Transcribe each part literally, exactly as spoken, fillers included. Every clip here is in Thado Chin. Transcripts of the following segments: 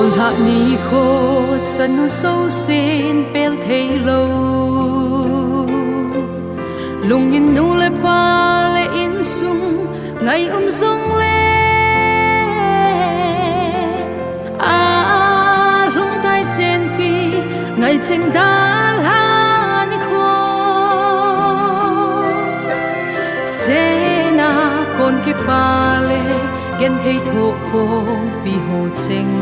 Lhah nikho chanu jousen pel thei lou. Lungin nu le pa le insung ngai um jongle, a lhungtai chenpi ngai cheng dalha nikho. Sena kon kipa le genthei thoh khompi ho cheng.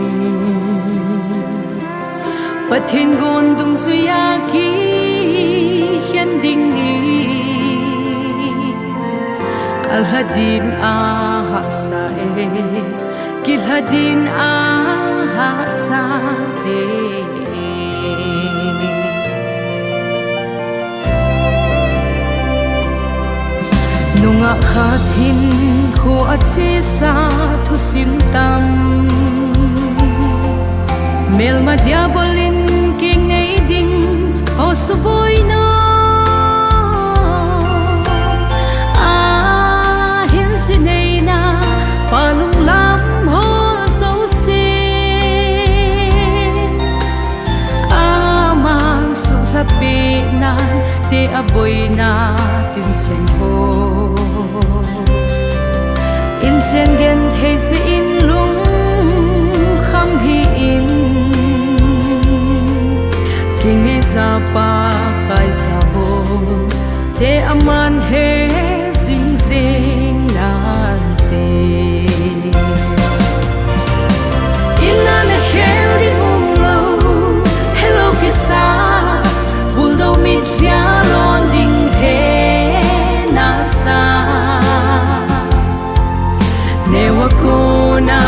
Pathen gon dungjuia kikhen ding hi alha din ahahsa e, kilha din ahahsa te. Nungah khat hinkho achesa thusim tam. Melma diabol in kingei ding ho suboi nom. Ahin sineina pa lunglam ho jouse. Aman suhlhapenan te aboina tincheng ho. Inchen genthei jeh in lungkham hih in. Kingeija Pakai jabol te aman he jing jing nante. Inna nakhel ding umlou, helou kisa, bulldog mitlhi a lon ding he nasa. Neo a kona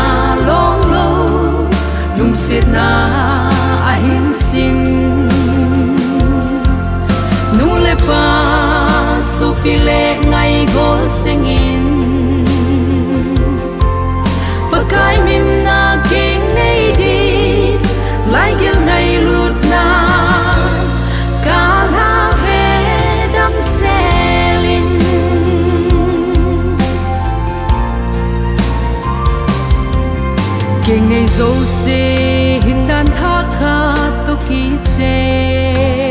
longlou, lungsetna ahin sin. Nu le pa, sopi le ngaigol chengin. Pakai mina kinei din, laigel ngailutna, kalha ve damsel in. Kinei jouse hindan thakhat toh kicheng.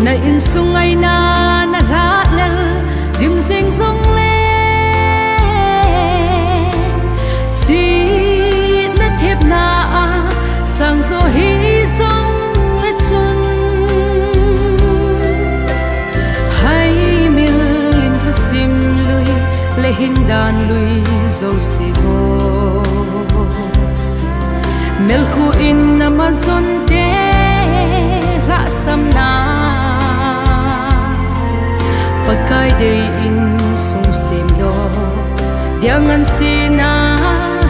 Na insung ngaina nalhahlel dim jing jongle, chihna thepna a sangjo hijongle chun, haimil in thusim lui le hindan lui jouse ho. Melkhu in ama jonte lhahsamna, Pakai dei in sung semdoh dia ngansena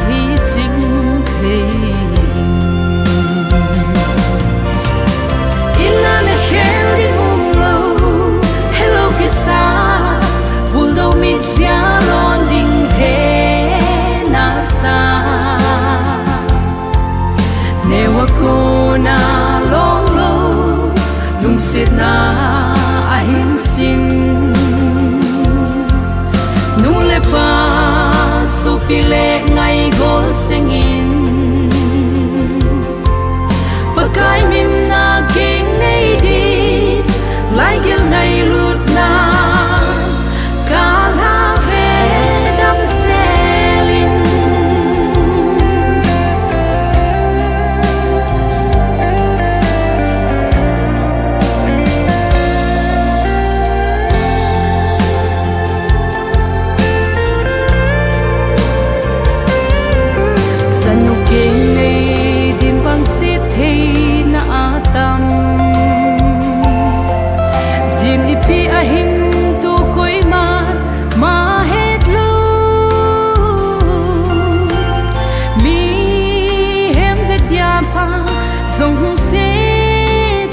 hiching thei. Inna nakhel ding umlou, helou kisa, bulldog mitlhi a lon ding he nasa. Neo a kona longlou, lungsetna ahin sin. Nu le pa, sopi le ngaigol chengin. Pakai mina kinei din, laigel ngailutna, kalha ve damsel in. Chanu kinei din vangset theina atam. Jin ipi ahin tu koima ma hetlou. Mihem vetia pha jong hung se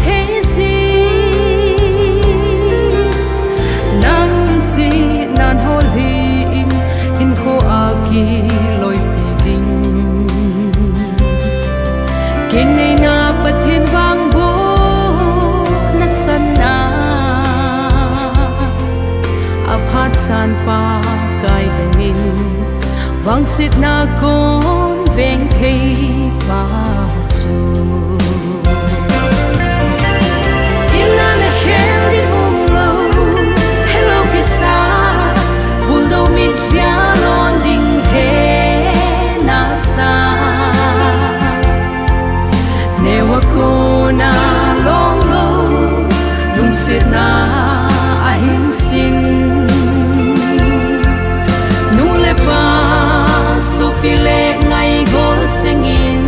thei jin. Nang chihnan holhin hinkho a kiloipi ding. Kineina Pathen vangbohna channa. Aphat chan Pakai dingin vangsetna kon Leng thei pa chu. Ina na khel ding umlou, hello kisa, bulldog mit via lon ding he nasa. Neo a kona long lou, lungsetna ahin sin. Nu le pa, sopi le ngaigol chengin.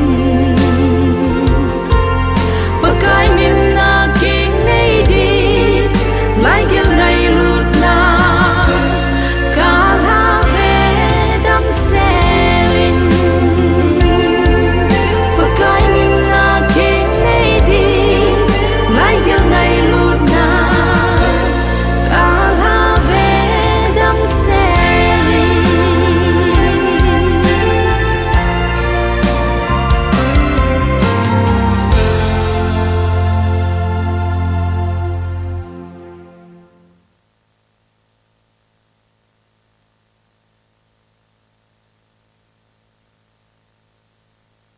Pakai min a kinei ding, laigel ngailutna. Kalha ve damsel in, Pakai min a kinei ding, laigel ngailutna. Kalha ve damsel in.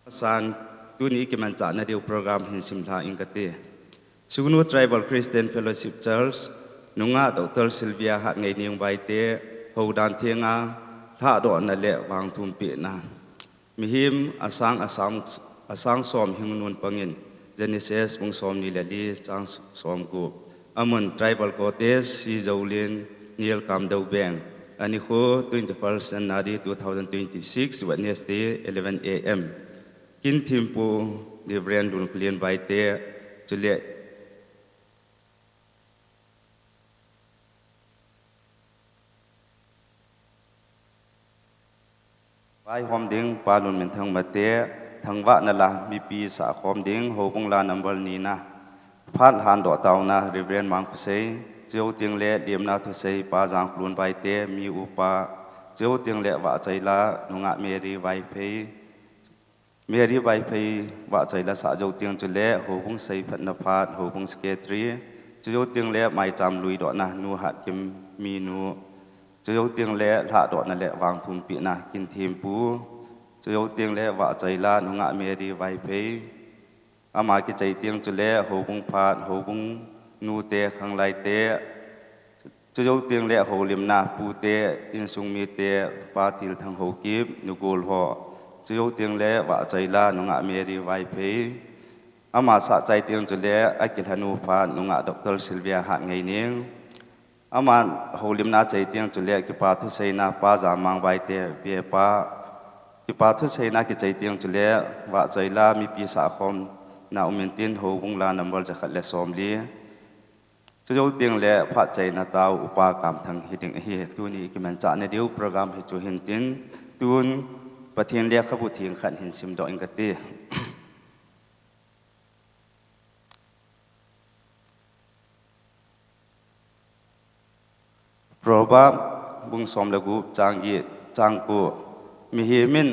Asan, tuni kimanchahna diu program hin simlha inge kati. Sugnu Tribal Christian Fellowship Church, nungah Doctor Sylvia Hatngaining Vaite, houdan thenga, lhahdohna le vangthumpehna. Mihem asang, asang, asang som hingnun pangin, Genesis bung somni le li chang somgup. Amun Tribal Cottage, Sijoulin, Neil Kamdou Beng. Anikho twenty-first January two thousand twenty-six, Wednesday, eleven A M. Kinthempu Reverend Lunkhulen Vaite, chule Vaihom ding, Pa Lunminthang Mate, thangvahna la, mipi sahkhom ding, houbung la number nina. Phat lhandoh taona, Reverend Mangkhosei, chujou teng le, lemna thusei, Pa Jangkholun Vaite, mi upa, chujou teng le, vahchoi la, nungah Mary Vaiphei, Mary Vaiphei vahchoi la sah jou teng chule, houbung seiphatna phat, houbung secretary, chujou teng le maicham luidohna Nu Hatkim minu, chujou teng le lhahdohna le vangthumpehna Kinthempu, chujou teng le vahchoi la nungah Mary Vaiphei, ama kichai teng chule houbung phat, houbung nute, khanglaite, chujou teng le houlimna pute, insung mite, Pa Thilthang Haokip, nugol ho, chujou teng le vahchoi la nungah Mary Vaiphei, ama sah chai teng chule akilhanu phat nungah Doctor Sylvia Hatngaining, ama houlimna chai teng chule kipa thuseina Pa Jamang Vaite, vepa, kipa thuseina kichai teng chule vahchoi la mipi sahkhomna umin tin, houbung la number jakhat le somli. Chujou teng le phat chaina tao Upa Kamthang hiding ahi. Tuni kimanchahna diu program hi chu hin tin, tun Pathen lekhabu theng khat hin simdoh inge kati. Proverb bung som le gup chang get, chang ko. Mihem in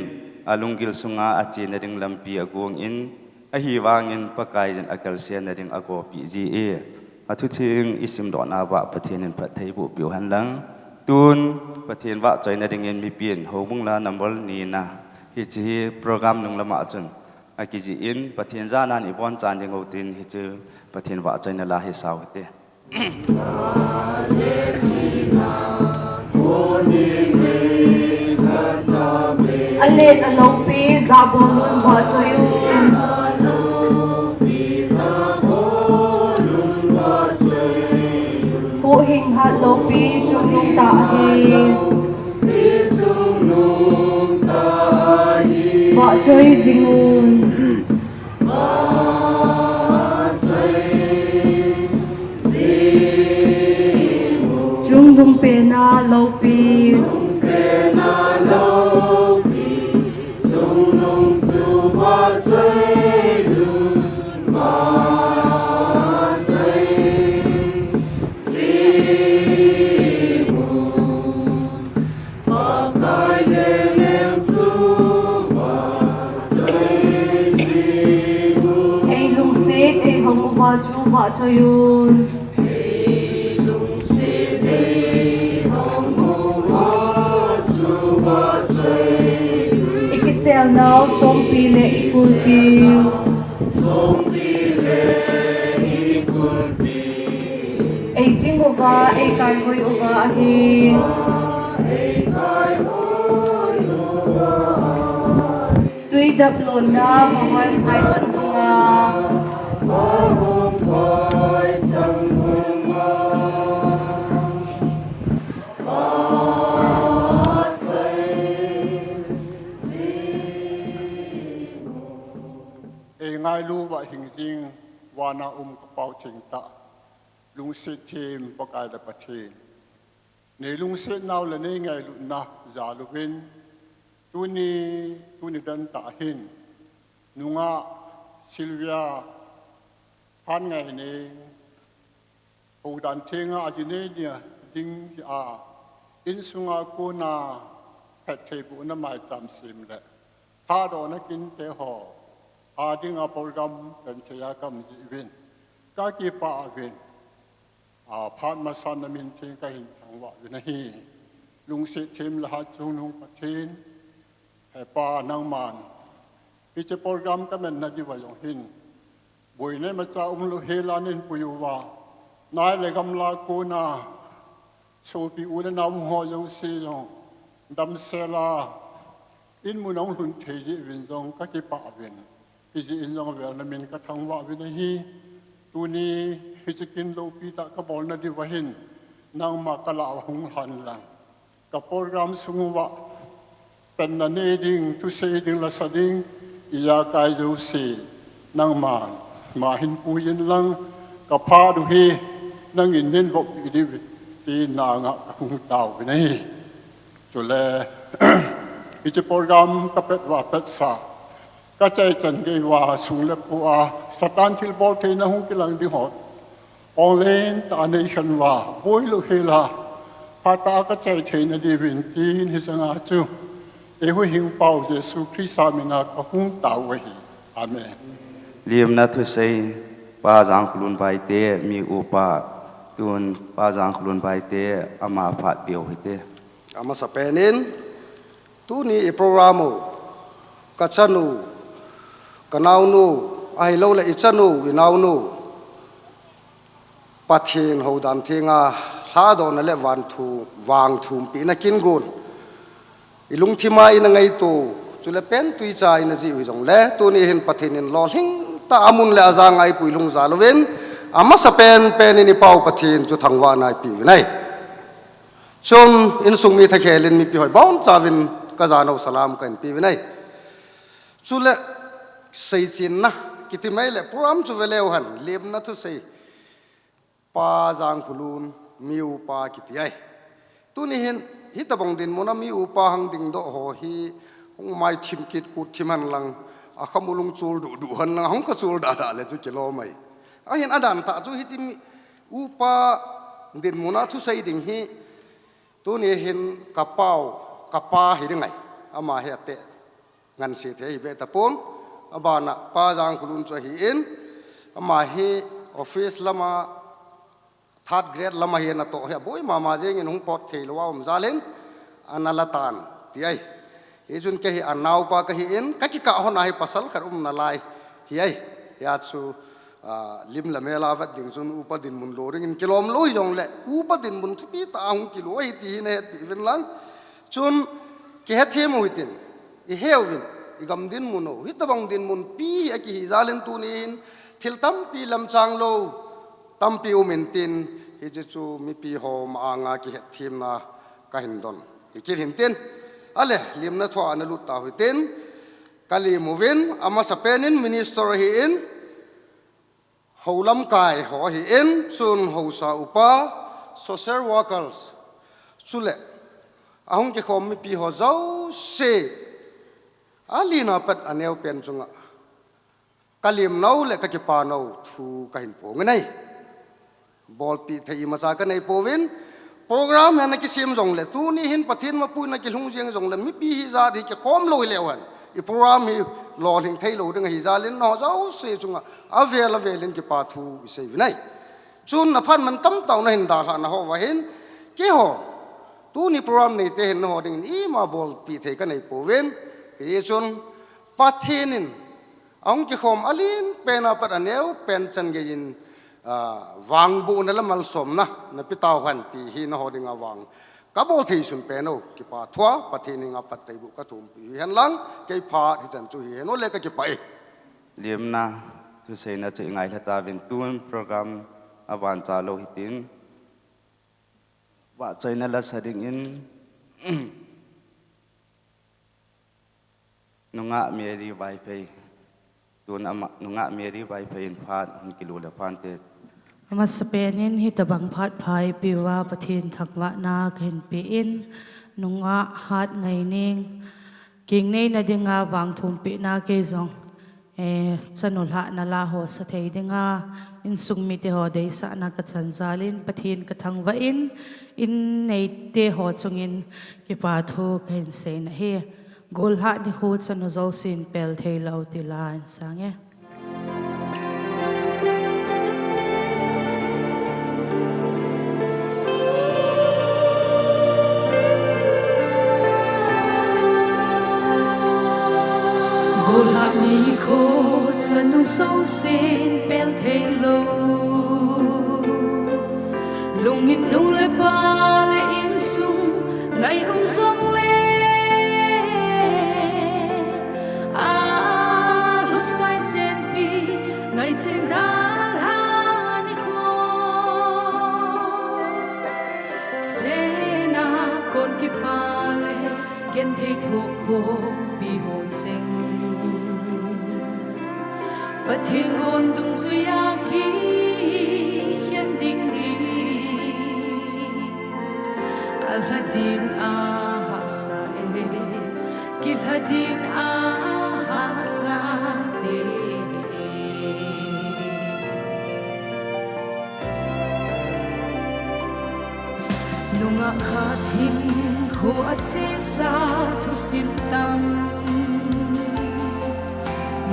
alunggil sunga achena ding lampi agong in, ahivangin Pakaiyin akalsenna ding agopeh ji e. Athutheng isimdohna uva Pathen in phattheiboh peh u henlang. Tun Pathen vahchoina dingin mipin houbung la number nina, hiche hi program nung lama chun akijih in, Pathen jana'n ibonchan ding u tin, hiche Pathen vahchoina la hi sao hite. Alen aloupi, Jabolun vahchoi un. Huhhing hat loupi, chungnungtah ahi. Vahchoi jing un. Chungnung pena loupi. Ei lungset, ei hong uva chu vahchoi un. I kiselnau Songpi le i kulpi. Ei ching uva, ei kaihoi uva ahi. Tui dap lonna vahoi phai chan hunga. Ei ngailu uva hing jing, vana um ka Pau thengtah, lungset them Pakai le Pathen. Nei lungset nau le nei ngailutna jal uvin, tuni, tuni dan tah hin, nungah Sylvia Phanngaineng, Houdan thenga a ji nei nia ding jeh a, insunga kona phattheibohna maicham sem le thadohna kinte ho a dinga program pen thei a ka um jeh uvin, ka kipah uvin, a, phat masa na min theng ka hin thangvah uvin ahi. Lungset them le hatchungnung Pathen, He Pa nangman, hiche program ka manna diuva jong hin, boina imacha umlou hela nei pui uva, nai le gam la kona, sopi u le nao ho jouse jong damsel a, in mun a hung lhun thei jeh uvin jong ka kipah uvin, hijeh in jong avel na min ka thangvah uvin ahi. Tuni hiche kin loupi tah ka bolna diuva hin, nangma ka lah uva hung lhan lang. Ka program sung uva panna nei ding, thusei ding, lasa ding, ijakai jouse, nangman, ma hin pui in lang, ka phat u hi, nangin nei vop diu, ti na nga ka hung tao uvin ahi. Chule, hiche program ka pet uva pet sa, ka chai chan gei uva sung le pu a, Satan thilbol theina hung kilang ding ho. Ong lentah a nei khen uva, boi lou hela, phatah a ka chai theina diuvin tin hiche nga chu, ei huhhingpa u Jesu Christa mina ka hung tao u ahi. Amen. Lemna thusei, Pa Jangkholun Baite, mi upa, tun Pa Jangkholun Baite, ama phat peh u hite. Amasapen in, tuni i program u, ka chanu, ka naonu, ahilouleh i chanu, i naonu, Pathen houdan thenga, thadohna le vangthu, vangthumpina kin gon. I lungthima ina ngaito, chule pen tuicha ina jih u hijongle, tuni hin Pathen in lolhing tah a mun le ajang a eipui lhung jal uvin, amasapen pen in i Pau Pathen chu thangvahna eipeh uvin ahi. Chun, insung mi thakhel in mipi hoi bonchauvin ka jano salam ka hin peh uvin ahi. Chule, seichenna, kiti mai le, program chu ve leu hen, lemna thusei, Pa Jangkholun, mi upa kiti ahi. Tuni hin, hitobang dinmun a mi upa hung dingdoh ho hi, hung maithim kitkut thim hen lang, akhamu lung chul duhduh hen lang, hung kha chul dahdah le chu kilom ahi. Ahin adan tah chu hiti mi, upa dinmun a thusei ding hi, tuni hin ka pau, ka pa hi ding ahi. Ama hi ateh ngansi thei ahi beh tapon. Abana Pa Jangkholun chu ahin, ama hi office lama, third grade lama hi ana toh hi, aboi mama jengin hung pot thei lou a um jal in, ana la tan, ti ahi. Hichun kei hi anaopa ka hin, ka kikah hon a hi pasal khat um nalai hi ahi. Hia chu, a, lim le mel a vet ding chun upa dinmun lo dingin kilom lou hijongle, upa dinmun thupi tah a hung kilo ahi ti hi na hetpeh uvin lang. Chun, kihethem u hitin, i he uvin, i gam dinmun u, hitobang dinmun pi hi akihi jal in tuni hin, thil tampi lamchang lou, tampi um intin, hiche chu mipi ho ma-anga kihethemna ka hin don. Hi kit hintin, ale, lemna thua na lut tau hitin, ka lem uvin, amasapen in minister ahin, hou lamkai ho ahin, chun haosa upa, social workers, chule, ahung kikhom mipi ho jouse, alina pat aneo pen chunga, ka lemnau le ka kipanau thu ka hin phong in ahi. Bolpeh thei imacha ka nei pouvin, program hi ana kisem jongle, tuni hin Pathen mapuina kilhung jeng jongle, mipi hijat hi kikhom lou hileu hen, i program hi lolhing thei lou ding ahi jal in, nangho jouse chunga avel avel in kipa thu i sei uvin ahi. Chun aphat man tamtah u na hin dalhah nahou va hin, keiho, tuni program neite hin nangho dingin ima bolpeh thei ka nei pouvin, hichun Pathen in ahung kikhom alen pen a pat aneo pen chan geiyin, ah, vangbohna le malsomna napeh tauhen ti hi nangho dinga vang kabol thei sun pen u kipa thua Pathen henga phattheiboh kathumpi u hihen lang, kei phat hichan chu hihen u le kakipah e. Lemna thuseina chu ingailha tauvin, tun program avancha lou hitin, vahchoina lasa dingin Nungah Mary Vaiphei, tun ama, Nungah Mary Vaiphei in phat hung kilu le phante. Amasapen in hitobang phat pha eipeh uva Pathen thangvahna kahin pe in, Nungah Hatngaining, kingneina dinga vangthumpehna kei jong, eh, chanu lhahna la ho sa thei dinga, insung mite ho deisahna kachan jal in, Pathen kathangvah in, in neite ho chungin kipa thu kahin seina ahi. Gollhah nikho chanu jousen pel theilou ti la in sange. Gollhah nikho chanu jousen pel theilou, lungin nu le pa le insung ngai um jongle, alungtai chenpi ngai cheng dalha nikho, sena kon kipa le genthei thohkhompi ho cheng, Pathen gon dungjuia kikhen ding hi alha din ahahsa e, kilha din ahahsa te. Nungah khat hinkho achesa thusim tam,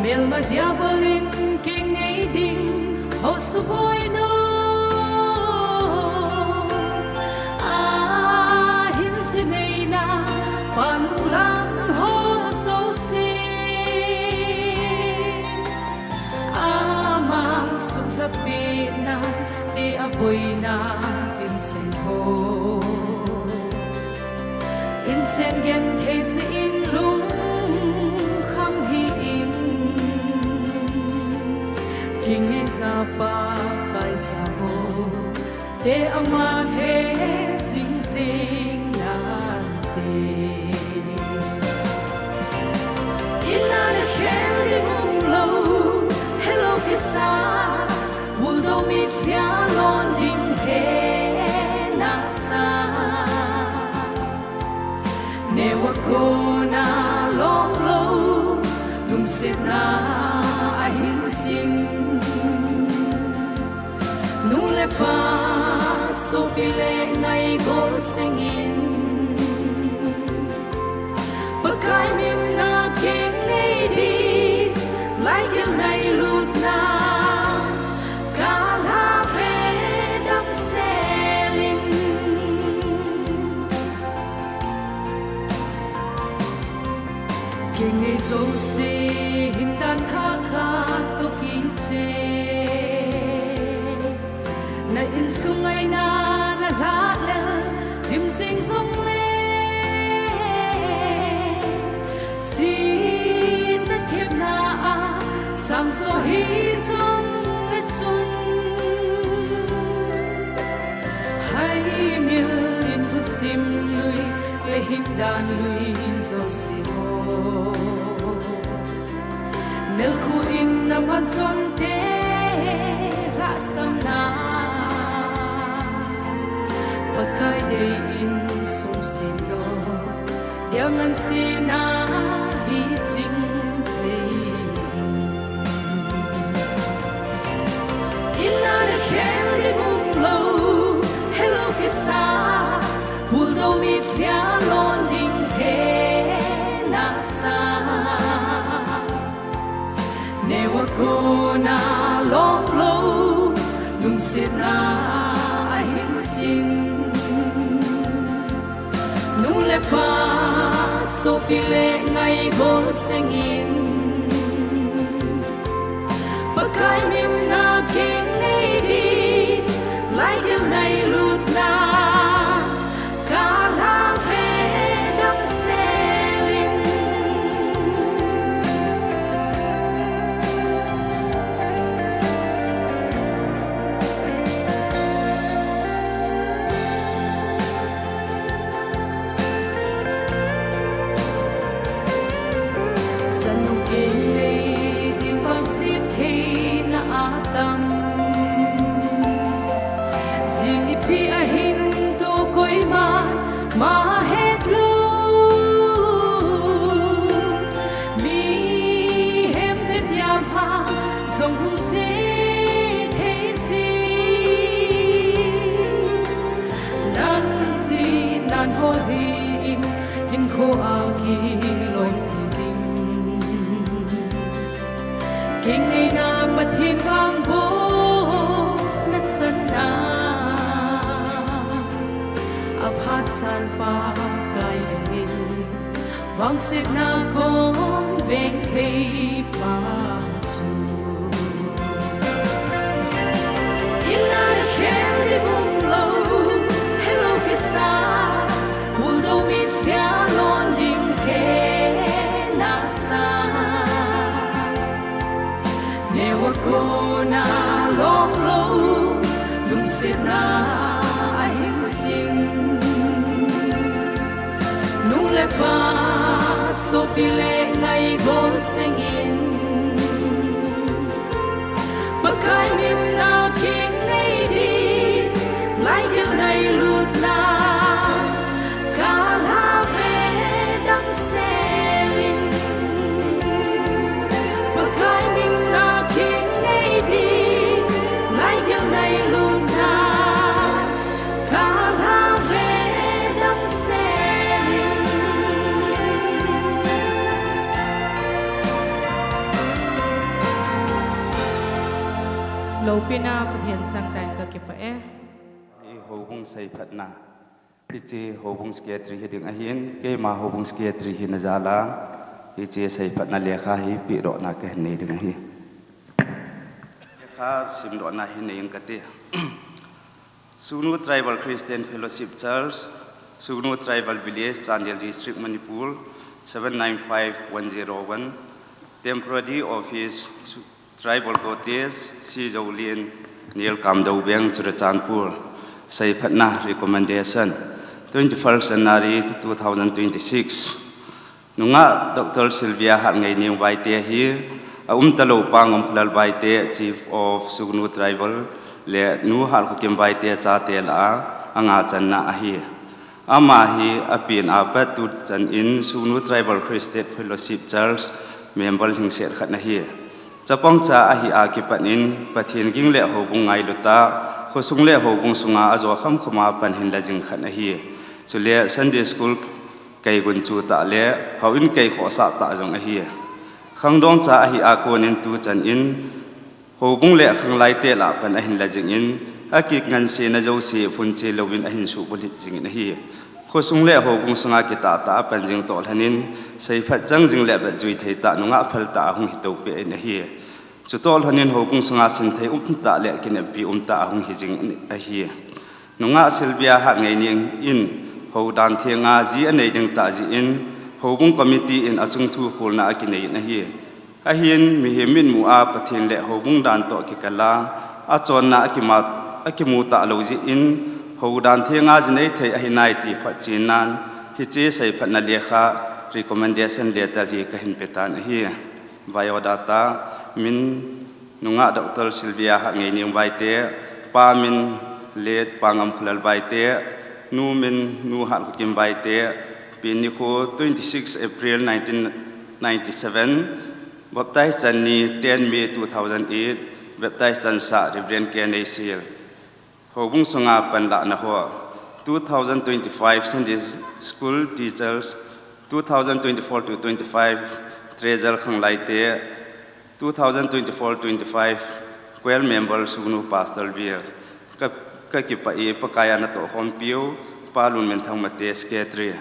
melma diabol in kingnei ding ho suboi nom, ahin seneina pa nunglam ho jouse, ama suhlhapehna te aboina tinseng ho, inchen genthei jeh in lungkham hih in, kingeija Pakai jaho te aman he jing jing nante. Inna le khel ding umlou, helou kisa, bulldog mitlhi a lon ding he nasa, neo a kona longlou, lungsetna ahin sin, nu le pa, sopi le ngaigol chengin, Pakai min a kingnei ding, laigel ngailutna kalha ve damsel in, kingnei jouse hindan thakhat toh kiche, na insung ngaina nalhah lel dim jing jongle, chitna thepna a sangjo hijongle chun, haimil in thusim lui le hindan lui jouse ho, melkhu in na manjonte lhahsamna, Pakai dei in sumsemdoh dia nganseina hi ching thei. Inna le khel ding umlou, helou kisa, bulldog mitlhi a lon ding he nasa, neo a kona longlou, lungsetna ahin sin, nu le pa, sopi le ngaigol chengin, Kingaina Pathen vangbohna channa, aphat chan Pakai dingin, vangsetna kon veng thei pa chu. Inna khel ding umlou, helou kisa, buldoh mit fia lon ding he nasa. Neo a kona longlou, lungsetna ahin sin. Nu le pa, sopi le ngaigol chengin, Pakai min a kingnei ding, laigel ngailutna, kalha ve damsel in. Pakai min a kingnei ding, laigel ngailutna, kalha ve damsel in. Loupina Pathen chang tah in kakipah e. Hi houbung seiphatna. Hiche houbung secretary hiding ahin, keima houbung secretary hina jal a, hiche seiphatna lekha hi pedohna kahin nei ding ahi. Lekha simdohna hin nei ing kate. Sugnu Tribal Christian Fellowship Church, Sugnu Tribal Village, Chandel District, Manipur, seven nine five one zero one. Temporary office, Su-, Tribal Cottage, Sijolin, Nilkam Doubeng, Churachandpur. Seiphatna recommendation, twenty-first January two thousand twenty-six. Nungah Doctor Sylvia Hatngaining Vaite hi, aumtalou Pa Ngomkholal Vaite, Chief of Sugnu Tribal, le Nu Halkhokim Vaite chate lah a, anga channa ahi. Ama hi apen apat tuchan in Sugnu Tribal Christian Fellowship Church member lhingset khat ana hi. Chapang cha ahi a kipat in Pathen ging le houbung ngailut a, khosung le houbung sunga ajo khamkham a pan hinla jing khat ahi. Chule Sunday School kei gunchu tah le houin kei khohsah tah jong ahi. Khangdong cha ahi a kon in tuchan in houbung le khanglai te lah a pan ahin la jing in, akingansena jouse phunche louvin ahin suhbulhit jing in ahi. Khosung le houbung sunga kitah tah a pan jing toh lhon in, seiphat chang jing le vetjui thei tah, nungah phal tah ahung hi toh peh in ahi. Chutoh lhon in houbung sunga sinthei um tah le kineppi um tah ahung hi jing in ahi. Nungah Sylvia Hatngaining in houdan thenga ji anei ding tah jeh in, houbung committee in achung thu kholna akinei in ahi. Ahin mihem mitmu a Pathen le houbung dan toh kikal a, achonna akima, akimu talou jeh in, houdan thenga ji nei thei ahi nai ti phatchen nan, hiche seiphatna lekha recommendation letter hi kahin pe tan ahi. Biodata, min, Nungah Doctor Sylvia Hatngaining Vaite, pa min late Pa Ngomkholal Vaite, nu min Nu Halkhokim Vaite, pen nikho twenty-six April nineteen ninety-seven, baptize chan ni ten May two thousand eight, baptize chansah Reverend K N A Sil. Houbung sunga panlahna ho, two thousand twenty-five Sunday School teachers, two thousand twenty-four to twenty-five treasurer khanglai te, two thousand twenty-four twenty-five choir member Sugnu Pastor Bial. Ka, kakipah e, Pakai a natoh khompiu, Pa Lunminthang Mate secretary.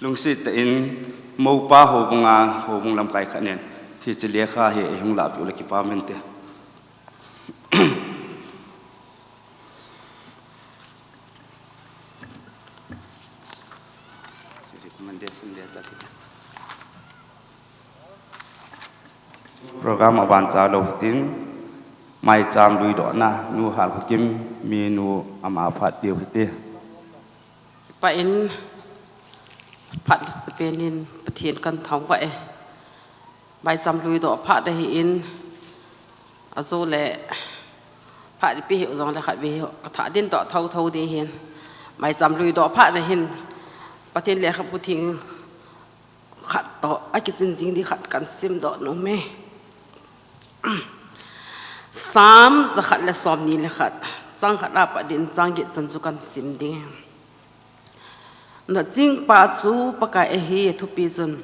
Lungset tah in, moupa houbung a, houbung lamkai khat nin, hiche lekha hi eihung lahpiu le kipa mente. Program aban chalou hitin, maicham luidohna, Nu Halkhokim, minu ama phat piu hite. Pa in phat bus te pen in Pathen kan thangvah e. Maicham luidoh phat ahi in, ajo le phat ipi hiu jong le khat ve hiu, katha din toh thotho ding hin. Maicham luidoh phat ahin, Pathen lekhabu theng khat toh, akichin jing ding khat kan simdoh nom e. Psalm jakhat le somni le khat, chang khat apat in chang get chan chu kan sim ding. Nachingpa chu Pakai ahi, thupi chun,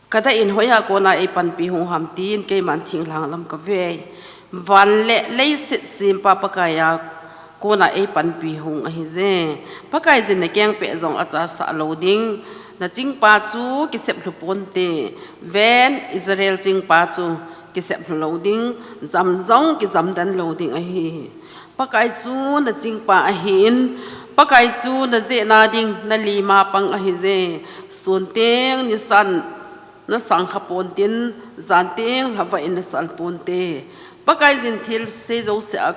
Ka da in hoiya kona eipanpi hung ham tin keiman thinglhang lam ka ve. Van le leiset sempa Pakaiya kona eipanpi hung ahi je. Pakaiyin na kengpeh jong achasah lou ding. Na chingpa chu kisep lhu ponte. Ven, Israel chingpa chu kisep lhu lou ding. Jam jong kijam den lou ding ahi. Pakai chu na chingpa ahin, Pakai chu na jehna ding na lima pang ahi je. Sun teng nisan na sangkha pontin, jan teng lhava in na sal ponte. Pakaiyin thil sei jouse a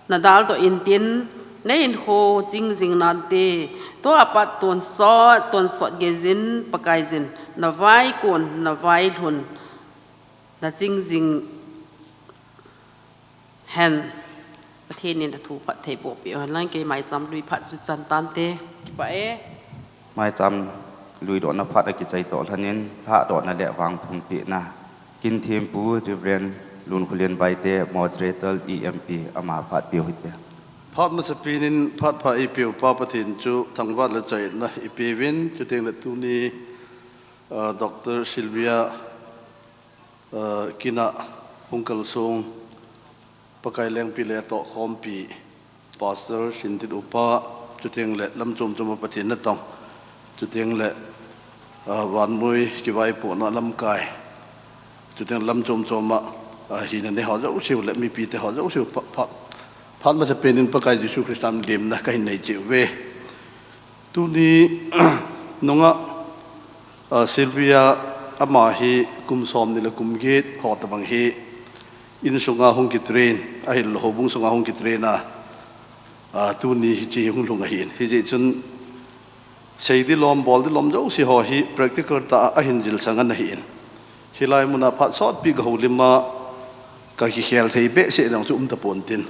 na daldoh intin, na hinkho ching jing nante. Tua pat tonsot, tonsot geiyin Pakaiyin na vaikon, na vailhun, na ching jing hen. Pathen in athu phatthei boh peh hen lang, kei maicham lui phat chu chan tante. Kipah e. Maicham lui dohna phat akichai toh lhonin, lhahdohna le vangphumpehna. Kinthempu Reverend Lunkhulen Baite, Moderator E M P, ama phat peh u hite. Phat masapen in phat pha eipeupa Pathen chu thangvah le chaina ipeuvin, chuteng le tuni, ah, Doctor Sylvia, ah, kin a hung kalsong Pakai lengpi le tohkhompi, Pastor Sintin Upa, chuteng le lam chom chom a Pathen natong, chuteng le, ah, vannoi kivaipohna lamkai, chuteng lam chom chom a, ah, hina nei ho jouse u le mipite ho jouse u pha-, pha-, phat masapen in Pakai Jesu Christa min lemna kahin nei cheh uve. Tuni nunga, ah, Sylvia ama hi kum somni le kum get ho tabang hi insunga hung kitrain, ahilou le houbung sunga hung kitrain a, ah, tuni hiche hi hung lhung ahin. Hijeh chun seiding lom, bolding lom jouse ho hi practical tah a ahin jilsang ana hin. Hilai muna phat sotpi ka houlim a ka kikhel thei behseh jong chu um tapontin.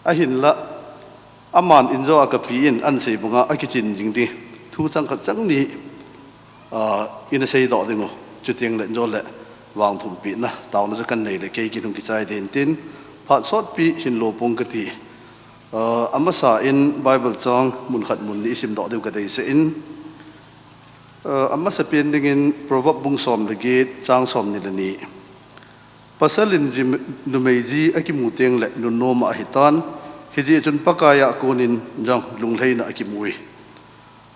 Ahinla, aman injo a kapi in ahin sei banga akichin jing ding thu chang khat chang ni, ah, ina seidoh ding u. Chuteng le injo le vangthumpehna, taona chu kan nei le kei kin hung kichai ding tin, phat sotpi hin lou pong kati. Ah, amasa in Bible chang mun khat mun ni isimdoh diu kadeisah in, ah, amasapen dingin Proverb bung som le get chang somni le ni. Pasal in ji, numei ji akimu teng le nunnom a ahitan, hijeh chun Pakai a konin jong lunglhaina akimu e.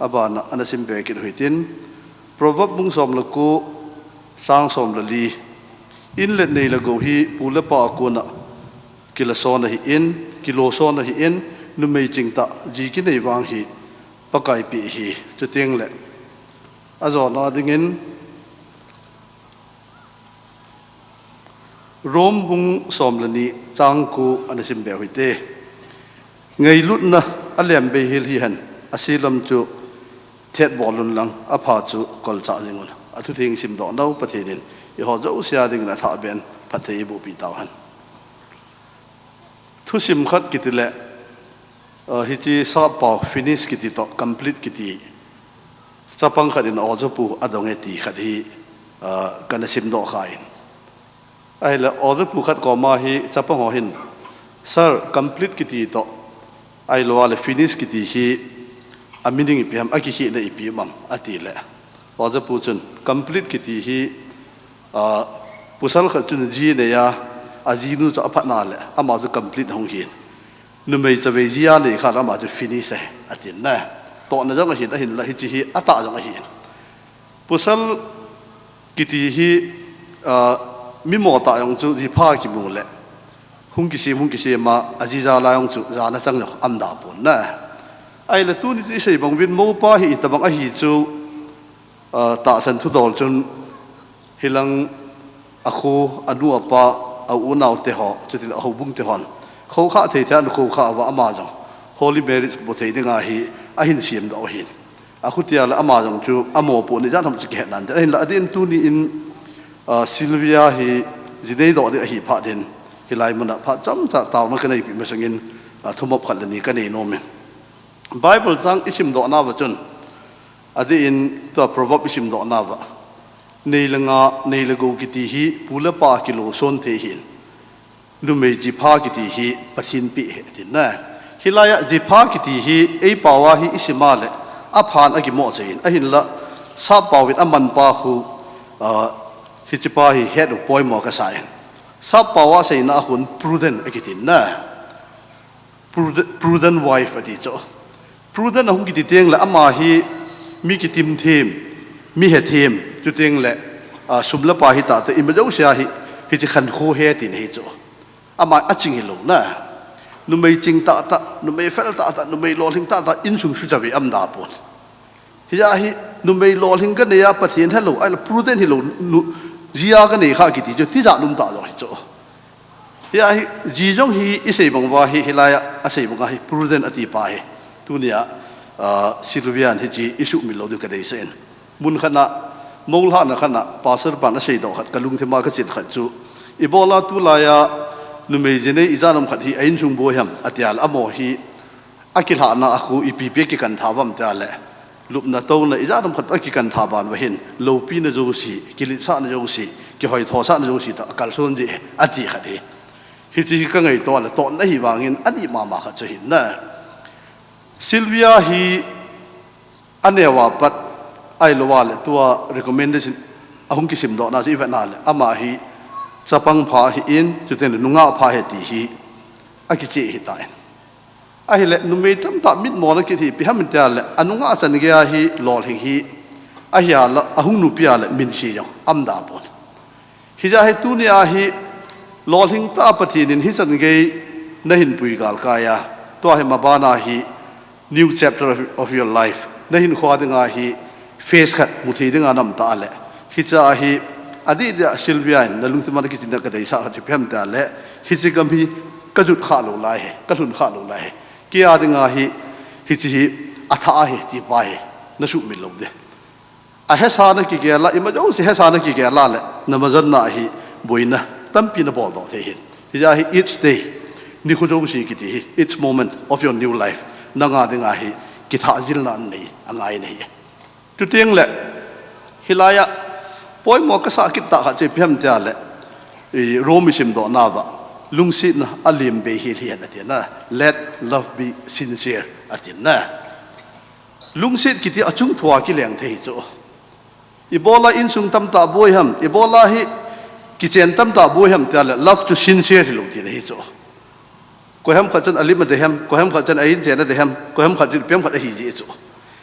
Abana ana simbe kit u hitin, Proverb bung som le ko, chang som le li. In le nei le gou hi pu le pa a kona kilason ahin, kiloson ahin, numei chingtah ji kinei vang hi Pakai peh ahi. Chuteng le ajona dingin, Rome bung som le ni chang ko ana simbe u hite. Ngailutna alem bei hel hihen, ase lam chu thetbol un lang, apha chu kolchah jing un. Athutheng simdoh nau Pathen in eiho jouse a dingin athah beh in phatthei eiboh peh tauhen. Thusim khat kiti le, ah, hiche sappao finish kiti toh complete kiti chapang khat in ojapu adong e ti khat hi, ah, kana simdoh khan. Ahile ojapu khat koma hi chapang ho hin, "Sir, complete kiti toh, ahilou le finish kiti hi a meaning ipi ham, akikhehna ipi um am?" ati le, ojapu chun, "Complete kiti hi, ah, pasal khat chun ji anei a, ajinu chu aphat na le ama chu complete ahung hin. Numei chavei ji anei kha le ama chu finish ahi," atin na. Tohna jong ahin, ahinla hiche hi atah jong ahin. Pasal kiti hi, ah, mi mo tah jong chu ji pha kimu le hung kisem, hung kisem a, aji jal a jong chu jana chang jong um da pon na. Ahile tuni chu isei bang uvin, mopa hi itobang ahi chu, ah, tahsan thudol chun hilang akho, anu apa, a u nao te ho, chuti le ahoubung te hon khoukhah thei thei a ana khoukhah uva ama jong holy marriage bol thei dinga hi ahin semdoh u ahin. Akhutia le ama jong chu amo po ni jan ham chu kihet nante. Ahinla adeh in tuni in, ah, Sylvia hi ji neidoh ding ahi phat in, hilai muna phat chomcha taona kanei pi masangin, ah, thumop khat le ni kanei nom in. Bible chang isimdoh nauva chun, adeh in tua Proverb isimdoh nauva, nei le nga, nei le gou kiti hi pu le pa kiloson thei ahin. Numei ji pha kiti hi Pathen peh ahi, atin na. Hilai a ji pha kiti hi eipao a hi isim a le aphan akimo cheh in. Ahinla, sappao in amanpa khu Ah, hichepa hi het u poimo kasa in. Sappao a seina a khun prudent akitin na. Prudent, prudent wife ati chu. Prudent ahung kiti teng le ama hi mi kitim them, mi he them, chuteng le, ah, sum le pai hi tah tah ima jouse a hi, hiche khankho he tina hi chu. Ama aching hilou na. Numei ching tah tah, numei fel tah tah, numei lolhing tah tah, insung suchave aum da pon. Hijeh a hi numei lolhing kanei a Pathen helou, ahile prudent hilou, nu, jia kanei kha kiti chu, tijat um tah jong hi chu. Hijeh a hi, ji jong hi isei bang uva hi, hilai a, asei banga hi prudent ati pa hi. Tunia, ah, Sylvia in hiche isuhmil lou diu kadeisah in. Mun khat na, moulhahna khat na, pastor pan asei doh khat, kalungthim a kachin khat chu. Ibola tulai a, numei jinei ijat ham khat hi, a insung boi ham, atia le, amaho hi, akilhahna a khu ipi pi akikan tha uvam tia le, lupna touna ijat ham khat akikan tha ban uva hin, loupina jouse, kiletsahna jouse, kihoithosahna jouse toh akalson ji e, ati khat hi. Hiche hi kangaito le, tohna hi vangin, ani mama khat chu hin na. Sylvia hi aneo a pat, ahilou a le, tua recommendation ahung kisim dohna chu ivet na le, ama hi chapang pha ahin, chuteng le nungah pha ahi ti hi akicheh ahitan. Ahile, numei tamtah mitmo na kit hi, ipi ham tia le, anungah chan geiya hi, lolhing hi, ahia le, ahung nupi a le, minse jong aum da pon. Hijeh a hi tunia hi, lolhing tah a Pathen in hichan gei nahin pui galkai a, tua hi mabana hi, new chapter of, of your life, nahinkhoa dinga hi, phase khat muthei dinga naum ta le. Hichea hi, adeh deh a Sylvia in, nalungthim a nakichin na kadeisah khat chu ipi ham tia le, hiche gam hi, kajut kha lou lai hi, kalhun kha lou lai hi. Keia dinga hi, hiche hi, athah ahi, ti pa hi, nasuhmil lou ding. Ahesa nakigel a, ima jouse hesa nakigel a le, namajonna a hi, boina tampi nabol doh thei hin. Hijeh a hi each day, nikho jouse kiti hi, each moment of your new life, nanga dinga hi, kithah jilna nei, angai nahi. Chuteng le, hilai a, poimo kasah kit tah khat chu ipi ham tia le, i, Rome isimdohna uva, lungsetna alem bei hel hen atin na, let love be sincere atin na. Lungset kiti achung thua kileng thei hi chu. Ibola insung tamtah boi ham, ibola hi kichen tamtah boi ham tia le, love chu sincere hilou tina hi chu. Koiham khat chun alim adei ham, koiham khat chun a-in chen adei ham, koiham khat chun ipi ham khat ahi ji chu.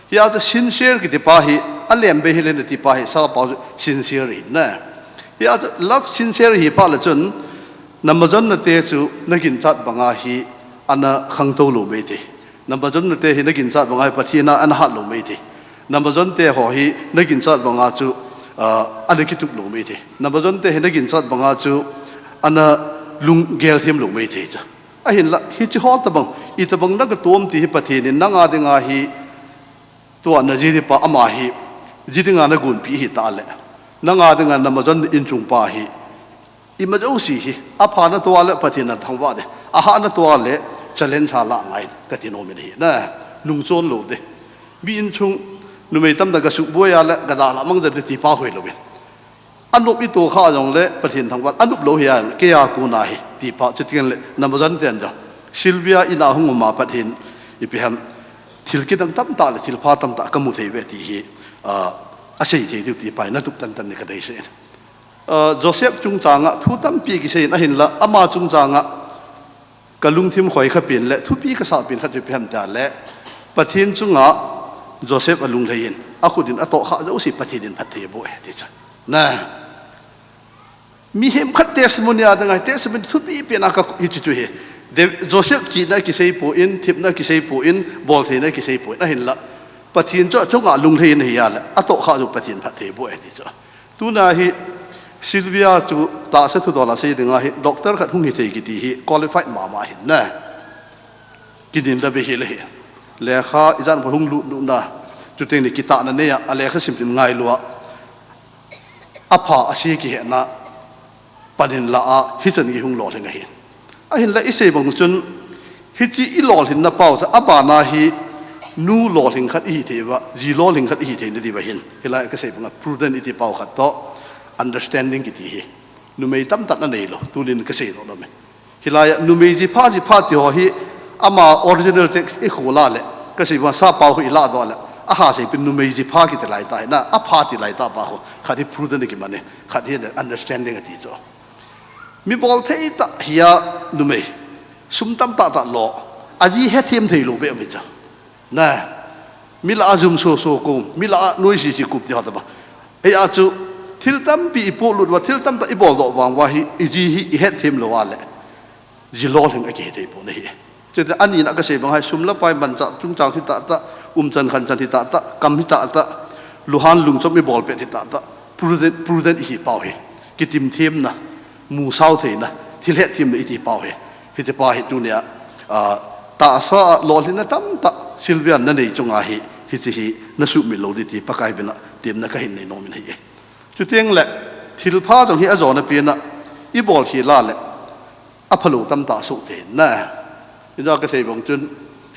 Hia chu sincere kiti pa hi, alem bei hel hen ati pa hi, sappao chu sincere ahi na. Hia chu love sincere ahi phat le chun, namajonna te chu naginchat banga hi, ana khangtou lou mai thei. Namajonna te hi naginchat banga hi Pathen a ana hat lou mai thei. Namajon te ho hi naginchat banga chu, ah, ana kitup lou mai thei. Namajon te hi naginchat banga chu ana lunggel them lou mai thei chu. Ahinla, hiche ho tobang, itobang nagatom ti hi Pathen in nanga dinga hi, tua naji ding pa ama hi, ji dinga nagonpeh ahi tah le. Nanga dinga namajon insung pa hi, ima jouse hi, apha natoh le Pathen in athangvah ding. Ahah natoh le challenge alah ngai, kati nom in ahi. Na, nungchon lou ding. Mi insung, numei tamtah gasuhboi a le, gadalhah mang jeng ding ti pa hoilou in. Anop ito kha jong le, Pathen thangvah, anop lou hi a, keia kona hi, ti pa, chuteng le, namajon ten jong. Sylvia in a hung um a pat hin, ipi ham, thil kidang tamtah le, thilpha tamtah kamu thei uve ti hi, ah, asei thei diu ti pa hi, natup tantan in kadeisah in. Ah, Joseph chungchanga thu tampi kisei in ahinla, ama chungchanga kalungthim khoi kha pen le, thupi kasah pen khat chu ipi ham tia le, Pathen chunga Joseph alunglhai in, akhut in atohkhah jouse Pathen in phatthei aboh e, ti chu. Na. Mihem khat testimony a dinga, testimony thupi pen a ka hiche chu hi. De, Joseph chihna kisei poi, thepna kisei poi, boltheina kisei poi, ahinla. Pathen chu achunga lunglhai in ahi a le, atohkhah jouse Pathen phatthei aboh e, ti chu. Tuna hi Sylvia chu tahsa thudol a sei dinga hi doctor khat hung hithei kiti hi qualified mama ahin na. Kinin la be hi le hi. Lekha ijat ham hung lut lut na. Chuteng le kitahna nei a, alekha sim tin ngailu a. Apha ase kihetna. Panin la a, hichan gei hung lolhing ahi. Ahinla isei bang chun, hiche ilolhinna pau chu, abana hi, nu lolhing khat ihi thei uva, ji lolhing khat ihi theina diuva hin. Hilai a kasei banga prudent iti pau khat toh, understanding kiti hi. Numei tamtah in anei lou, tunin kasei lou lou me. Hilai a numei jipha jipha ti ho hi, ama original text ikhol a le, kasei banga sappao hi ilah doh le, Aha, seipin numei ji pha kiti lai ta hi na, apha ti lai ta pa ho. Khat hi prudent kiman e, khat hi understanding ati chu. Mi bol thei ta hi a numei. Sum tam ta ta lo. Aji hethem thei lo be mi cha. Na. Mi la a jum so so ko, mi la a noi si si kup ti ha ta ba. Ei a chu thil tampi i pu lut va, thil tam ta i bol do vang va hi, i ji hi i hethem lo va le. Ji lo lhing a ki he thei po na hi. Chete ani na ka sei bang hai sum la pai man cha chung chang hi ta ta, um chan khan chan hi ta ta, kam hi ta ta, luhan lung chom i bol pet hi ta ta, prudent, prudent i hi pau hi. Kitim them na, mu sau thei na, thil hethem na i ti pau hi. Hi ti pa hi tu nia, a, ta sa lo lhin na tam ta, Sylvia na nei chung a hi, hi chi hi, na su mi lo di ti pa kai bina, tim na ka hin nei no min hi. Chu tiang le, thil pha jong hi a zo na pi na, i bol hi la le, a phalo tam ta su te na. Ina ka sei bang chun,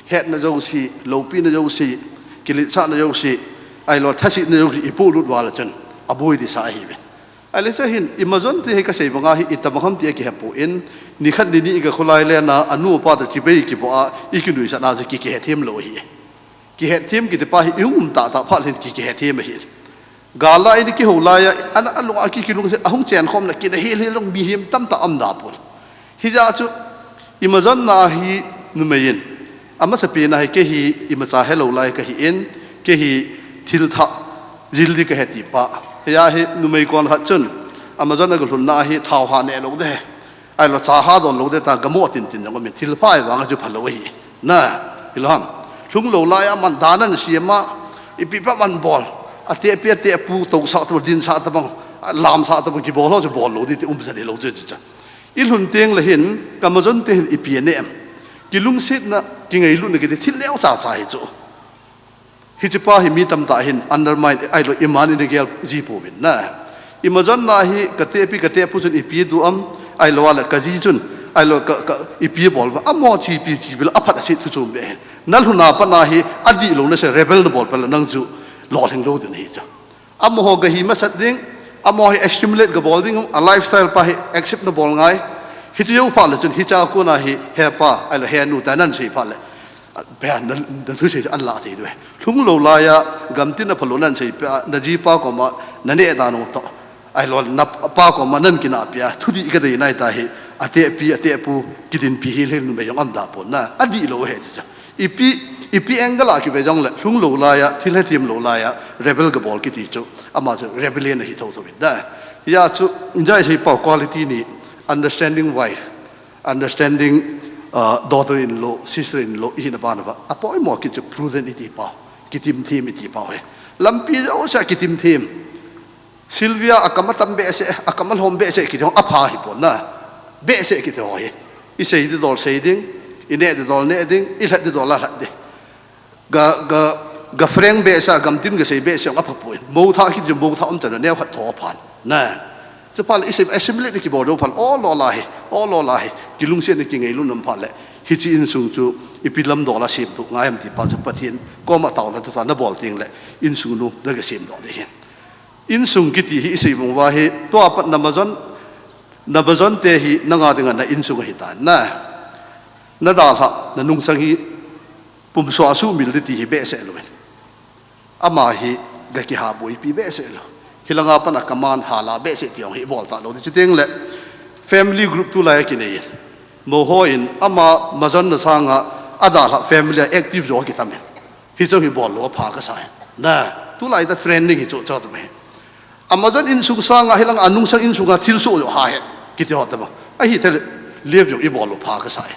het na jo si, lo pi na jo si, kilit sa na jo si, ai lo thasi na jo si, i pu lut va la chun, a bui di sa hi ve. Ai le sa hin, i ma jon te hi ka sei bang a hi, i ta bang ham ti a ki he pu in, ni khat ni ni i ka khulai le na, a nu pa ta chi bei ki bo a, i ki nui sa na jo ki ki he them lo hi. Ki het them kiti pa hi, i hung um ta ta pha lhin ki ki het them hi. Gala ini ki ho la ya, ana a lung a ki ki lung se, a hung chen khom na ki na hi hi lung mi him tam ta am da pun. Hi ja chu, i ma jon na hi numei in. Ama sa pi na hi ke hi, i ma cha he lo lai ka hi in, ke hi thil tha, jil di ka he ti pa. Hi ya hi numei kon khat chun, ama jon na ka hlun na hi thau ha ne lo de he. Ai lo cha ha don lo de ta gamo tin tin jong min thil phai vang a chu phalo hi. Na, hi lo ham. Lhung lo lai a man dan an siam a, i pi pa man bol. A te pi a te pu to sa to din sa ta bang, lam sa ta bang ki bol ho chu bol lo di ti um sa di lo chu chu. I lhun teng le hin, ka ma jon te hin i pi ne em. Ki lungsit na, ki ngei lu na ki te thil neo cha cha hi chu. Hi chi pa hi mi tam ta hin undermine, ai lo i man in gel ji pu vin na. I ma jon na hi ka te pi ka te pu chun i pi du am, ai lo le ka ji chun, ai lo ka, ka i pi bol va, a mo chi pi chi bil a phat a si thu chum be. Na lhuna pa na hi a di lo na se rebel na bol pa la nang chu lo lhing lo din hi cha. A mo ho ga hi ma sat ding, a mo hi assimilate ga bol ding, a lifestyle pa hi accept na bol ngai. Hi tu yo pa le chun hi cha ku na hi he pa, ai lo he nu ta nan sei pa le. Pe na, na thu sei an la thei du. Lhung lo la ya, gam tin a phalo nan sei pe, na ji pa ko ma, na ne da no to. Ai lo na pa ko ma nan ki na pia, thu di ka dei nai ta hi, a te pi, a te pu, ki din pi hi le nu me yong am da po na, a di lo he ti cha. I pi, i pi angle a ki ve jong le, lhung lo la ya, thil he thiam lo la ya, rebel ga bol ki ti chu, ama chu rebellion hi tho tho bit da. Ya chu, in jai sei pa quality ni, understanding wife. Understanding, uh, daughter-in-law, sister-in-law, i hina bana va. A poimo kit chu prudent i ti pau. Kitim them i ti pau he. Lampi jo sa kitim them. Sylvia a kam a tam behseh, a kam a lhom behseh kiti ho a pha hi pon na. Behseh kiti ho hi. I sei di dol sei ding, i ne di dol ne ding, i lhat di dol a lhat di. Ga, ga, ga frank behseh, gam tin ga sei behseh, a pha poi. Mo tha kiti mo tha um chan neo khat tho phan. Na. Chu pha le i sei assimilate ki bol do phan. O lo la hi, o lo la hi. Ki lungsiat ni ki ngei lun nam pha le. Hi chi insung chu i pi lam do la sim tu ngai am ti pa chu Pathian. Ko ma tau na tu ta na bol ting le. Insung nu da ga sim do de hin. Insung kiti hi i sei bung va hi. Tua pat na ma jon, na ma jon te hi na nga dinga na insung hi ta. Na. Na dalha, na nungsang hi pumso a sumil di ti hi behseh lo in. Ama hi ga kiha boipi behseh lo. Hilanga pan a kaman hala behseh ti ong hi bol ta lo di. Chuteng le family group tu lai a kinei in. Mo ho in ama ma jon na sanga a dalha family a active jo kitam in. Hi chong hi bol lo a pha ka sa in. Na, tu lai ta trending hi chu chu tu me. Ama jon insung sanga hilang a nungsang insunga thil so jo ha he. Kiti ho ta ba. A hi thel live jo i bol lo pha ka sa in.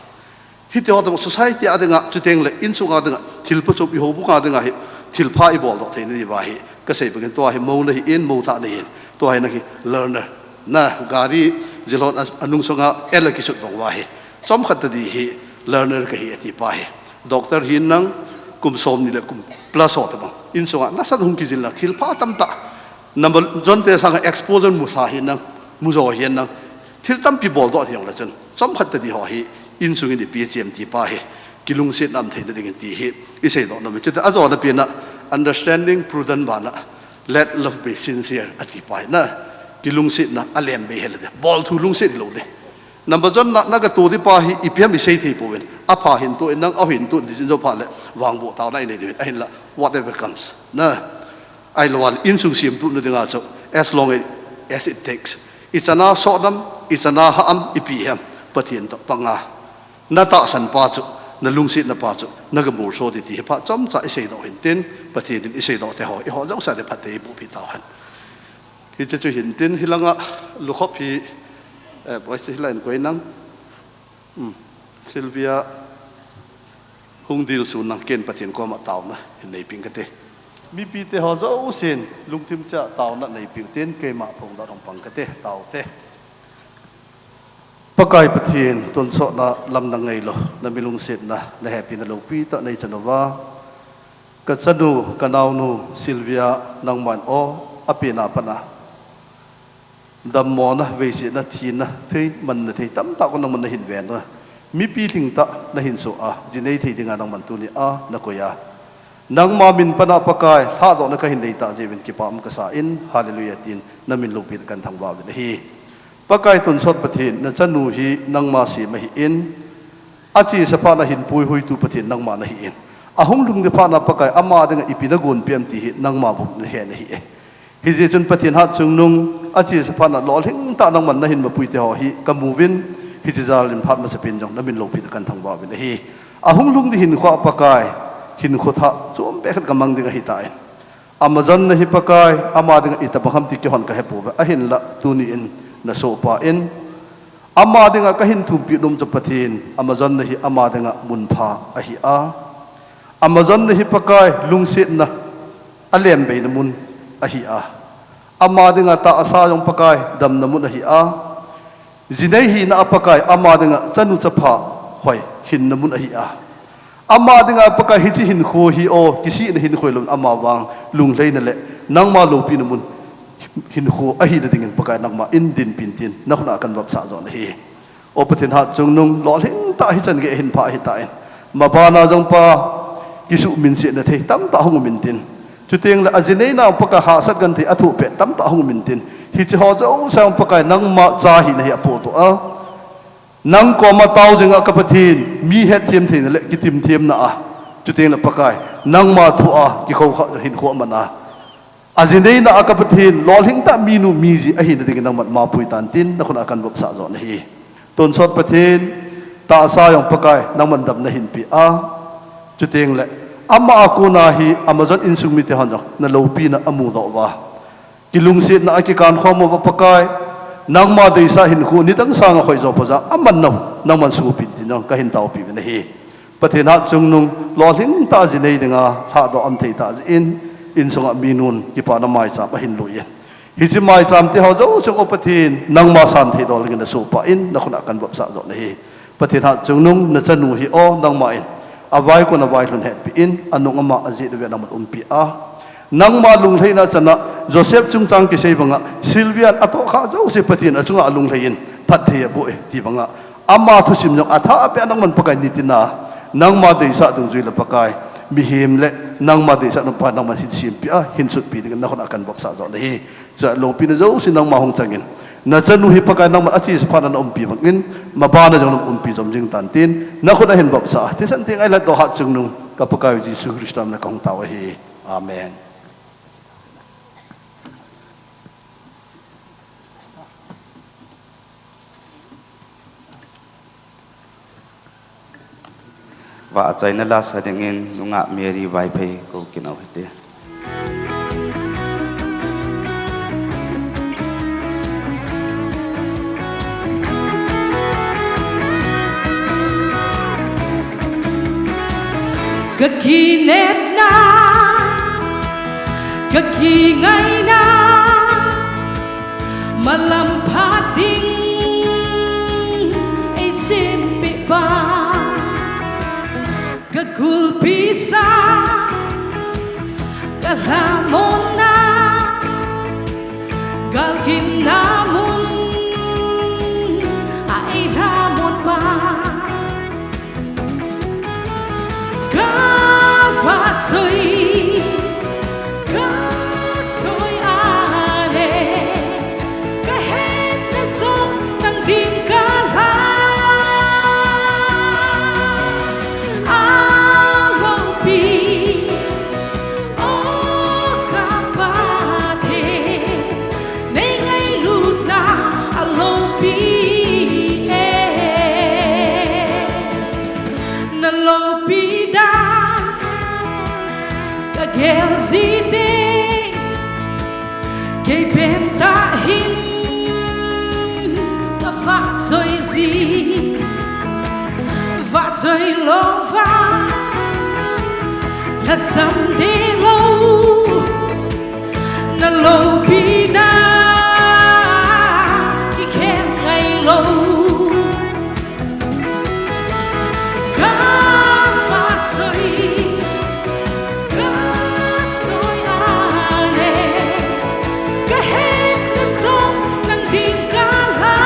Hiti ho tamo society a dinga, chuteng le insung a dinga, thil pachop i ho bunga dinga hi, thil pha i bol doh thei ni va hi, ka sei bangin tua hi mo na hi in, mo tha na hi in, tua hi na hi learner. Na gari, zilhon a, a nungsung a, el a kisut bang va hi. Som khat ta di hi, learner ka hi ati pa hi. Doctor hi nang, kum som ni le kum plus ho ta bang. Insung a, na san hung kizil na, thil pha tam ta. Number, jon te sang exposure mu sa hi nang, mu zo hi nang. Thil tampi bol doh thei jong le chun, chomkhat ta di ho hi, insung in ipi chem ti pa hi, kilungset nam theina ding in ti hi, i sei doh nom. Chute a jona pi na, understanding, prudent bana, let love be sincere, ati pa hi na, kilungsetna, a lem be hel de, bol thu lungset hi lo de. Number one na, na katoh ding pa hi ipi ham isei thei pouvin. Apha hin toh in nang, ahin toh ding jong pha le vangboh taona inei diuvin. Ahinla, whatever comes. Na, ahilou le insung semtup na dinga chu, as long as it takes. Ichan a soh nam, ichan a hah am, ipi ham, Pathen toh panga. Na tahsan pa chu, na lungsetna pa chu, na gamolso ding ti hi phat chomcha iseidoh hintin, Pathen in iseidoh te ho, eiho jouse a ding phatthei eiboh pi tauhen. Hiche chu hintin, hilanga lukhop hi, eh, boys chu hilai in koi nang. Hmm. Sylvia, hung dilsun nang, ken Pathen koma taona hin neipeh kate. Mipi te ho jousen, lungthim cheh a taona neipeh tin, keima phongdoh hung pang kate, taote. Pakai Pathen, tonsot na lam na ngailou, na milungsetna, na hepina loupi tah nei chan uva. Ka chanu, ka naonu, Sylvia, nangman o, apen a pat a. Dammona, veisetna, thina, thei, manna thei, tamtah kon nangman na hin ven a. Mipi lhingtah, na hin soh a, jinei thei dinga nangman tuni a, na koi a. Nangma min pan a Pakai, lhadohna ka hin nei tah jeh uvin kipa um ka sa in, Hallelujah tin, na min loupi tah kan thangvah uvin ahi. Pakai tonsot Pathen, na chanu hi nangma sem ahin, achesa phat na hin puihoitu Pathen nangma na hin. Ahung lhung ding phat na Pakai ama dinga ipi na gonpeh am ti hi nangma bou na he na hi e. Hijeh chun Pathen Hatchungnung, achesa phat na lolhing tah nangman na hin mapui te ho hi ka mu uvin, hiche jal in phat masapen jong na min loupi tah kan thangvah uvin ahi. Ahung lhung ding hinkho a Pakai, hinkho thah chom beh khat ka mang ding ahi tai. Amazon na hi Pakai, ama dinga itobang ham ti kihon ka he pouve, ahinla tuni in na soh pah in. Ama dinga ka hin thumpi nom chu Pathen, Amazon na hi ama dinga mun pha ahi a. Amazon na hi Pakai, lungsetna, a lem beina mun ahi a. Ama dinga tahsa jong Pakai, damna mun ahi a. Jinei hina a Pakai, ama dinga chanu chapha hoi, hinna mun ahi a. Ama dinga Pakai hiche hinkho hi o, kisihna hinkho hilou in ama vang, lunglhaina le, nangma loupina mun, hinkho ahina dingin Pakai nangma in dinpin tin, na khut a kan vopsah joh na hi. O Pathen Hatchungnung, lolhing tah hichan gei hin pha ahi tai. Mabana jong pa, kisuh minsetna thei, tamtah hung um intin. Chuteng le ajinei na Pakai hahsat genthei a thoh pet tamtah hung um intin. Hiche ho jouse a Pakai nangma cha hina hi apoh toh a. Nang koma tao jing a ka Pathen, mi hetthem theina le kitimthemna a. Chuteng le Pakai, nangma thu a kikhoukhah hinkho aman a. Ajinei na a ka Pathen, lolhing tah minu miji ahina dingin nangman mapui tan tin, na khut a kan vopsah joh na hi. Tonsot Pathen, tahsa jong Pakai, nangman damna hin pe a. Chuteng le, ama a kona hi, Amazon insung mite hon jong, na loupina amu doh uva. Kilungsetna a kikan khom uva Pakai, nangma deisah hinkho nidang sanga hoi jo pha ja, aman nau, nangman sopin tin jong, ka hin taopi uvin ahi. Pathen Hatchungnung, lolhing tah jinei dinga, lhadoh um thei tah jeh in, insunga minun, kipana maicham ahin lui in. Hiche maicham te ho jouse jong o Pathen, nangma santhei dol dingin na soh pah in, na khut a kan vopsah joh na hi. Pathen Hatchungnung, na chanu hi o, nangma in. Avaikon availhun hetpi in, anung ama ajet uva nangman umpi a. Nangma lunglhaina chan a, Joseph chungchang kisei banga, Sylvia in atohkhah jouse Pathen achunga alunglhai in, phatthei aboh e, ti banga. Ama thusim jong athah peh a nangman Pakai nitin a, nangma deisah dungjui le Pakai, mihem le nangma deisah nung pa nangman hin sempeh a, hin sutpi dingin na khut a kan vopsah joh na hi. Chua loupina jouse nangma hung changin. Na chanu hi Pakai nangman achesa phat na na umpi bangin, mabana jong na umpi jom jing tan tin, na khut a hin vopsah a. Thisan theng a ilhatdoh Hatchungnung, ka Pakai Jesu Christa min a ka hung tao ahi. Amen. Vah achaina la sa dingin nungah Mary Vaiphei kou kit u hite. Ka kinepna, ka kingaina, malam phat ding ei sempeh pa. Ka gulpi sa, ka lhamonna, galginna mun a ei lhamon pa. Ka vahchoi, ka choi a le, ka hetna jong nang din ka lha. Vahchoi ji, vahchoi louva, lhasam deh lou, na loupina kikhel ngai lou. Ka vahchoi, ka choi a le, ka hetna jong nang ding ka la.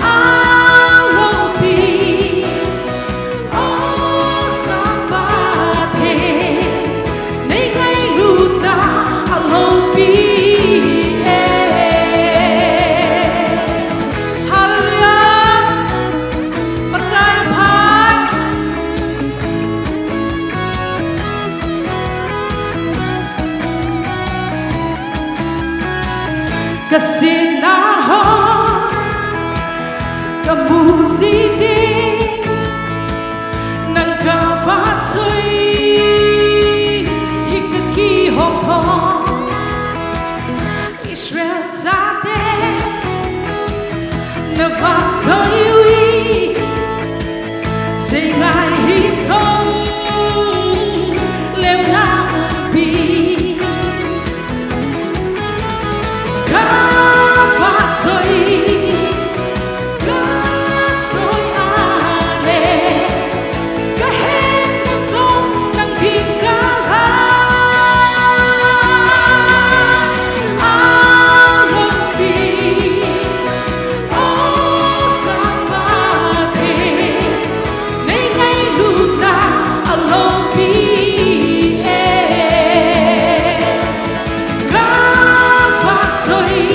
A loupi, o ka Pathen, nei ngailutna a loupi e. Hallelujah. Pakai phat. Ka sihna ho, ka mu ji ding, nang ka vahchoi, hi ka kihou tho. Israel chate, na vahchoi u hi, sei ngai hi chom leu na umpi. Ka vahchoi, ka choi a le, ka hetna jong nang ding ka la. A loupi, o ka Pathen, nei ngailutna a loupi e. Ka vahchoi,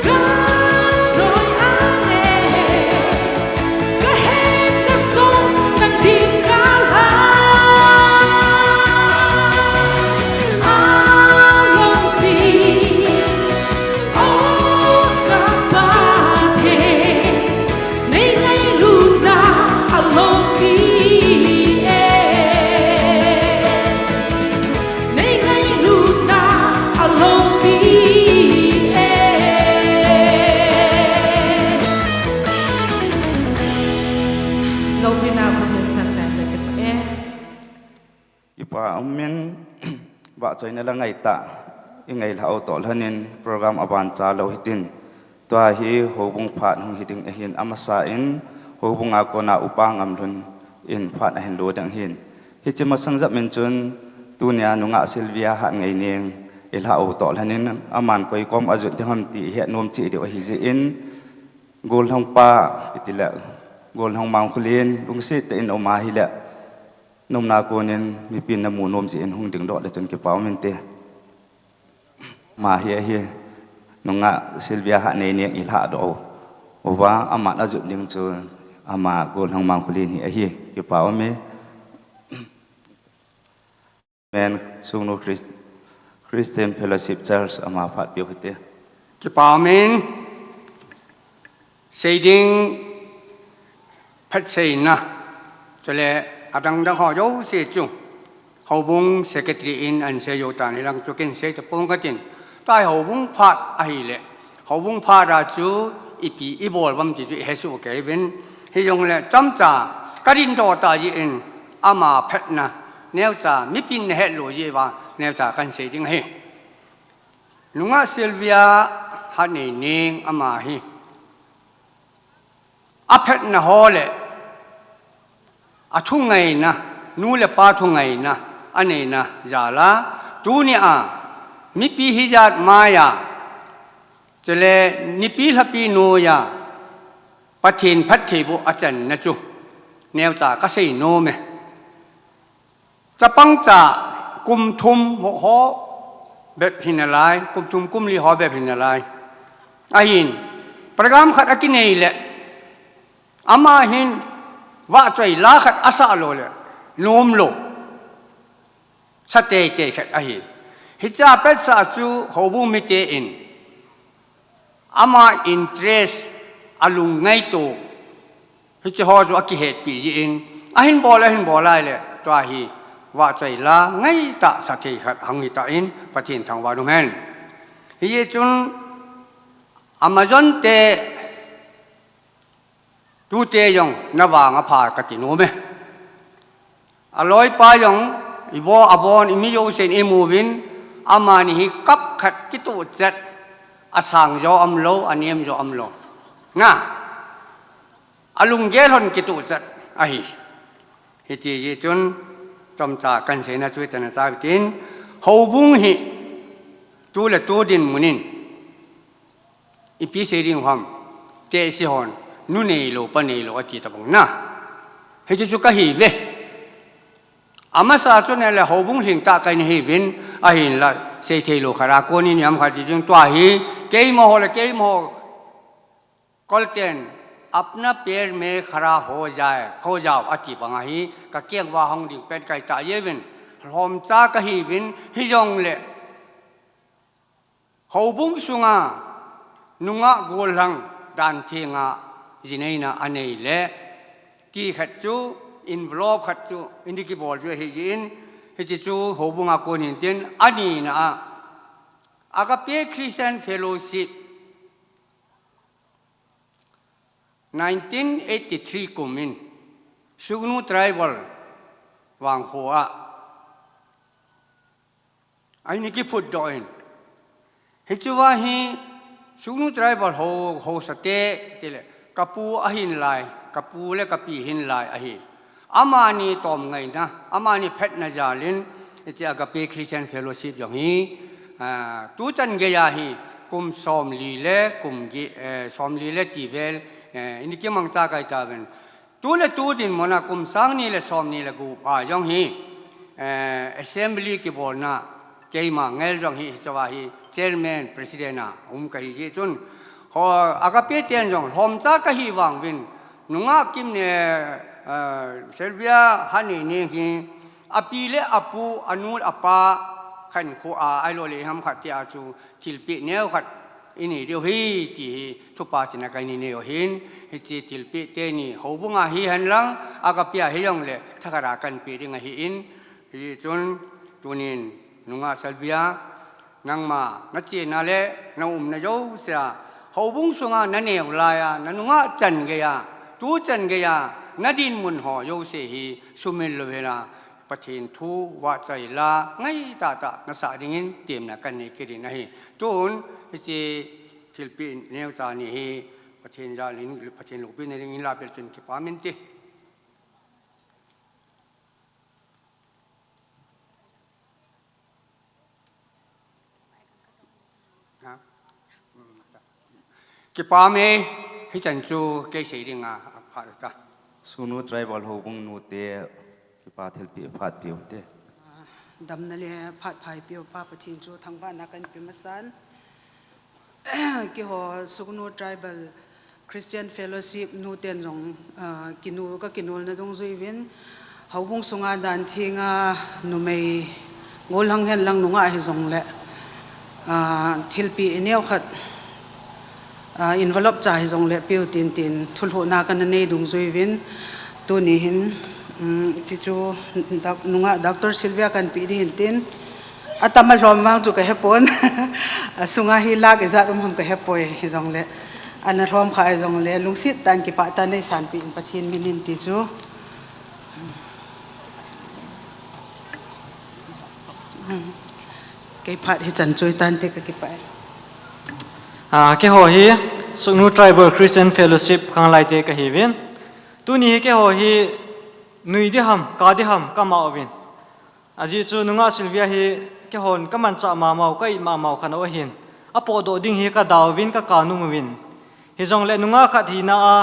ka choi a le, ka hetna jong nang ding ka la. A loupi, o ka Pathen, nei ngailutna a loupi e. Nei ngailutna a loupi e. Loupina bung le chan le le kipa e. Kipa umin, vahchoina la ngaitah i ngailhah u toh lhonin program aban cha lou hitin. Tua hi houbung phat hung hi ding ahin, amasa in houbung a kona upa Ngamlhun in phat ahin lo ding ahin. Hiche masang jep in chun tunia nungah Sylvia Hatngaining i lhah u toh lhonin aman koi kom a jot ding ham ti i het nom cheh diu ahi jeh in, Gollhang pa, iti le, Gollhang Mangkholin, lungset tah in um ahile, nomna konin mipin na mu nom jeh in hung dingdoh le chun kipa um inte. Ama hi ahi, nungah Sylvia Hatngaining i lhahdoh uva, aman a jot ding chu ama Gollhang Mangkholin hi ahi, kipa um e. Amen. Sungnu Christ-, Christian Fellowship Church ama phat peh u hite. Kipa um in, sei ding phat seina, chule adang dang ho jouse chu houbung secretary in ahin sei u tan, hilang chu kin sei tapong katin. Tua hi houbung phat ahile, houbung phat a chu ipi i bol uvem ti chu i hesoh kei uvin. Hijongle chomcha ka dingdoh tah jeh in ama phatna neocha mipin na het lou jeh uva neocha kahin sei ding ahi. Nungah Sylvia Hatngaining ama hi aphatna ho le, athungaina, nu le pa thungaina aneina jal a, tunia mipi hijat maiya, chule nipi lhapi noiya Pathen phattheiboh achanna chu neocha kasei nom e. Chapang cha kum thum ho, ho bep hinalai, kum thum kum li ho bep hinalai. Ahin, program khat akinei le, ama hin vahchoi la khat asah lou le, nom lou. Sa teitei khat ahin. Hiche a petsah chu houbung mite in ama interest, alung ngaito, hiche ho chu akihetpi jeh in, ahin bol, ahin bol ahile, tua hi vahchoi la ngaitah sa thei khat hung hitah in, Pathen thangvah in um hen. Hijeh chun, Amazon te, tute jong navang apha kati nom e. Aloipa jong, ibo abon, imi jousen imuvin, amani hi kap khat kituh chet, asang jo umlou, anem jo umlou. Na, alunggel hon kituh chet ahi. Hiti jeh chun, chomcha kahin seina chu hitin ahi tin, houbung hi, tu le tu dinmun in, ipi sei ding ham, tehse hon, nu neilou, pa neilou, ati tabang na. Hichu chu kahi ve. Amasa chu nele houbung lhingtah kahi nahiuvin, ahinla, seithei lou khat a konin ijat khat ti ding tua hi, keima ho le keima ho, Kolten, apna per me khara ho jaye, ho jao, ati bang ahi, kakeng uva hung ding pen kahi tauvin, lhomcha kahiuvin, hijongle, houbung sunga, nungah gollhang dan thenga jineina anei le, ti khat chu, envelope khat chu, eini kibol chu ahi jin, hiche chu houbunga kon hin tin, anina a, Agape Christian Fellowship, nineteen eighty-three kum in, Sugnu Tribal vangkho a, eini kiphutdoh in. Hichea hi Sugnu Tribal ho, hosate, tile, kapu ahin lai, kapu le kapi hin lai ahi. Amani tomngaina, amani phatna jalin, hiche Agape Christian Fellowship jong hi, ah, tuchan geiya hi, kum somli le, kum gi, eh, somli le tivel, eh, eini kimangcha kahi tauvin. Tu le tu dinmun a kum sang ni le somni le gup a jong hi, eh, assembly kibolna keima ngel jong hi, hichea hi chairman, president a um kahi jeh chun, ho Agape ten jong lhomcha kahi vangin, nungah Kim ne, eh, Sylvia Haneineng hi, api le apu, anu apa, khankho a, ahilou le iham khat tia chu, thilpeh neo khat inei diu ahi, ti hi thupeh china kahin nei u ahin, hiche thilpeh teni houbunga hihen lang, Agape a hijongle, thakhat a kahin pe ding ahin, hichun, tunin, nungah Sylvia, nangma, nachena le, naumna jousea, houbung sunga naneo laiya, nanungah chan geiya, tuchan geiya, nadinmun ho jouse hi, sumil louhela, Pathen thu vahchoi la, ngai tahtah nasah dingin temna kahin nei kit in ahi. Tun, hiche thilpeh neocha ni hi, Pathen jal in, Pathen loupina dingin la bel chun kipah inte. Ha? Kipah e, hichan chu kei sei dinga aphat ta. Sugnu Tribal Houbung nute, kipa thilpeh phat peh ute. Damna le phat pha eipeu Pa Pathen chu thangvahna kahin pe masan. Keiho Sugnu Tribal Christian Fellowship nuten jong, ah, kinu, kakinolna dungjuiyin, houbung sunga dan thenga numei gollhang hen lang nungah hijongle, ah, thilpeh neokhat, ah, envelope cha hijongle peh u tin tin thulhuhna kana nei dungjuiyin, tuni hin, um, hiche chu doc-, nungah Doctor Sylvia kahin pe ding ahin tin, atam alhom vang chu kahepon. Asunga hi lakh ijat um ham kahepoi hijongle. Ana lhom kha hijongle, lungset tah in kipah tah in neisanpeh in Pathen min in ti chu. Kei phat hichan chu hitante kakipah e. Ah, keiho hi Sugnu Tribal Christian Fellowship khanglai te kahiuvin. Tuni hi keiho hi nui ding ham, kap ding ham, kama uvin. Ajeh chu nungah Sylvia hi keihon kamanchah mamau, ka-it mamau khat ahin. Apohdoh ding hi kadauvin, kakap nom uvin. Hijongle nungah khat hina a,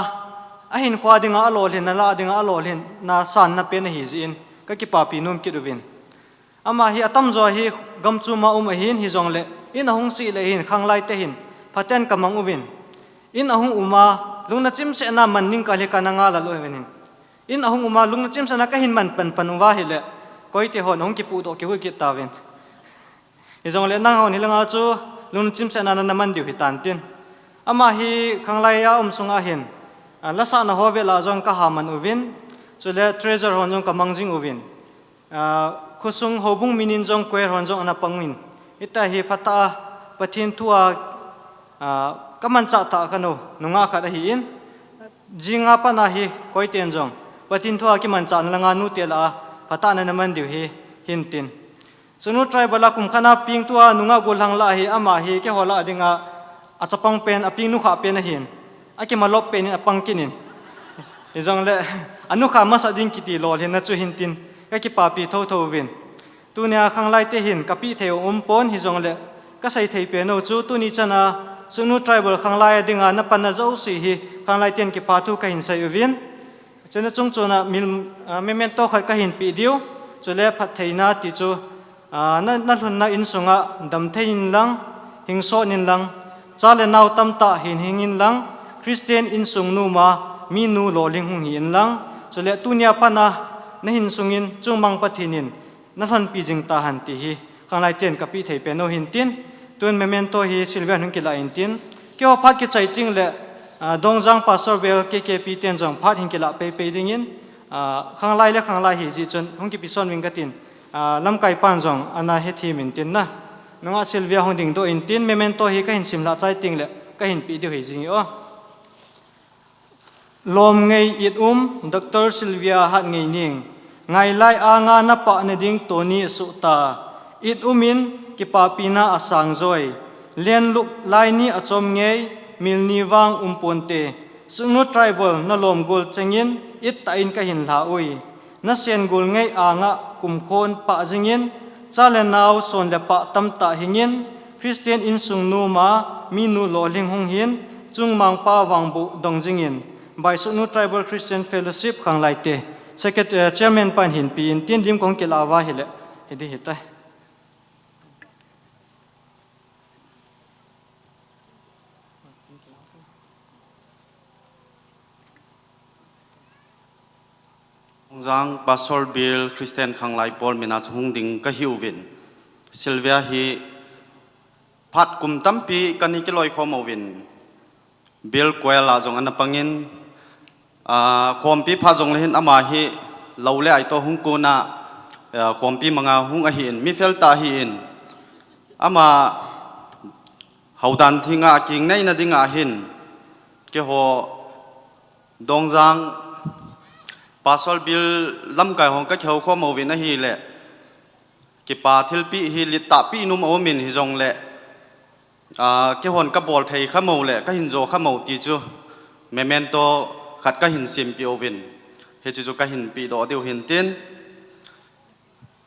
ahinkhoa dinga alolhinna, la dinga alolhinna sanna pen ahi jeh in, kakipapi nom kit uvin. Ama hi atamjo hi gamchom a um ahin, hijongle in ahung sih le hin khanglai te hin phaten kamang uvin. In ahung um a, lungna chimsetna man ning kal hi kana ngai lou uvin. In ahung um a, lungna chimsetna kahin man panpan uva ahile, koite hon ahung kipudoh kihui kit tauvin. Hijongle nanghon hilanga chu lungna chimsetna nana man diu hitan tin. Ama hi khanglai a um sunga hin, ah, lasahna ho vel a jong kaha man uvin, chule treasurer hon jong kamang jing uvin. Ah, khosung houbung min in jong choir hon jong ana pang uvin. Hitia hi phatah a Pathen thu a Kamanchah tah kanu nungah khat ahin, jinga pat a hi koiten jong Pathen thu a kimanchahna langa nute lah a phatah a naman diu hi hintin. Sugnu tribal a kum khat a peng tua nungah gollhang lah a hi ama hi keiho lah a dinga achapang pen, apeng nukhah pen ahin, akimalop pen in apang kit in. Hijongle anukha masa ding kiti lolhinna chu hintin, kakipapi thotho uvin. Tunia khanglaite hin kapeh thei u umpon, hijongle kasei thei pen u chu tuni chana Sugnu tribal khanglai a dinga napanna jouse hi khanglaiten kipathu kahin sei uvin. Chuna chungchona memento khat kahin peh diu, chule phattheina ti chu, nalhunna insunga damthei inlang, hingsot inlang, cha le nao tamtah hin hing inlang, Christian insung noma minu lolhing hung hi inlang, chule tunia pat a nahinsung in chungmang Pathen in nalhonpi jing tahen ti hi khanglaiten kapeh thei pen u hintin. Tun memento hi Sylvia in hung kilah intin, keiho phat kichai tengle Dongjang Pastor Bel K K P ten jong phat hin kilah peipei dingin, khanglai le khanglai hijeh chun hung kipeson uving katin, lamkaipan jong ana hethem intin na. Nungah Sylvia hung dingdoh intin, memento hi kahin simlhah chai tengle kahin peh diu hijing e o. Lomngei it um Doctor Sylvia Hatngeining, ngailai anga napah nading tuni asuhta. It um in kipapina asang joi, lenlup lai ni achom ngei, mil ni vang umponte. Sugnu tribal nalom gol chengin ittah in kahin lha ui. Nasen gol ngei anga kumkhon pah jingin, cha le nao son le pah tamtah hingin, Christian insung noma minu lolhing hung hin, chungmangpa vangboh dong jingin, by Sugnu Tribal Christian Fellowship khanglaite. Secretary, Chairman pan hinpe intin, lim kahung kilah uva hile hidi hitai. Dongjang Pastor Bel Christian khanglai pawl mina chu hung ding kahiuvin, Sylvia hi phat kum tampi kana kiloikhom uvin, Bel Choir a jong ana pangin, khompi phat jongle hin ama hi lou le ai toh hung kona, khompi manga hung ahin, mi feltah ahin, ama houdan thinga akingneina dinga hin, keiho Dongjang Pastor Bel lamkai hon kakihoukhom uvin ahile, kipa thilpeh hi littahpi in um aumin, hijongle keihon kabol thei khamou le kahin jo khamou ti chu memento khat kahin sempeh uvin, hiche chu kahin pehdoh diu hintin,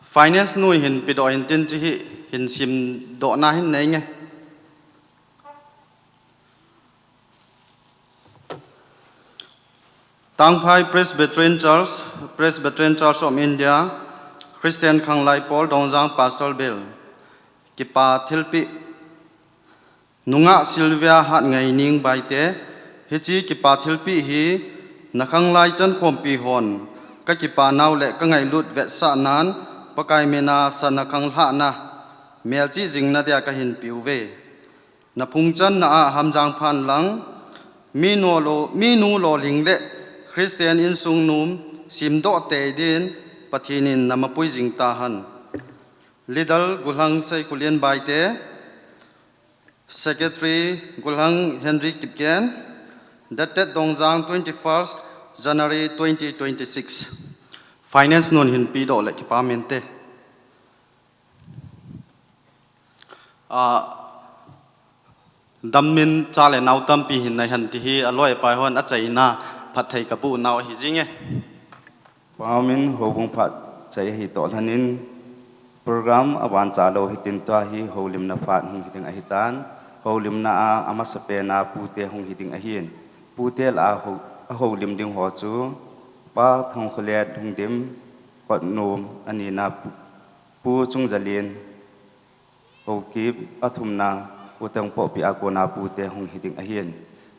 finance nun hin pehdoh hintin, chu hi hin simdohna hin neinge. Tangphai Presbyterian Church, Presbyterian Church of India, Christian khanglai pawl, Dongjang Pastor Bel. Kipa thilpeh. Nungah Sylvia Hatngeining Baite, hiche kipa thilpeh hi nakhanglai chankhompi hon kakipanau le kangailut vetsahnan, Pakai mina sana khanglhahna, melchih jingna dia kahin peuve. Naphungchanna a hamjang phan lang, minu lolhing le Christian insung nom semdoh tei din Pathen in namapui jing tahen. Leader Golhang Seikhulen Baite, Secretary Golhang Henry Kipgen, dated Dongjang, twenty-first January twenty twenty-six. Finance nun hin pehdoh le kipa mente. Dammin cha le nao tampi hin naihen ti hi aloi apai hon achaina phatthei kaboh nau ahi jinge. Paomin houbung phat chai ahi toh lhonin, program avancha lou hitin, tua hi houlimna phat hung hiding ahitan, houlimna a amasapen a pute hung hiding ahin, pute lah a houlim ding ho chu Pa Thangkholet Lhungdim, Kotnom, anina Pu Chungjalen, Haokip, athumna Pu Tengpohpi, akona pute hung hiding ahin,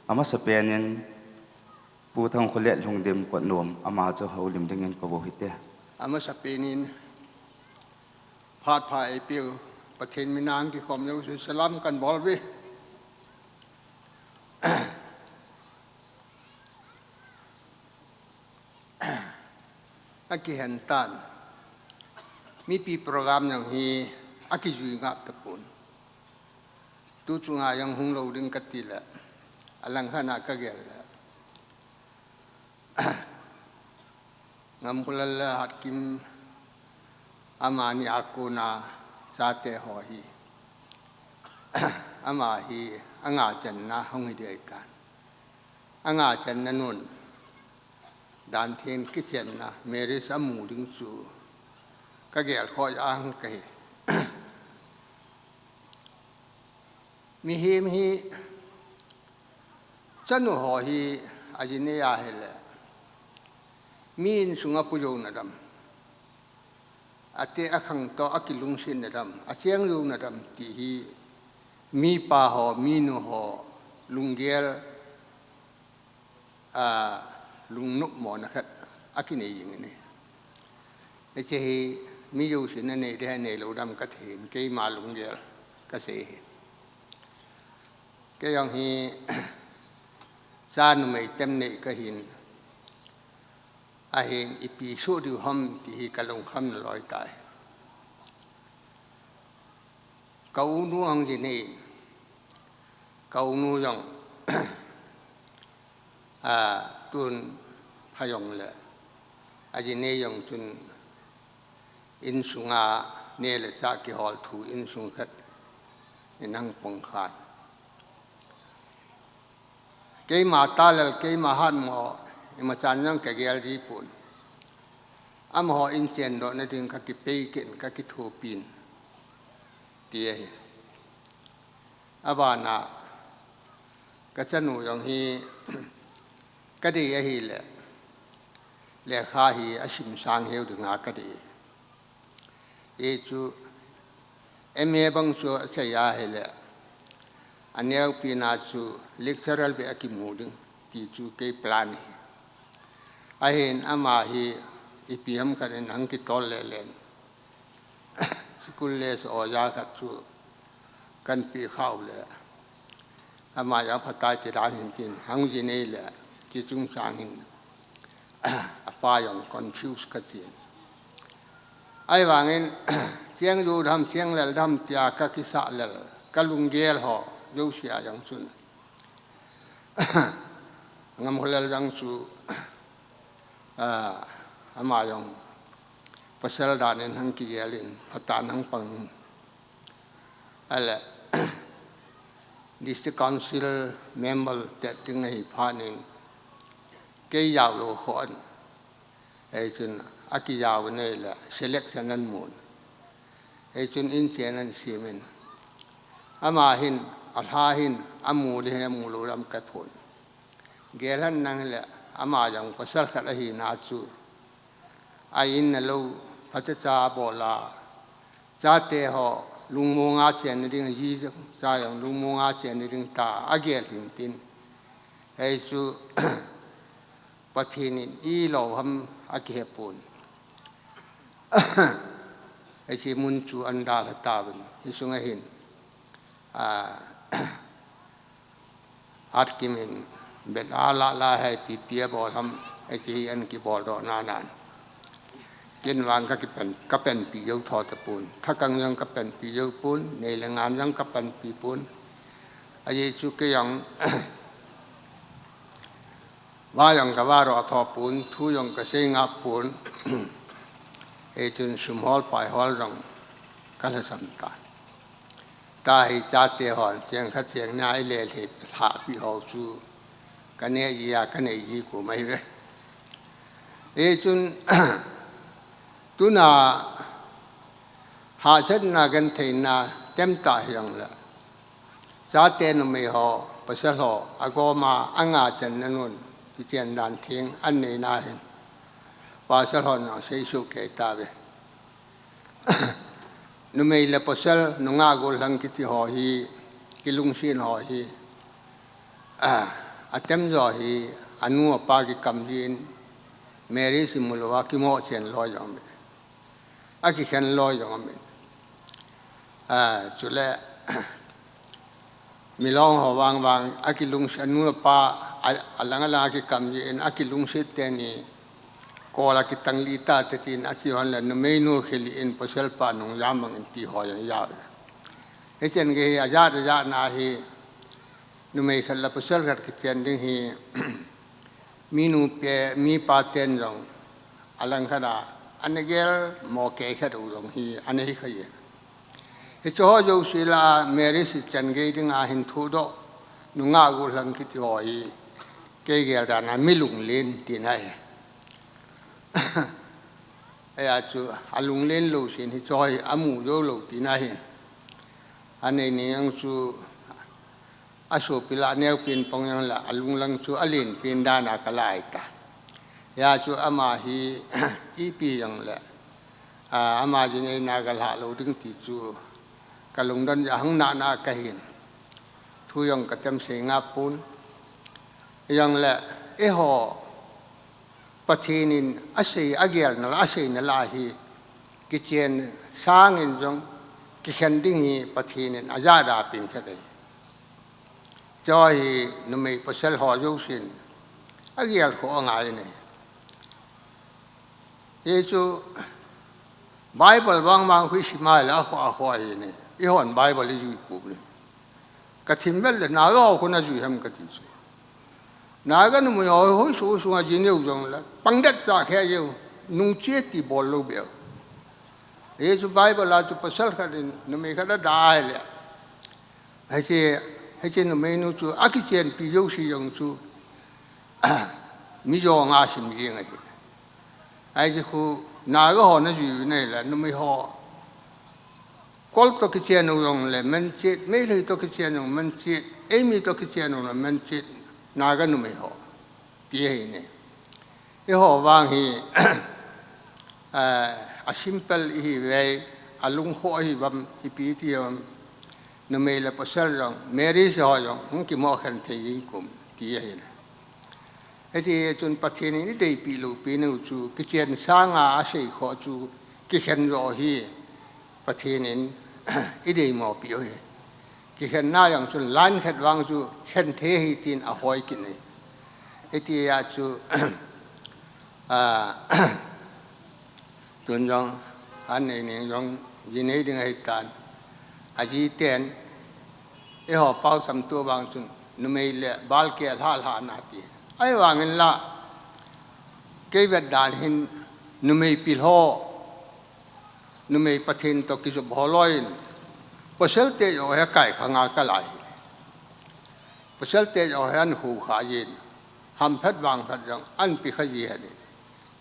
amasapen in Pu Thangkholet Lhungdim, Kotnom, ama chu houlim dingin kabol hite. Amasapen in phat pha eipeu Pathen mina kikhom jouse salam kanbol uve. Akihen tan. Mipi program jong hi akijui ngap tapon. Tu chunga jong hung lou ding kati le, alang khat a kagel le, Ngamkholal le Hatkim amani a kona chate ho hi, ama hi anga channa hung hi ding ahitan. Anga channa nun, dan theng kichenna, marriage amu ding chu kagel khoi ang kahi. Mihem hi, chanu ho hi, ajinei ahile, mi insunga pu jouna dam, ate akhang toh akilungsetna dam, acheng jouna dam ti hi, mipa ho, minu ho, lunggel, a, lungnopmona khat akinei jing ahi. Hiche hi mi jousen anei ding ahi, anei lou dam kathei, keima lunggel kasei ahi. Kei jong hi, cha numei tem nei kahin, ahin ipi soh diu ham ti hi kalungkhamna loi tai. Ka unu hung jinei, ka unu jong, a, tun pha jongle, ajinei jong chun insunga neh le chah kihol thu insung khat in ahung pang khan. Keima talel, keima hatmo, imachan jong kagel ji pon. Amaho inchen dohna ding kakipei kit in, kakithopin, ti ahi. Abana, kachanu jong hi, kadei ahile, lekha hi asim sang heu dinga kadei. Hichu, M A bang chu achai ahile, aneopen a chu lecturer beh akimu ding, ti chu kei plan ahi. Ahin ama hi ipi ham khat in ahung kitol lelen, school le oja khat chu kahin pe khah u le, ama jong phatai ti dan hin tin, hung jinei le, ti chungchang hin, apa jong confuse kachen. Ahivangin, cheng jou dam, cheng lel dam tia kakisah lel, kalunggel ho jouse a jong chun, Ngamkholal jong chu, a, ama jong pasal dan in ahung kigel in, phatah in ahung pang in. Ahile, District Council member tet ding ahi phat in, kei jao lou khon. Hichun akijao in ahile selection ahin mun. Hichun inchen ahin sem in. Ama hin, alha hin, amu ding ahi, amu lou ding ahi kaphon. Gel hen lang hile, ama jong pasal khat ahina chu, a in a lou, phatecha bol a, chate ho lungmonga chenna ding, jicha jong lungmonga chenna ding tia agel hin tin. Hichu, Pathen in ilou ham akihe pon. Hiche mun chu ahin dalha tauvin, hiche sunga hin, a, Hatkim in bet ala la hai pipi abol ham, hiche hi ahin kibol doh nanan. Ken vang kakipan, kapanpi jou tho tapon. Thakang jong kapanpi jou pon, nei le ngan jong kapanpi pon. Ajeh chu kei jong va jong kava doh tho pon, thu jong kasei ngap pon. Hichun sum hol pai hol jong kalhasam tan. Tahi chate hon cheng khat cheng ni a ile le lhahpi ho chu kanei ji a, kanei ji kum ahi ve. Hichun tuna hahsatna gentheina tamtah hijongle, chate numei ho, pasal ho, agoma, anga channa nun, kichen dan theng aneina hin, pasal hon jong seisoh kei tauve. Numei le pasal, nungah gollhang kiti ho hi, kilungset ho hi, a, atamjo hi, anu apa kikam jin, marriage imu louva kimoh chen loi jong aume. Akikhen loi jong aume. A, chule, milong ho vangvang, akilungset, anu apa, a, alang alang akikam jin, akilungset teni, kol a kitang lih ta te tin, achi hon le, numeinu khel in, pasal pa nung jam mang in ti ho jong aume. Hichan gei hi ajat ajatna hi, numei khat le pasal khat kichen ding hi, mi nupi, mi paten jong, alang khat a, ana gel mo kei khat u jong hi, ana hi khai. Hiche ho jouse lah a, marriage chan gei dinga hin thudoh, nungah gollhang kiti ho hi, kei gel dan a mi lunglen tina ahi. Hijeh chun, alunglen lou sen hiche ho hi amu jou lou tina ahi. Anei ni jong chu, asopi lah a neopen pang jong le, alunglang chu alen pen dan a kala ahitai. Hijeh chun ama hi, ipi jong le, a, ama jin eina galha lou ding ti chu, kalungdon jeh a hung nana kahin. Thu jong katem sei ngapon. Jong le, eiho, Pathen in asei, agelna lah, aseina lah a hi, kichen sangin jong, kikhen ding hi Pathen in ajat a apen khat ahi. Hiche hi numei pasal ho jousen, agel kho angai ne. Hichu Bible vang vang khu isim a le akhoh akhoh ahi ne. Eihon Bible ijui pum ne. Kathim vel le, Naga ho khu najui ham kati chu. Naga numei ho, hoi su sunga ji neo jong le, pangdet cha khe jeu, nungche ti bol lou beh. Hichu Bible a chu pasal khat in, numei khat ada ahile. Hiche, hiche numeinu chu, akichenpi jouse jong chu, mi jong a sim jeng ahi. Hiche khu, Naga ho najui u nai le, numei ho. Kol toh kichen u jong le manchah, Meitei toh kichen u manchah, eimi toh kichen u le manchah, Naga numei ho. Ti ahi ne. Eiho vang hi, a, a simple ihi uve, alungkhoh ahi uvam, ipi ti ham, numei le pasal jong, marriage ho jong, hung kimo khen thei jing kum, ti ahi ne. Hiti chun Pathen in ideipi loupinu chu, kichen sanga asei kho chu, kikhen jo hi, Pathen in ideimo piu ahi. Kikhenna jong chun line khat vang chu khen thei ahi tin ahoi kit ne. Hiti a chu, a, tun jong, an nei ning jong, ji nei ding ahi tan. Aji ten, eiho pao samtu vang chun, numei le bal ke lha lha na ti. Ahivangin la, kei vet dan hin, numei pil ho, numei Pathen toh kijop ho loi in, pasal te jo he kai khanga kalai. Pasal te jo he an hu kha jin, ham phat vang phat jong an pi kha ji he ni.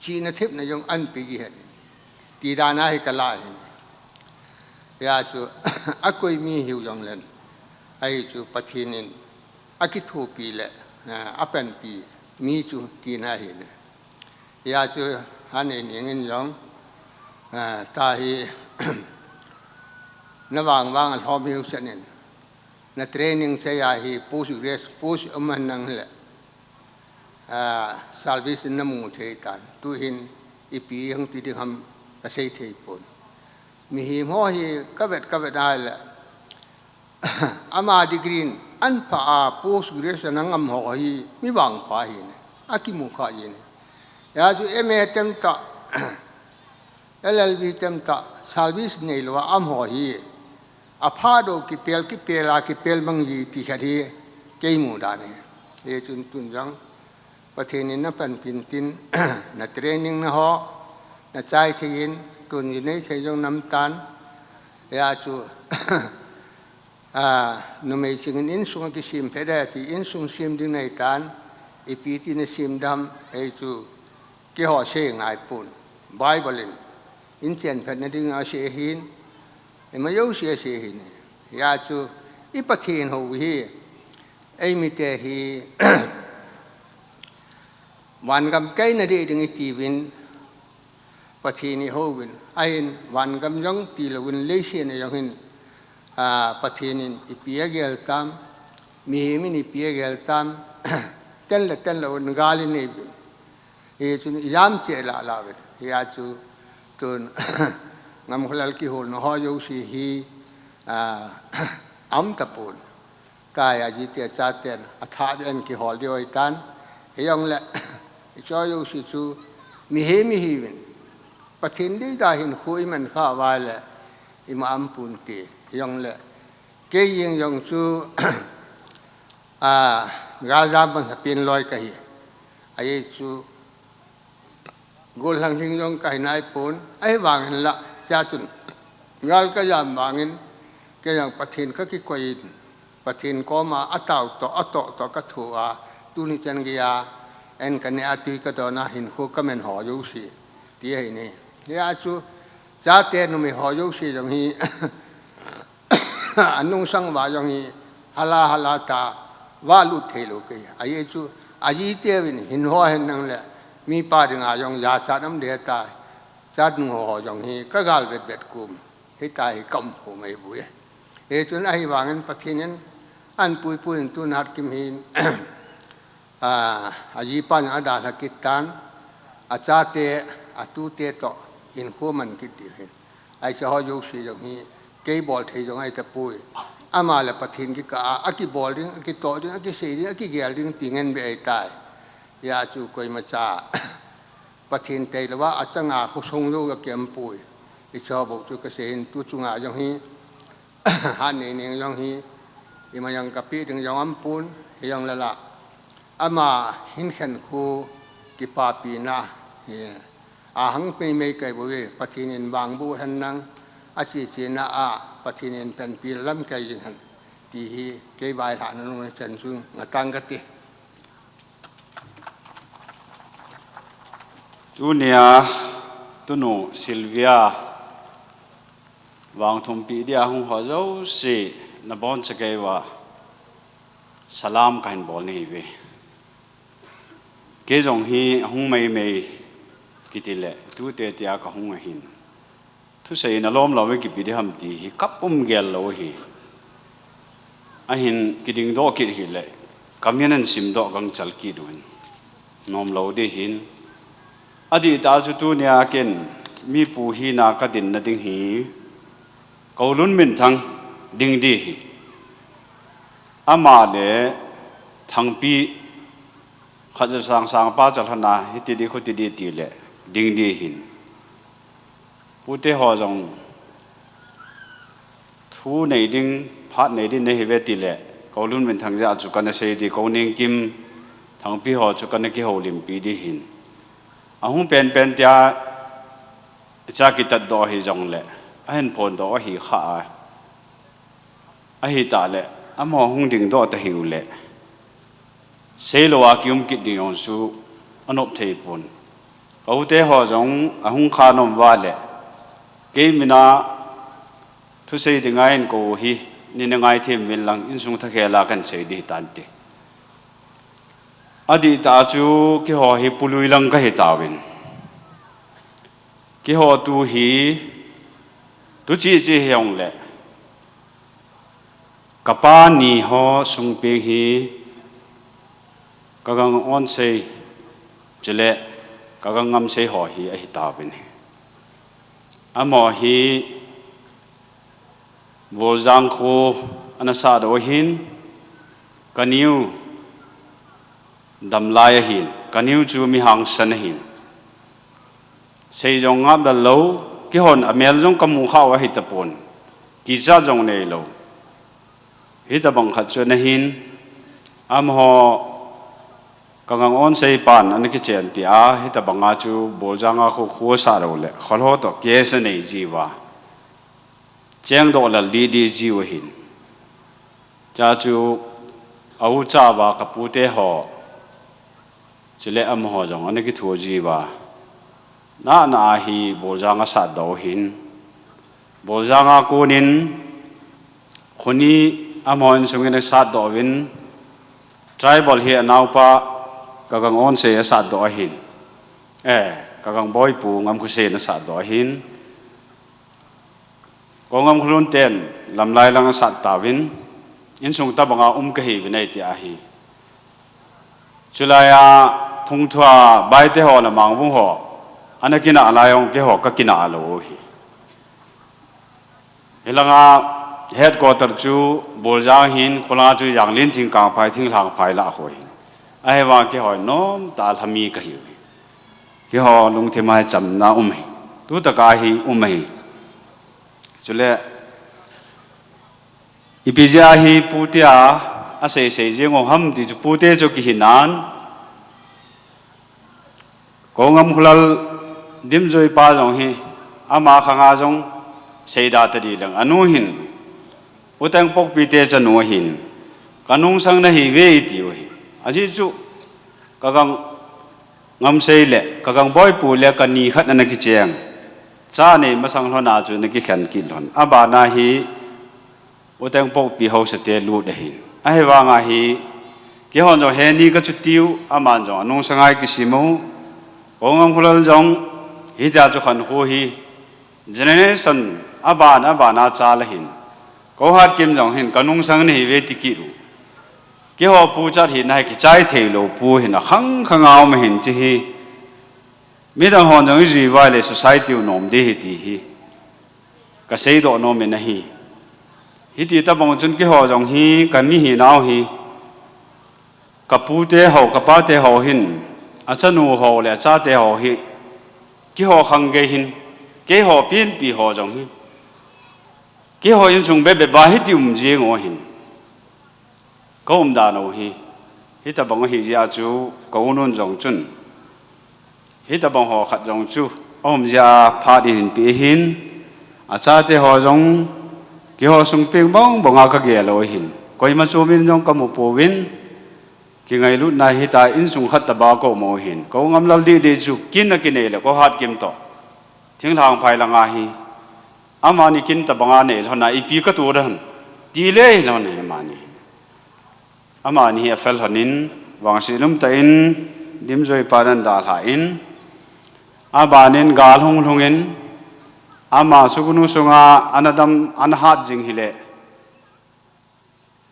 Chihna thepna jong an pi ji he ni. Ti dan a hi kalai hi. Hijeh chun, akoi mi hiu jong len. Ahi chu Pathen in, akithopi le, a, apanpi mi chu tina ahi le. Hijeh chun, an nei ning in jong, a, tahi, na vang vang a lhom hiu sen in. Na training chai a hi post grad, post um hen nang le, a, service na mu thei tan. Tu hin ipi hung ti ding ham ka sei thei pon. Mihem ho hi ka vet, ka vet a le, ama degree in an pha a post graduation a ngam ho hi mi vangpha hi ne. Akimu kha hi ne. Hijeh chun M A tem ta, L L B tem ta, service nei lou a um ho hi. Apha doh kipel, kipel a kipel mang ji ti khat hi kei mu dan ahi. Hichun tun jong Pathen in na panpi in tin, na training na ho, na chai thei in, tun ji nei thei jong nam tan. Hijeh chun, a, numei ching in insung a kisem phet e ti, insung sem ding nei tan, ipi ti na sem dem, hichu keiho sei ngai pon. Bible in, in chen phet na ding a sei ahin, ima jouse sei ahin. Hijeh chun, i Pathen hou hi, eimi te hi, vangam kaina ding ding i ti uvin, Pathen i houvin, ahin vangam jong ti louvin leiset a jong hin, a, Pathen in ipi agel tam, mihem in ipi agel tam, ten le ten louvin gal i nei uvin. Hichun i jam cheh lah lah uvin. Hijeh chun tun ngam kholal kiholna ho jouse hi, a, um tapon. Kai a jite chaten, a thah ben kihol diu ahitan. Hijongle, i choi u si chu, mihem ihiuvin. Pathen deida hin khu i man kha uva le, ima um pon te. Hijongle, Kei jeng jong chu, a, galjam ban sapin loi kahi. Ajeh chu, gollhang lhing jong kahi naipon, ahivangin la, chua chun, gal kajam vangin, kei jong Pathen kakikoi in, Pathen koma atao toh, atoh toh kathoa, tuni chan geiya, an kaneh a tui kadon a hinkho kaman ho jouse, ti ahi ne. Hia chu, chate numei ho jouse jong hi, anungsang uva jong hi hala hala ta valut theilou kei. Ajeh chu, ajiteuvin hin ho hen nang le, mipa dinga jong jachat um ding ahitai. Chatnu ho jong hi kagal vetvet kum. Hitia hi kaum khom ahi bouve. Hichun ahivangin Pathen in ahin puipui in tun Hatkim hin a, ajipan adalha kit tan, achate, atute toh, hinkho man kit ding ahin. Ahi chu ho jouse jong hi, kei bol thei jong ahitapoi. Ama le Pathen kikah a, akibol ding, akitoh ding, akisei ding, akigel ding, ti ngen beh ahitai. Hia chu koimacha, Pathen tailouva, achanga khosung jou akium poi. Hiche ho bou chu kasei hin tu chunga jong hi, Hatnei Neng jong hi, ima jong kapeh ding jong aumpon, hijongle la. Ama hinkhen khu kipapina, hi, ahang meimei kei bouve, Pathen in vangboh hen nang, ache chena a, Pathen in panpi lamkai jing hen, ti hi, kei vailhahna nung chan chu, ngatang kati. Tunia, tunu Sylvia, vangthumpi dia hung ho jouse, nabonchauva, salam kahin bol nahiuve. Kei jong hi ahung meimei kiti le, tute tia kahung ahin. Thusei in alom lou ve kipe ding ham ti hi kaum gel lou ahi. Ahin kiding doh kit hile, kamin ahin sim doh gangchal kit uvin. Nom lou ding ahin. Adih tah chu tunia ken mipu hina kadinna ding hi, Kolun Minthang ding ding ahi. Ama le Thangpi khat ja sang sang pa chal hana hiti ding khuti ding ti le ding ding ahin. Pute ho jong thu nei ding, phat nei ding nahiuve ti le, Kolun Minthang ja chu kana sei ding, Koningkim, Thangpi ho chu kana kihoulimpi ding ahin. Ahung penpen tia, cha kitat doh hijongle, ahin phon doh ahi kha a. Ahitah le, amaho hung ding doh ta hiu le. Seilou a kium kit ding jong chu anop thei pon. Ka u te ho jong ahung kha nom uva le. Kei mina thusei dinga eikou hi, nei na ngaithem uvin lang insung thakhel a kahin sei ding ahi tante. Adih tah chu keiho hi pului lang kahi tauvin. Keiho tu hi, tu cheh cheh hijongle. Ka pa ni ho sung peng hi, ka gang onsei, chule ka gang ngamsei ho hi ahi tauvin. Amaho hi, Boljang kho ana sah doh ahin, ka niu damlai ahin, ka niu chu mi hangsan ahin. Sei jong ngap lal lou, keihon amel jong ka mu khah u ahi tapon. Kichat jong nei lou. Hitabang khat chu ana hin, amaho ka gang onsei pan ana kichenpi a, hitabang a chu Boljang a kho kho sah lou le, kholho toh case anei jiuva. Chengdoh lal didi jiu ahin. Cha chu a u cha uva ka pu te ho. Chule amaho jong ana kithu jiuva. Nana a hi Boljang a sat doh ahin. Boljang a konin khoni amaho insung in a sat doh uvin. Tribal hi a naopa ka gang onsei a sat doh ahin. Eh, ka gang boipu Ngamkhosei in a sat doh ahin. Kong Ngamkholun ten lamlai lang a sat tauvin, insung tabang a um kahi uvin ahi tia ahi. Chulai a Phungthua Baite ho le Mangvung ho, ana kinah lai jong keiho ka kinah lou u ahi. Hilanga headquarter chu Boljang ahin, kholanga chu Janglin Thingkangphai, Thinglhangphai lah a kho ahin. Ahivang keiho nomtah a lhami kahi u ahi. Keiho lungthim a hi chamna um ahi. Tutah a hi um ahi. Chule, Ipi jeh a hi pute a, asei sei jeng u ham ti chu pute chu kihinan. Kongam Khulal Dimjoi pa jong hi, ama khanga jong seida ta di leng. Anu hin, Uteng Pokpi te chanu ahin, kanungsang nahi ve iti u hi. Ajeh chu, kagang Ngamsei le, kagang Boipu le, kani khat ana kicheng. Cha nei masang lhon a chu ana kikhen kit lhon. Abana hi, Uteng Pokpi haosa te lut ahin. Ahivanga hi, keihon jong heni kachutiu, aman jong anungsang a kisim u. Kongam Khulal jong, hitia chu khankho hi, generation aban, aban a chal ahin. Ko Hatkim jong hin, kanungsang nahi ve ti kit u. Keiho pu chat hina hi kichai thei lou pu hin akhang khang a um ahin chi hi. Midang hon jong ijui vai le society u nom di hi ti hi. Kasei doh nom in ahi. Hiti tabang chun keiho jong hi, kami hinau hi. Kapute ho, kapate ho hin. Achanu ho le achate ho hi. Keiho khang gei hin. Keiho pinpi ho jong hi. Keiho insung bebe ba hiti um jing u hin. Ka umdan u hi. Hitabang ahi jeh a chu, ka unun jong chun. Hitabang ho khat jong chu. Aum jeh a phat in hinpi hin. Achate ho jong. Keiho sung peng bang bang a kagel u hin. Koima chu min jong kamu pouvin. Kingailutna hita insung khat taba ka um u hin. Kongam Lal di di chu kin akinei le Ko Hatkim to. Thinglhang phai langa hi. Amani kin tabanga nei lhon a ipi katu dan. Ti le lhon hi amani. Amani hi afel lhon in, vangset umtah in, Dimjoi pa nan dalha in, abanin gal hung lhung in, ama sukunu sunga ana dam, ana hat jing hile.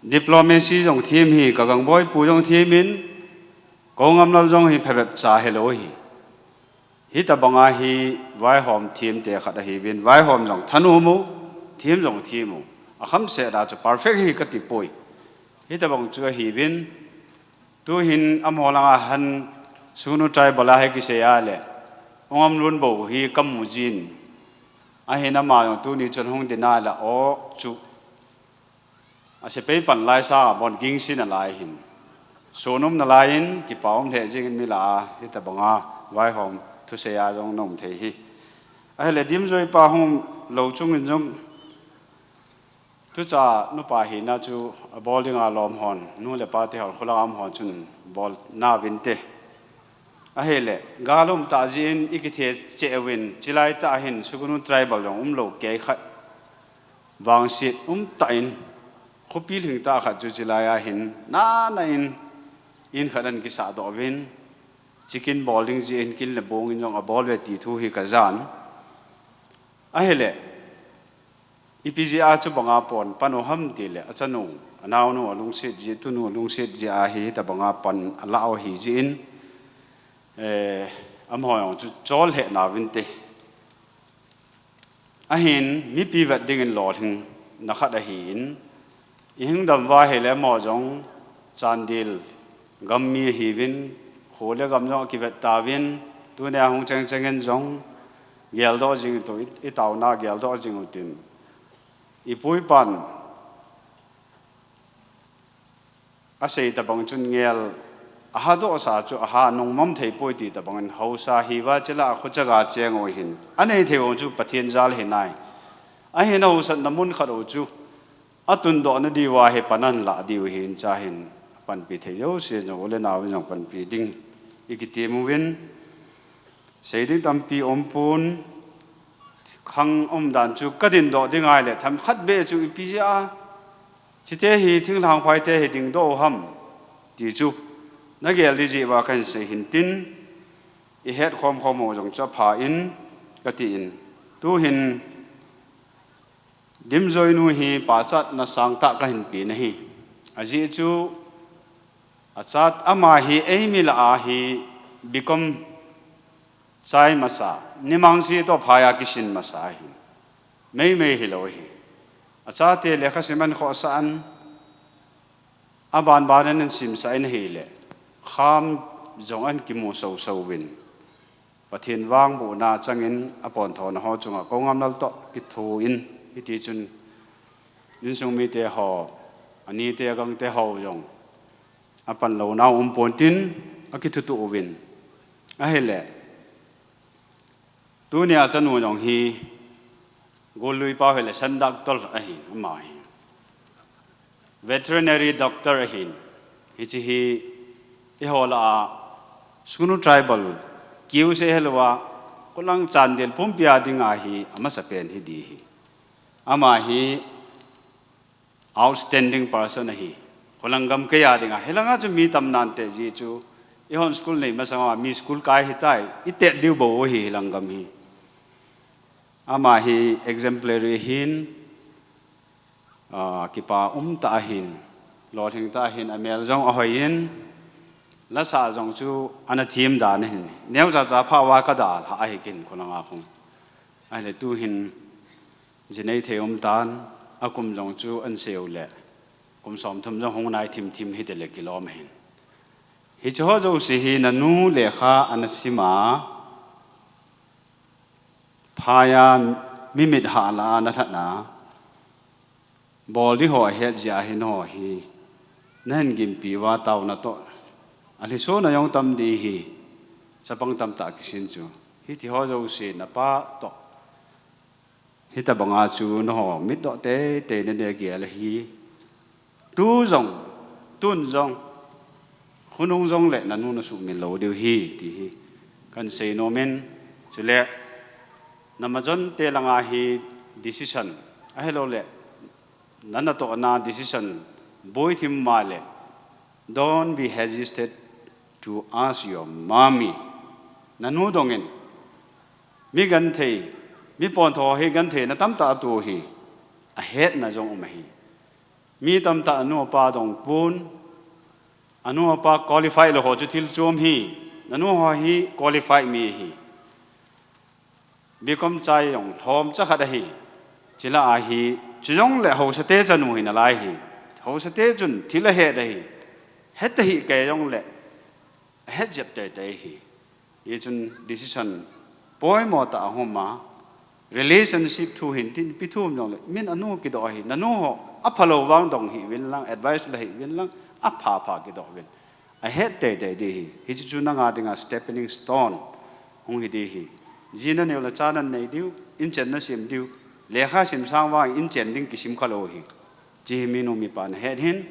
Diplomacy jong thim hi, kagang Boipu jong thim in, Kongam Lal jong hi phabep cha helou hi. Hitabanga hi vaihom thim te khat ahiuvin, vaihom jong thanom u, thim jong thim u. Akhamset a chu perfect hi kati poi. Hitabang chu ahiuvin, tuhin amaho langa han sukunu tribal a hi kisei a le, Ongam Lunbo hi kamu jin. Ahin ama jong tuni chun hung ding a le o chu. Asepai pan lai sa bon gingse nalai hin. Sonum nalai in, kipa um lheh jing in mi lah a, hitabanga, vaihom, thusei a jong nom thei hi. Ahile Dimjoi pa hung lou chung in jong, tucha nupa hina chu, abol dinga lom hon, nu le pa te hon, khulanga um hon chun, bol nauvin te. Ahile, gal umtah jeh in, ikithe cheh uvin, chilai tah hin, sukunu tribal jong um lou kei khat. Vangset umtah in, khopi lhingtah khat chu chilai a hin, nana in, in khat an kisah doh uvin, chicken bol ding jeh in kin le bong in jong abol uve ti thu hi kajan. Ahile, ipi jeh a chubanga pon pan u ham tile, achanu, anaonu alungset jeh, tunu alungset jeh a hi, tabanga pan alah u ahi jeh in, eh, amaho jong chu chol lheh nauvin te. Ahin, mipi vet dingin lolhing na khat ahin, ihing dam uva hile amaho jong Chandel gam mi ahiuvin, kho le gam jong akivet tauvin, tunia hung cheng cheng in jong, geldoh jing utin, i, itaona geldoh jing utin. Ipu ipan, asei tabang chun ngel, ahadoh sa chu aha nungmom thei poi ti tabang in haosa hiuva chila akhochaga cheng u hin. Anei thei u chu Pathen jal hinai. Ahin ahaosatna mun khat u chu. Atundoh na diuva hi pan ahin lah diu hin cha hin. Panpi thei jouse jong u le nau jong panpi ding. Ikitem uvin. Sei ding tampi um pon, khang umdan chu kadindoh ding ahile, themkhat beh chu ipi jeh a, chite hi thinglhang phai te hi dingdoh u ham, ti chu, nagel di jeh uva kahin sei hin tin, ihet khom khom u jong chu apha in, kati in, tuhin, Dimjoi nu hi pachatna sangtah kahin pe nahi. Ajeh chu, achat ama hi eimi lah a hi bikom chai masa, nimangse toh phai a kisin masa ahi. Meimei hilou ahi. Achate lekhasim ahin khohsah in, aban ban in ahin simsah in ahile, kham jong ahin kimu soso uvin. Pathen vangbohna changin aponthona ho chunga Kongam Lal toh kitho in, hiti chun Insung mite ho, anite agangte ho jong apan louna umpon tin, akithutuh uvin. Ahile, tunia chanu jong hi, gollui pa hile, san doctor ahin, ama hi. Veterinary doctor ahin. Hiche hi, eiho lah a, Sugnu tribal, kiu se helouva, kolang Chandel pumpi a dinga hi, amasa pen hi di hi. Ama hi, outstanding person ahi. Kolang gam kei a dinga, hilanga chu mi tam nante ji chu, eihon school nei masanga mi school kai hitai, itet diu bou hi hilang gam hi. Ama hi exemplary hin, ah, kipa um tah ahin, lolhing tah ahin, amel jong ahoiyin, lasa jong chu ana thim dan ahin. Neocha cha pha uva kadalha ahi kin kolanga khung. Ahile tuhin, jinei thei um tan, akum jong chu anseu le, kum somthum jong hung nai thimthim hitele kilom ahin. Hiche ho jouse hi nanu lekha ana sima, phaiya mi mit hahla a nalhatna, bol ding ho ahet jeh a hin ho hi, nahin gimpi uva taona toh, alhisona jong tam di hi, chapang tamtah kisin chu, hiti ho jouse napa toh, hitobanga chu nangho mitdoh teitei naneh gel ahi. Tu jong, tun jong, khonung jong le nanu nasuhmil lou diu hi, ti hi kahin seinom in, chule, namajon te langa hi decision, ahiloule, nanatohna decision, boithim ma le, don't be hesitate to ask your mommy. Nanu dongin, mi genthei, mi pontho hi gentheina tamtah ato hi, ahetna jong um ahi. Mi tamtah anu apa dong pon, anu apa qualify lou ho chu thil chom hi, nanu ho hi qualify mi ahi. B Com chai jong lhomcha khat ahi. Chule ahi, chujongle haosate chanu hi nalai hi. Haosate chun thil ahet ahi. Heta hih kei jongle, ahet jep teitei hi. Hichun decision poimo tah ahung um a, relationship thu hin tin, ipi thu um jongle, min anu kidoh ahi, nanu ho, aphalou vang dong hih uvin lang, advice la hih uvin lang, apha pha kidoh uvin. Ahet teitei di hi, hiche chu nanga dinga stepping stone hung hi di hi. Ji naneo le cha nanei diu, inchen nasem diu, lekha sim sang vang inchen ding kisim khalou hi. Hiche hi minu mipa nahet hin,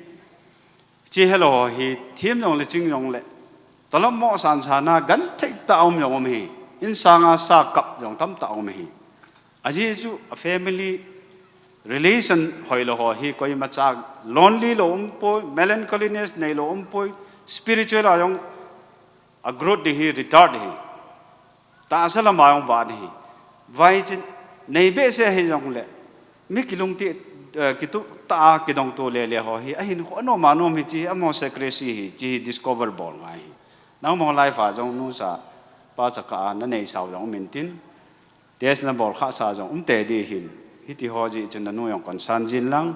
hiche helou ho hi thim jongle ching jongle, talom mo san sana genthei tah um jong um hi, insanga sa kap jong tamtah um hi. Ajeh chu a family relation hoilou ho hi koimacha lonely lou umpoi, melancholiness neilou umpoi, spiritual a jong a growth ding hi retard hi. Tahsa lama jong vat hi. Vaichun nei behseh hijongle, mi kilungtih, eh, kituh tah a kidongto lele ho hi ahinkho anom anom hi, hiche hi amaho secrecy hi, hiche hi discover bol ngai hi. Nangma life a jong nusa pachakah a naneisau jong um intin, test nabol khahsa jong um tei di hin. Hiti ho jeh chun nanu jong concern jin lang,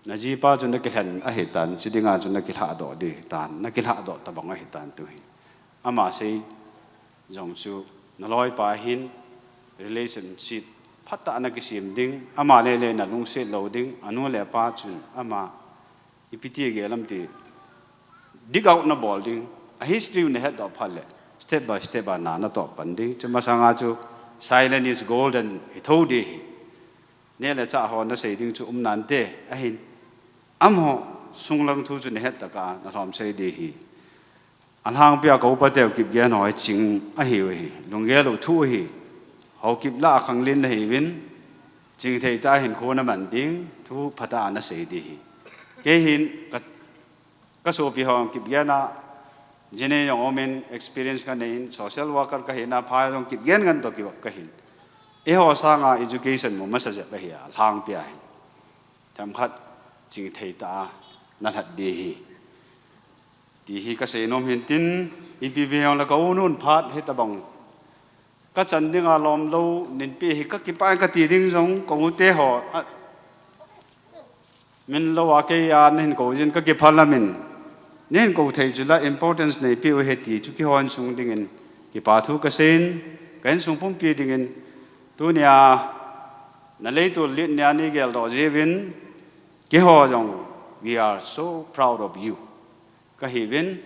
najipa chu nakilhen ahitan, hiche dinga chu nakilhahdoh di hitan, nakilhahdoh tobang ahitan tu hi. Ama sei jong chu naloipa hin relationship phatah a nakisem ding, ama lele nalungset lou ding, anu le apa chun ama ipi ti gel am ti, dig out nabol ding, a history nahetdoh phat le, step by step a na natoh pan ding. Chu masanga chu silence is golden hi thou di hi. Neh le chah ho nasei ding chu um nante, ahin, amaho sunglang thu chu nahet tah a nalhom sei di hi. Alhangpia ka upateu Kipgen ho hi ching ahiu hi, lunggel u thu hi, Haokip lah a khanglen nahiuvin, chingthei tah a hinkho naman ding thu phatah a nasei di hi. Kei hin ka, kasopi ho Kipgen a jinei jong umin, experience kanei in, social worker kahina, pha jong Kipgen ngan toh kivop kahin. Eiho sanga education mu masa jep ahi a, alhangpia hin, themkhat chingthei tah a nalhat di hi, ti hi kaseinom hin tin, ipi beh jongle ka u nun phat hitobang kachan dinga lomlou neipe hi kakipah in kati ding jong ka ute ho a, min lou a kei a nahin kou jin kakipah lamin, nahin kou thei chula importance neipeh u hi ti chu keiho insung dingin kipa thu kaseiyin, ka insung pumpi dingin tunia Na leitul lit nia nei geldoh jiuvin, keiho jong, we are so proud of you. Kahiuvin,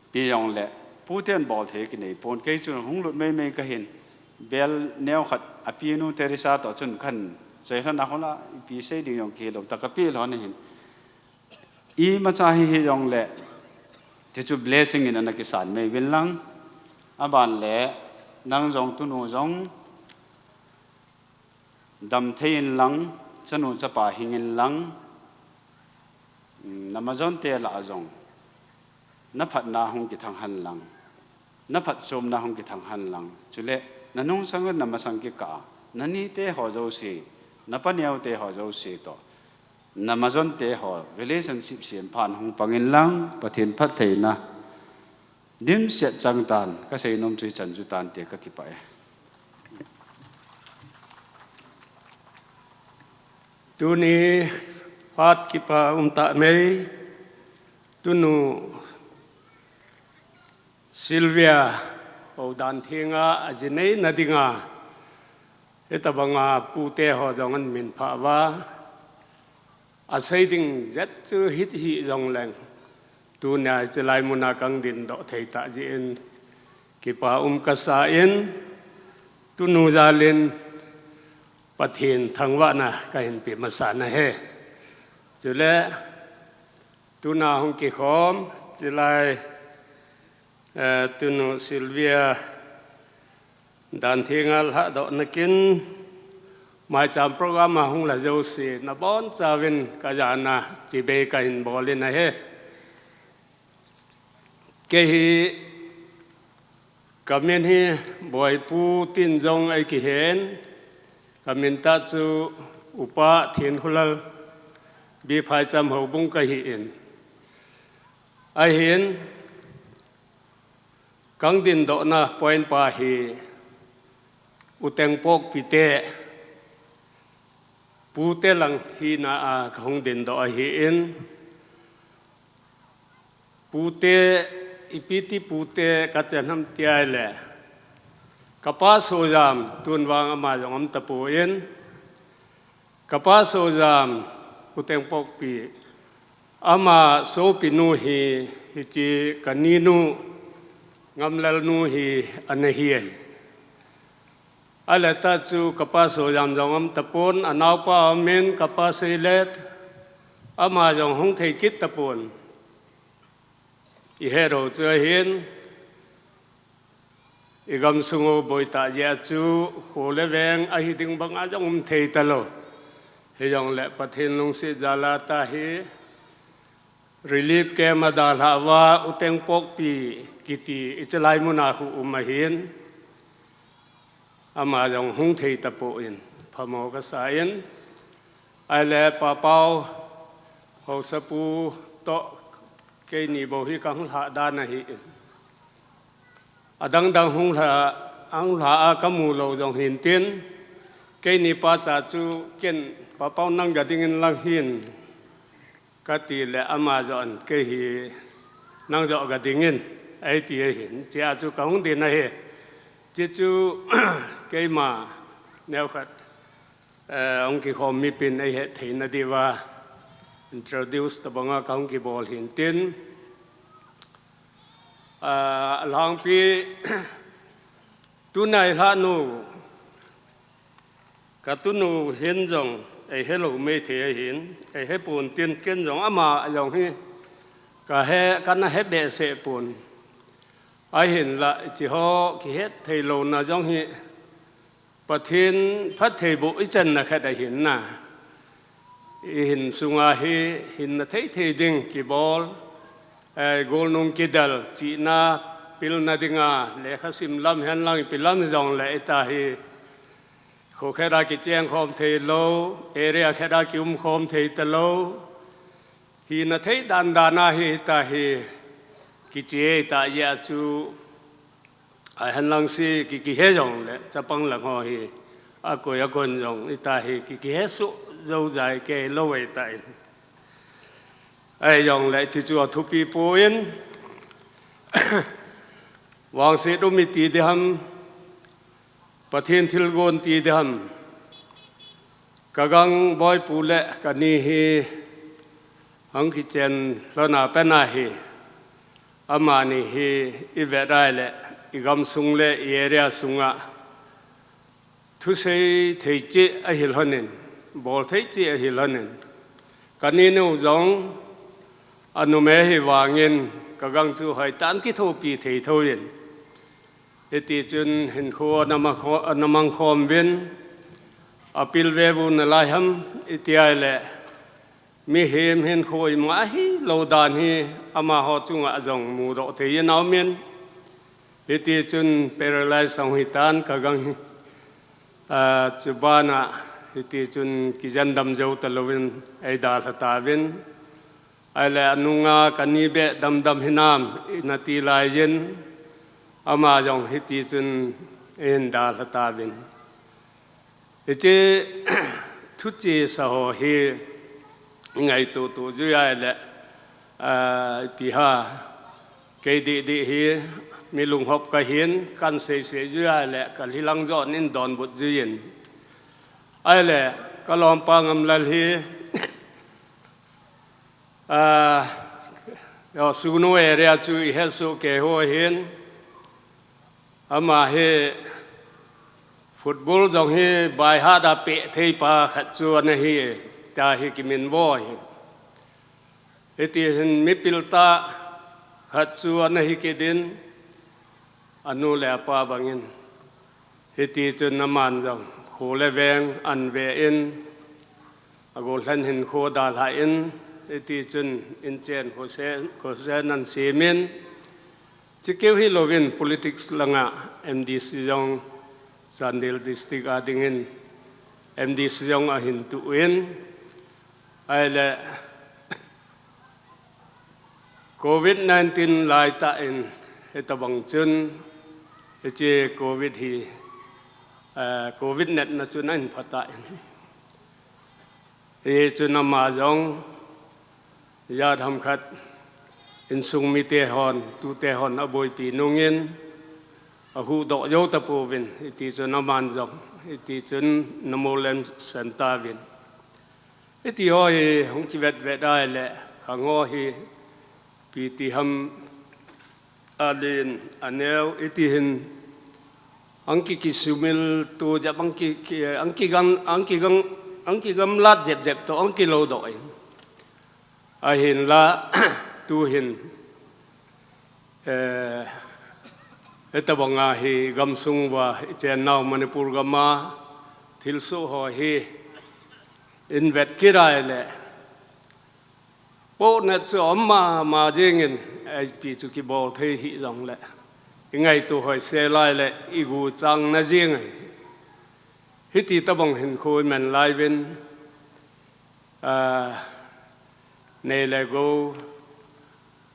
ipi jongle, puten bol thei kinei pon, kei chu hung lut meimei kahin, bel neo khat, apinu Teresa toh chun kahin, choi lhon a khola, ipi sei ding jong kihilou tah kape lhon ahin. Imacha hi hijongle, hichu blessing in ana kisan mei uvin lang, aban le, nang jong tunu jong, damthei in lang, chanu chapa hing in lang, mm, na majon te lah a jong, na phatna hung kithang hen lang, na phatchomna hung kithang hen lang. Chule, na nungsang le na masang kikah a, na nite ho jouse, na paneo te ho jouse toh, na majon te ho, relationship semphan hung pang in lang, Pathen phattheina dimset chang tan, kasei nom chu hichan chu tan te kakipah e. Tuni phat kipa um tah mei, tunu Sylvia, Houdan Thenga, ajinei na dinga, hitabanga pute ho jong amin phah uva, asei ding jet chu hiti hijongleng, tunia hichelai muna kang dindoh thei tah jeh in, kipa um kasa in, tunu jal in, Pathen thangvahna kahin pe masa nahi. Chule, tuna hung kikhom, chulai, eh, tunu Sylvia Danthenga lhahdohna kin, maicham program a hung la jouse, nabonchauvin kajana chibai kahin bol in ahi. Kei hi, kamin hi Boipu tin jong eikihen, kamin tah chu Upa Thenkhulal, B. Phaicham Houbung kahi in. Ahin, kang dindohna point pa hi, U Tengpokpi te, pute lang hina a kahung dindoh ahin, pute, ipi ti pute kachen ham ti ahile, kapa Sojam, tun vang ama jong aum tapon, kapa Sojam, U Tengpokpi, ama sopinu hi, hiche kaninu, Ngamlalnu hi, ana hi ahi. Ahile tah chu kapa Sojam jong aum tapon, anaopa aumin, kapa Seilet, ama jong hung thei kit tapon. Ihet u chu ahin, igamsung u boitah jeh a chu, kho le veng ahi ding banga jong um thei talou. Hijongle Pathen lungset jal a tah hi, relief camp a dalhah uva, U Tengpokpi kiti, hichelai muna khu um ahin, ama jong hung thei tapon, phamo kasa in, ahile Papau, Haosapu toh, keini bou hi kahung lhah dan ahin. Adangdang hung lha, hung lha a kamu lou jong hintin, keini pacha chu ken, Papau nang ga dingin lang hin, kati le ama joh in kei hi nang joh ga dingin, eiti ahin, hichea chu kahung din ahi. Hiche chu keima neokhat, eh, hung kikhom mipin eihet theina diuva introduce tobanga kahung kibol hintin. Ah, alhangpi, tuna ilhah nu, katunu hin jong eihelou mei thei ahin, eihepon tin ken jong ama jong hi kahe, kana he behseh pon. Ahinla hicheho kihet theilouna jong hi Pathen phattheiboh ichanna khat ahin na. Ihin sunga hi hinna thei thei ding kibol, eh, golnung kidel, chihna pilna dinga, lekhasim lam henlang ipi lam jongle ita hi, kho khat a kicheng khom theilou, area khat a kium khom thei talou, hina thei dan dan a hi ita hi kiche tah jeh a chu, ahenlang se ki, kihe jongle, chapang lang ho hi, akoi akon jong ita hi ki, kihesoh jou jai kei lou ahitan. Ahijongle hiche chu athupi poi, vangset um iti ding ham, Pathen thilgon iti ding ham, Ka gang boipu le ka ni hi hung kichen lhon a pen ahi. Amani hi i vet a le i gamsung le i area sunga thusei thei cheh ahi lhonin, bol thei cheh ahi lhonin. Ka ni nu jong a numei hi vangin ka gang chu hoitah in kithopi thei tho in. Hiti chun hinkho ana mang kho-, ana mang khom uvin, a pil ve u nalai ham i ti a le, mihem hinkho ima hi lo dan hi amaho chunga jong mudoh thei in a um in. Hiti chun paralyze hung hi tan ka gang hi, a, chu bana hiti chun kijen dam jou ta louvin ei dalha tauvin. Ahile a nunga ka ni beh damdam hinam, ina ti laiyin, ama jong hiti chun eihin dalha tauvin. Hiche thuchesa ho hi ngaito to jui ahile, a, ipi ham, kei didi hi mi lunghop kahin, kan seisei jui ahile, ka lhilang jon in donbut jui in. Ahile, ka lompa Ngamlal hi, a, yo, Sugnu area chu i het soh kei u ahin. Ama hi football jong hi by heart a peh thei pa khat chu ana hi, tia hi kiminvo ahi. Hiti hin mipil tah khat chu ana hi kit in, anu le apa bangin. Hiti chun aman jong kho le veng an ve in, a gollhang hinkho dalha in, hiti chun inchen khosen, khosen an sem in, chukeu hilouvin politics langa M D C jong Chandel District a dingin M D C jong ahin tuh in, ahile Covid nineteen laitah in, hitabang chun, hiche Covid hi, eh, Covid natna chun ahin phatah in. Hichun ama jong, ijat ham khat, insung mite hon, tute hon aboipi nungin, ahuhdoh jou tapouvin, hiti chun aman jong, hiti chun ana molhem sen tauvin. Hiti ho hi hung kivetvet ahile, khang ho hi ipi ti ham, alen, aneo, hiti hin hung ki, kisumil to jep, hung ki, ki, hung kigang, hung kigang, hung kigamlat jepjep to, hung kilodoh in. Ahinla, tu hin, eh, hitabanga hi gamsung uva i chennau Manipur gama thilsoh ho hi i vet kit ahile, pohnat chu aum mama jingin, ipi chu kibol thei hih jongle, i ngaito hoisel ahile, i guchang na jing ahi. Hiti tabang hinkho i man lai uvin, a, nei le gou,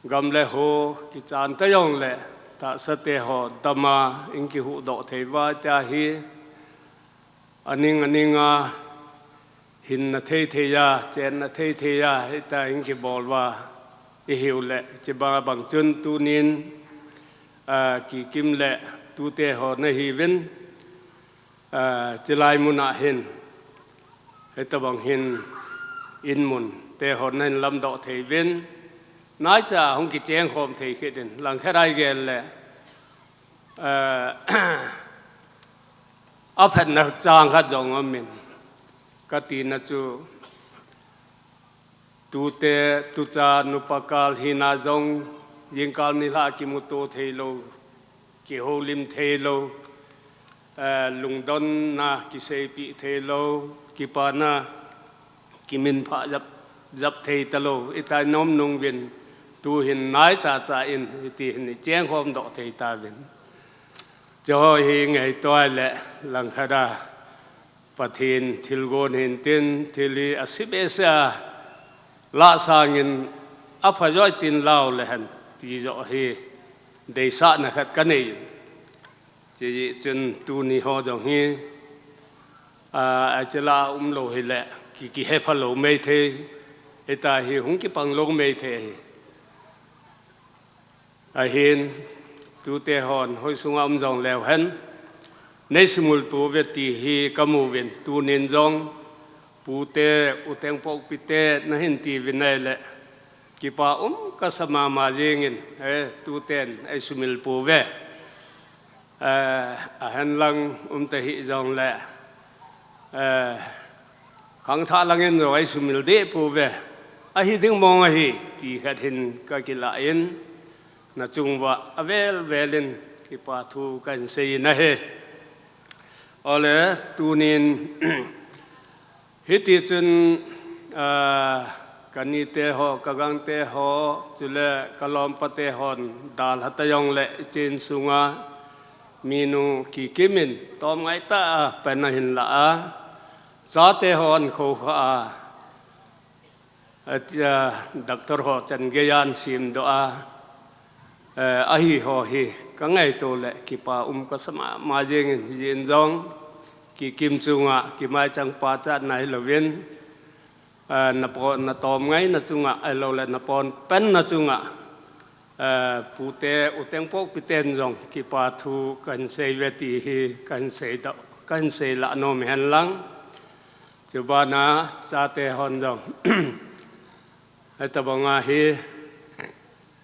gam le ho, kichan ta jongle, tahsa te ho dama, in kihuhdoh thei uva, tia hi, aning aninga, hinna theithei a, chenna theithei a, hita in kibol uva, i hiu le, hiche bang chun tunin, a, Kikim le, tute ho na hiuvin, a, chulai muna hin, hitabang hin, in mun, te ho na hin lamdoh thei uvin, naicha hung kicheng khom thei kit in, langkhat a i gel le, a, aphatna chang khat jong aum in, ka tina chu, tute, tucha, nupa kal hina jong, jingkal nilhah kimuto thei lou, kihoulim thei lou, eh, lungdonna kiseipeh thei lou, kipana kiminphah jap, jap thei ta lou, i tai nom nung uvin, tu hin naicha cha in, hiti hin i cheng khom doh thei tauvin. Hiche ho hi ngaito ahile langkhat a, Pathen thilgon hintin, thil hi ase behseh a, lah sangin apha joi tin lau le hen, ti joh hi deisahna khat ka nei. Hiche chun tuni ho jong hi, a, hiche lah a um lou hile, ki, kihepha lou mei thei, hita hi hung kipang lou mei thei ahi. Ahin, tute hon, hoi sunga um jong leu hen, nei sumil pouve ti hi ka mu uvin, tunin jong, Pute, u Tengpokpi te, nahin ti uvin ahile, kipa um kasa mama jingin, eh, tuten eisumil pouve. Eh, ahenlang umta hih jongle, eh, khangthah langin jong eisumil deh pouve. Ahi ding mong ahi, ti khat hin kakilah in, nachung uva avel velin kipa thu kahin sei in ahi. Ole, tunin, hiti chun, ah, kanite ho, kagangte ho, chule kalompa te hon dalha ta jongle ichin sunga minu Kikim in tomngai tah a pen ahin la a, chate ho ahin khokha a, atia, doctor ho chan geiya ahin simdoh a, eh, ahi ho hi kangaito le kipa um kasa mama jingin, hijeh in jong Kikim chunga kimaichang pachatna hilouvin, eh, napo-, natomngaina chunga, ahilouleh naponpenna chunga, eh, pute, u Tengpokpi ten jong kipa thu kahin sei uve ti hi kahin seidoh, kahin seilah nom hen lang. Chubana chate hon jong, hitobanga hi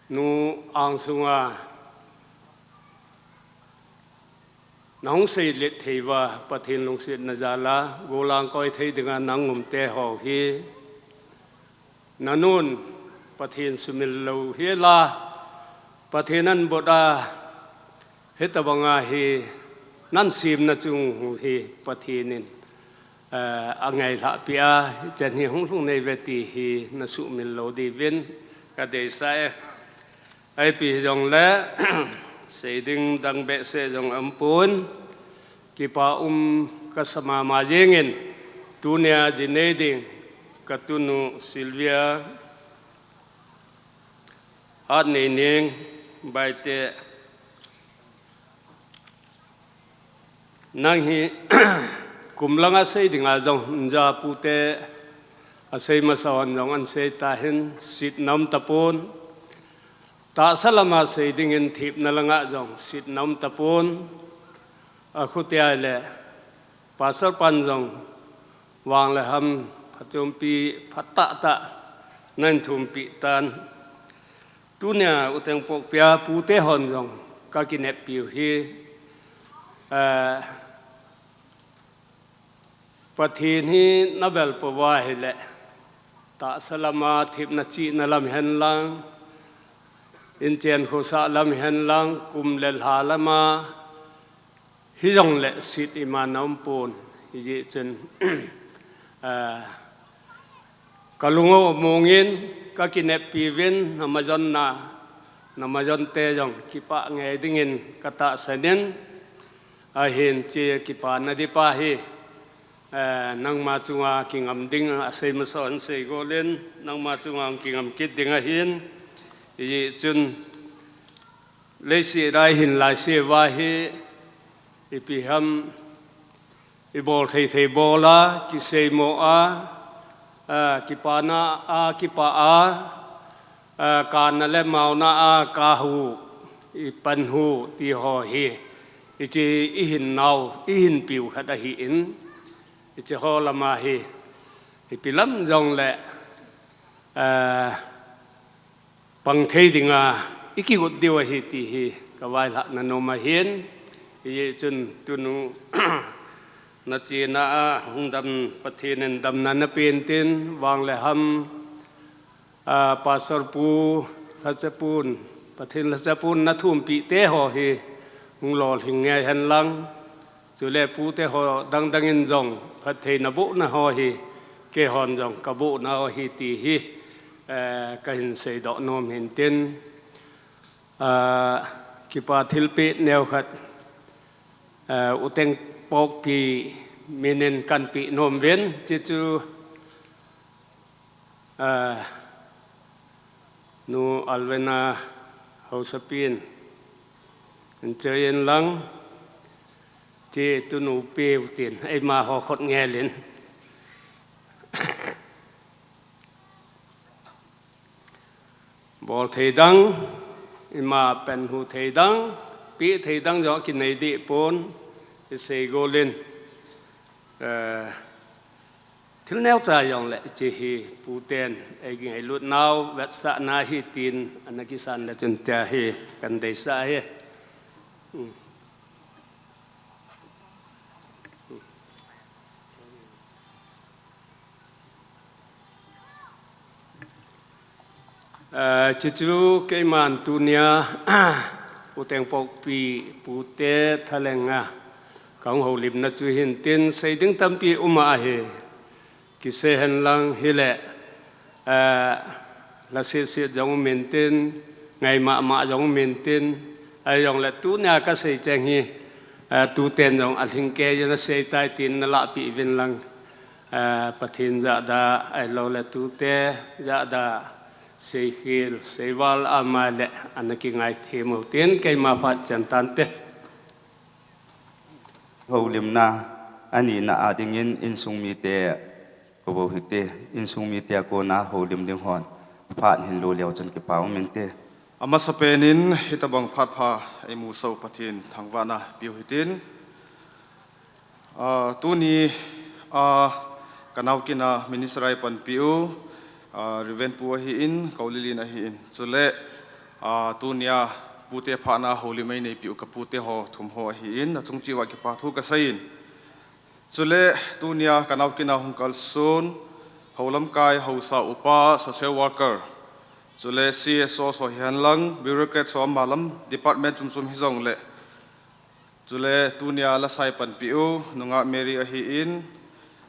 nu angsunga nahung seilet thei uva, Pathen lungsetna jal a, gollhang koi thei dinga nahung umte ho hi, nanun Pathen sumil lou hel a, Pathen ahin bot a, hitobanga hi nahin simna chung hi Pathen in, eh, angailhah peh a, hichan hi hung lhung nei uve ti hi nasuhmil lou diuvin kadeisah e. Ahipi hijongle, sei ding dang behseh jong aumpon, kipa um kasa mama jingin, tunia ji nei ding katunu Sylvia Hatneining Baite, nang hi kum langa sei dinga jong, nja pute asei masa hon jong ahin sei tahin, sitna um tapon. Tahsa lama sei dingin thepna langa jong sitna um tapon. Akhutia ahile, Pastor pan jong vang le ham, phachompi phatah tah nahin thumpeh tan. Tunia u Tengpokpi a pute hon jong kakineppiu hi, eh, Pathen hi nabel pouva ahile, tahsa lama thepna chihna lam hen lang, inchen khosah lam hen lang, kum le lha lama, hijongle sit iman aumpon, hijeh chun, ah, kalung amongin, kakineppi uvin, namajonna, namajonte jong kipah ngei dingin katahsan in, ahin hiche kipana dipa hi, eh, nangma chunga kingam ding asei masa hon sei golin, nangma chunga kingam kit ding ahin, hijeh chun, leiset a ihin laiseuva hi, ipi ham, ibol thei thei bol a, kiseimo a, a, kipana a, kipah a, a, kana le mauna a, kahu, ipanhu, ti ho hi, hiche ihinnau, ihinpiu khat ahin, hiche ho lama hi, ipi lam jongle, a, pang thei dinga ikigot diu ahi ti hi kavailhahna nom ahin, hijeh chun tunu nachena a hung dam Pathen in damna napen tin, vang le ham, a, Pastor pu, lhacha pun, Pathen lhacha pun nathumpeh te ho hi hung lolhing ngei hen lang, chule pute ho dangdang in jong phatthei nabohna ho hi, keihon jong kabohna ho hi ti hi, eh, kahin seidoh nom hin tin, ah, kipa thilpeh neo khat, eh, u Tengpokpi minin kahin peh nom uvin, hiche chu, ah, Nu Alvena Haosapin, hin choi in lang, hiche tunu peu tin, eima ho khut ngelin. Bol thei dang, ima panhu thei dang, peh thei dang jong kinei deh pon, isei golin. Eh, Thil neocha jong le hiche hi puten eigingailut nau vetsahna hi tin ana kisan le chun tia hi kadeisah hi. Eh, chuchu keiman tunia, Uteng Pokpi pute thalenga kahung houlimna chu hintin seiding tampi uma ahi. Kisei henlang hile, eh, la sitsit jong umintin, ngai mahmah jong umintin, ahijongle tunia kasei cheng hi, eh, tuten jong alhingkei jong nasei tai tin nalahpeh uvin lang. Eh, Pathen jahda, ahiloule tute jahda, seikhel, seival ama le ana kingaithem u tin keima phat chen tante. Houlimna anina a dingin insung mite kobou hite, insung mite a kona houlim ding hon phat hinlo leu chun kipa um inte. Amasapen in hitobang phat pha eimusah u Pathen thangvahna piu hitin. Ah, tuni, ah, kanaokin a minister a eipanpiu, ah, Reverend Pu ahin, Koulilin ahin. Chule, ah, tunia pute phatna houlim eineipiu kapute ho thum ho ahin, achung cheh uva kipa thu kaseiyin. Chule tunia kanaokin a hung kalson, houlamkai, haosa upa, social worker. Chule C S O ho hihenlang, bureaucrat ho amalam, department chom chom hijongle. Chule tunia lasa eipanpiu, nungah Mary ahin,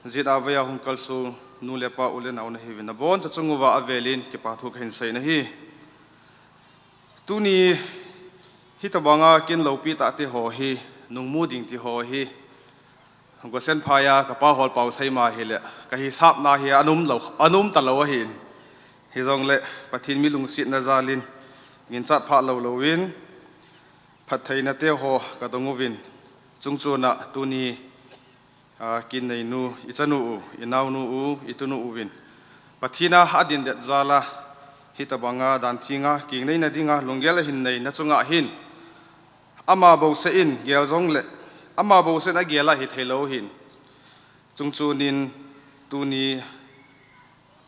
jit a veiya hung kalson, nu le pa u le nao nahiuvin abonchauva chunguva avelin kipa thu kahin seiyin ahi. Tuni hitobanga kin loupi tahte ho hi, nungmu ding ti ho hi, Gosen phaiya kapa holpau seima hile, kahisapna hi anom lou, anom talou ahin. Hijongle, Pathen mi lungsetna jalin, ginchat phah lou louvin, phattheina te ho kadong uvin, chungchona tuni, ah, kin neinu, ichanu u, inaonu u, itunu uvin, Pathen a adindet jal a, hitobanga danthenga, kin neina dinga, lunggel ahin neina chunga hin, ama bouseh in gel jongle, ama bouseh in agel a hitheilou hin. Chungchonin tuni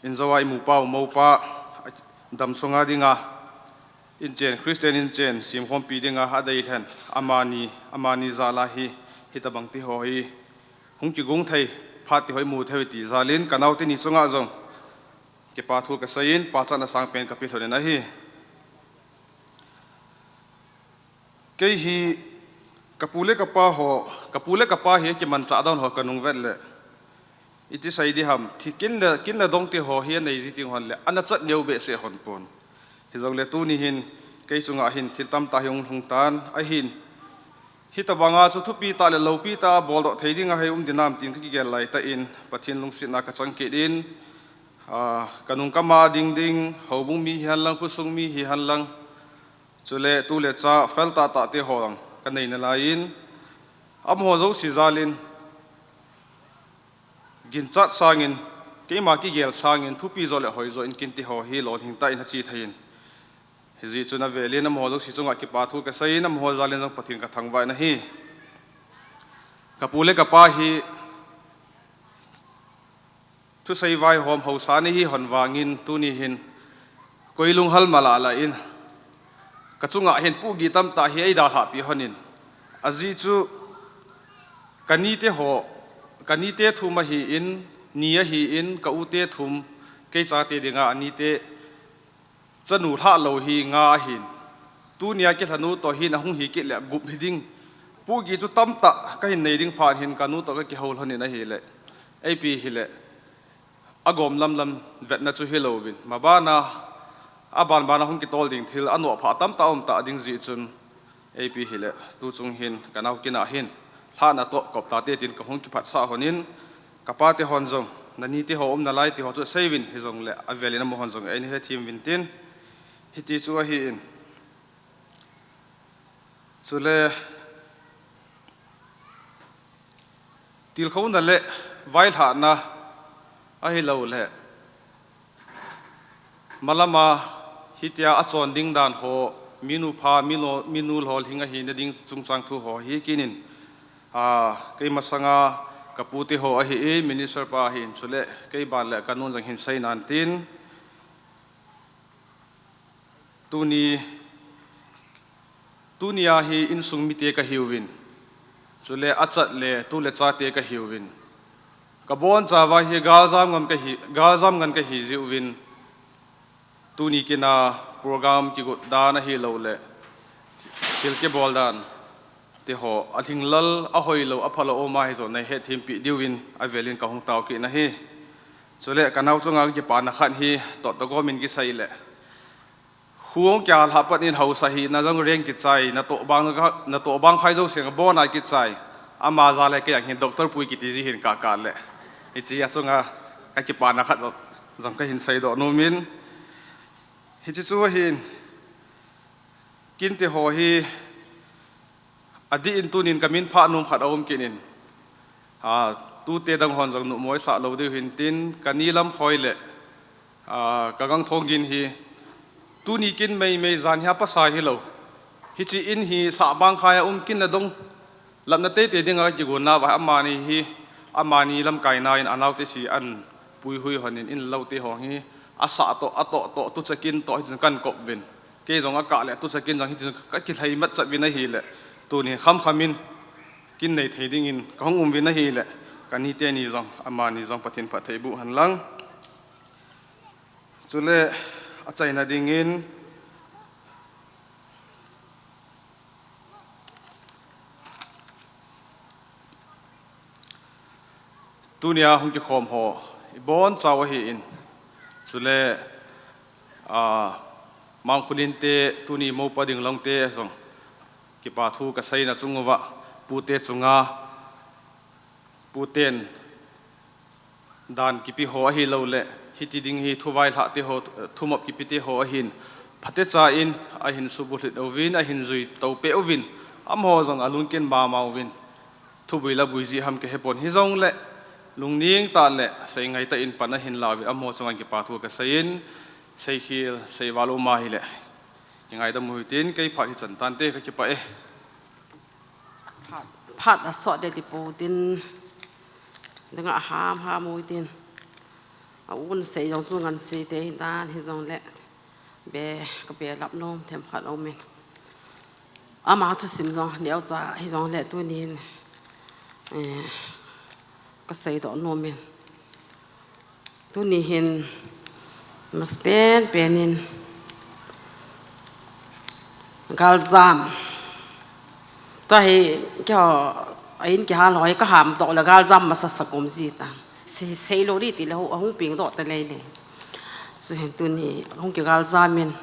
injo a imupa umopa, damsunga dinga, inchen, Christian inchen, semkhompi dinga adeilhen, amani, amani jal a hi, hitobang ti ho hi, hung kigong thei, phat ti ho imu thei ti jalin, kanao teni chunga jong, kipa thu kaseiyin, pachatna sangpen kapeh lhonin ahi. Kei hi, kapu le kapa ho, kapu le kapa hi kimanchah dan ho kanung vet le. Iti sei diham, thi kin le, kin le dong ti ho hi anei ji ting hon le, ana chat neo behseh hon pon. Hijongle tuni hin, kei chunga hin, thil tamtah hi hung lhung tan, ahin. Hitobanga chu thupi tah le loupi tah boldoh thei dinga hei um dinam tin kakigel laitah in, Pathen lungsetna kachang kit in, ah, kanung kama ding ding, houbung mi hihenlang, khosung mi hihenlang, chule tu le cha fel tahtah te ho lang kanei nalaiyin, amaho jouse jalin, ginchat sangin, keima kigel sangin, thupi jo le hoi jo in kin ti ho hi lolhing tah in ache thei in. Hijeh chun avelin amaho jouse chunga kipa thu kaseiyin, amaho jalin jong Pathen kathangvah in ahi. Kapu le kapa hi, thusei vaihom haosa nahi hon vangin tuni hin, koi lunghal mala la in, kachunga hin pohgih tamtah hi eidalhah pi honin. Ajeh chu, kanite ho, kanite thum ahin, ni ahin, ka u te thum, kei chate dinga anite, chanu lhah lou hi nga ahin. Tunia kilhanu toh hin ahung hi kit le gup hiding. Pohgih chu tamtah kahin nei ding phat hin kanu toh kakihou lhonin ahile. Eipi hile, agom lamlam vetna chu hilouvin, mabana, aban bana hung kitol ding thil anoh phah tamtah aum tah ding jeh chun, eipi hile, tuchung hin, kanao kin a hin, lhahna toh koptate tin kahung kiphatsah honin, kapa te hon jong, nanite ho um nalai ti ho chu seiuvin hijongle, avelin amahon jong eina hethem uvin tin, hiti chu ahin. Chule, tilkhouna le vailhahna ahiloule, malama hitia achon ding dan ho, minu pha, minu, minu lolhing ahina ding chungchang thu ho hi kinin, a, kei masanga Ka pute ho ahi in, minister pa ahi in, chule kei ban le ka nun jong hin sei nan tin. Tuni, tunia hi insung mite ka hiuvin. Chule achat le tu le chate ka hiuvin. Ka bonchauva hi galjam ngan ka hi, galjam ngan ka hi jiuvin. Tuni kina program kigot dan ahilou le thil kibol dan te ho, alhinglel, ahoilou, aphalou, oma hi jong nei hethem pi diuvin avelin ka hung tao kit na hi. Chule ka nao chunga kipana khat hi, toh toh gomin kisei le. Hung kia lha pat in hausa hi na jong reng kichai, na toh bang ka, na toh bang khai jo seng bona kichai. Ama ja le kei ang hin doctor pui kiti ji hin ka ka le. Hichi a chunga ka kipana khat jong, jong ka hin sei doh nomin. Hichi chu hin, kinte ho hi, adih in tunin ka min phah nom khat aum kit in. A, tute dang hon jong nuhmoi sah lou diu hin tin, ka ni lam khoi le, a, ka gang thong gin hi, tuni kin mei mei jan hi a pasa hilou. Hichi in hi sah bang khai a um kin na dong. Lamna teitei dinga kigon nauva amani hi, amani lamkaina in anaote si an puihui hon in, in lote ho hi, asah toh, atoh toh, tuchakin toh, hitin kan kop vin. Kei jong akah le, tuchakin jong hitin ka kilhai mat chat vin ahile. Tuni kham kham in, kin nei thei dingin, ka hung um vin ahile. Ka nite ni jong, amani jong Pathen phatthei boh hen lang. Chule, achaina dingin, tunia hung kikhom ho, i bonchau ahi in. Chule, a, Mangkhulin te, tuni mopa ding long te, jong. Kipa thu ka seina chung uva, pute chunga, puten, dan kipe ho ahilou le, hiti ding hi thu vailhah te ho, thumop kipe te ho ahin, phatecha in, ahin subulhit uvin, ahin jui to peh uvin, amaho jong alungken mama uvin, thubui la bui ji ham ka hepon hijong le, lungning tah le, seingai tah in pan ahin la uvin, amaho chunga kipa thu ka seiyin, seikhel, seival um ahile, kingaidam u hitin, kei phat hi chan tante ka kipah e. Phat, phat asot de ti pou tin, dang a ham ham u tin. A un sei jong chu ngan sei te hin dan hijong le. Be, ka be lap nom them khat aum in. Ama thusim jong, neocha hijong le tunin, eh, ka sei doh nom in. Tuni hin masapen pen in galjam. Tua hi keiho a in kihal ho hi ka ham toh le galjam masa sa kum ji tan. Sei, sei lou ri ti le ho, ahung ping doh ta lei lei. Chu hin tuni hung kigaljam in.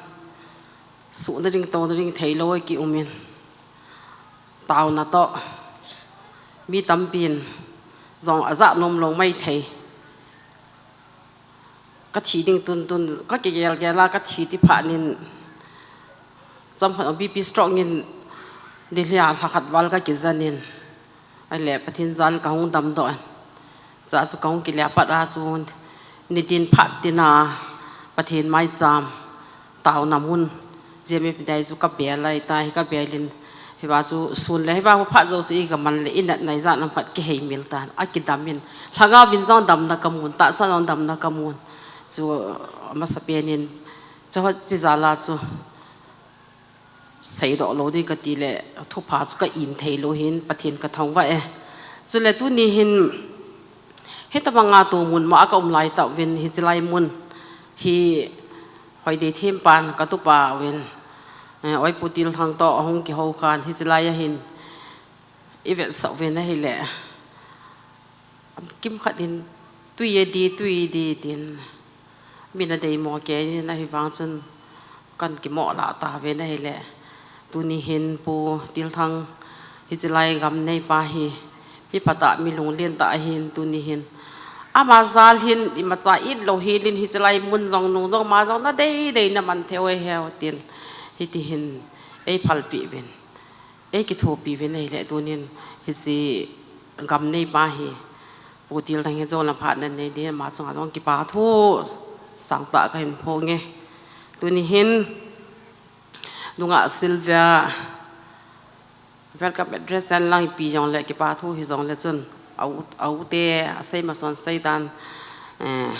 Suhna ding, tona ding, theilou, kium in. Taona toh. Mi tampin. Jong ajah nom lou maithei. Ka thi ding tun tun. Ka kigel gel a, ka thi ti phat nin. Chomkhat B P stroke in. Delhi a lha khat val ka kijen in. Ahile Pathen jal ka hung damdoh in. Chua chu ka hung kile pat a chu nitin phat tina Pathen maicham taona mun G M F dai chu ka bel lai ta hi ka bel in hiva chu sun le hiva hu phat jo se i ka man le i nat nai jan am khat kihei mil tan a kidam in lhagao vin jong damna ka mun tahsa jong damna ka mun chu amasapen in chu ho chi jal a chu seidoh lou ding ka ti le, thupha chu ka im thei lou hin, Pathen ka thangvah e. Chule tuni hin, hitabanga tu mun ma a ka um lai tah uvin, hiche lai mun hi Hoidei thempan ka tupa uvin, eh, Oi Pu Tilthang toh ahung kihou khan, hiche lai a hin i vetsah uvin ahile. Kimkhat in tui e di, tui e di tin. Min a deimo kei in ahivang chun kan kimoh lah ta uvin ahile. Tuni hin Pu Tilthang hiche lai gam neipa hi. Mi phatah mi lunglen tah ahin tuni hin. Ama jal hin imacha it lou hel in hiche lai mun jong nung jong ma jong na dei dei na man thei u ahi tin. Hiti hin ei phalpeh uvin. Ei kithopi uvin ahile tunin hiche gam neipa hi Pu Tilthang hi jong la phat nan nei ding ama chunga jong kipa thu sangtah ka hin phong e. Tuni hin nungah Sylvia welcome address an lang ipi jong le kipa thu hijong le chun Au, aute, asei mason sei dan, eh,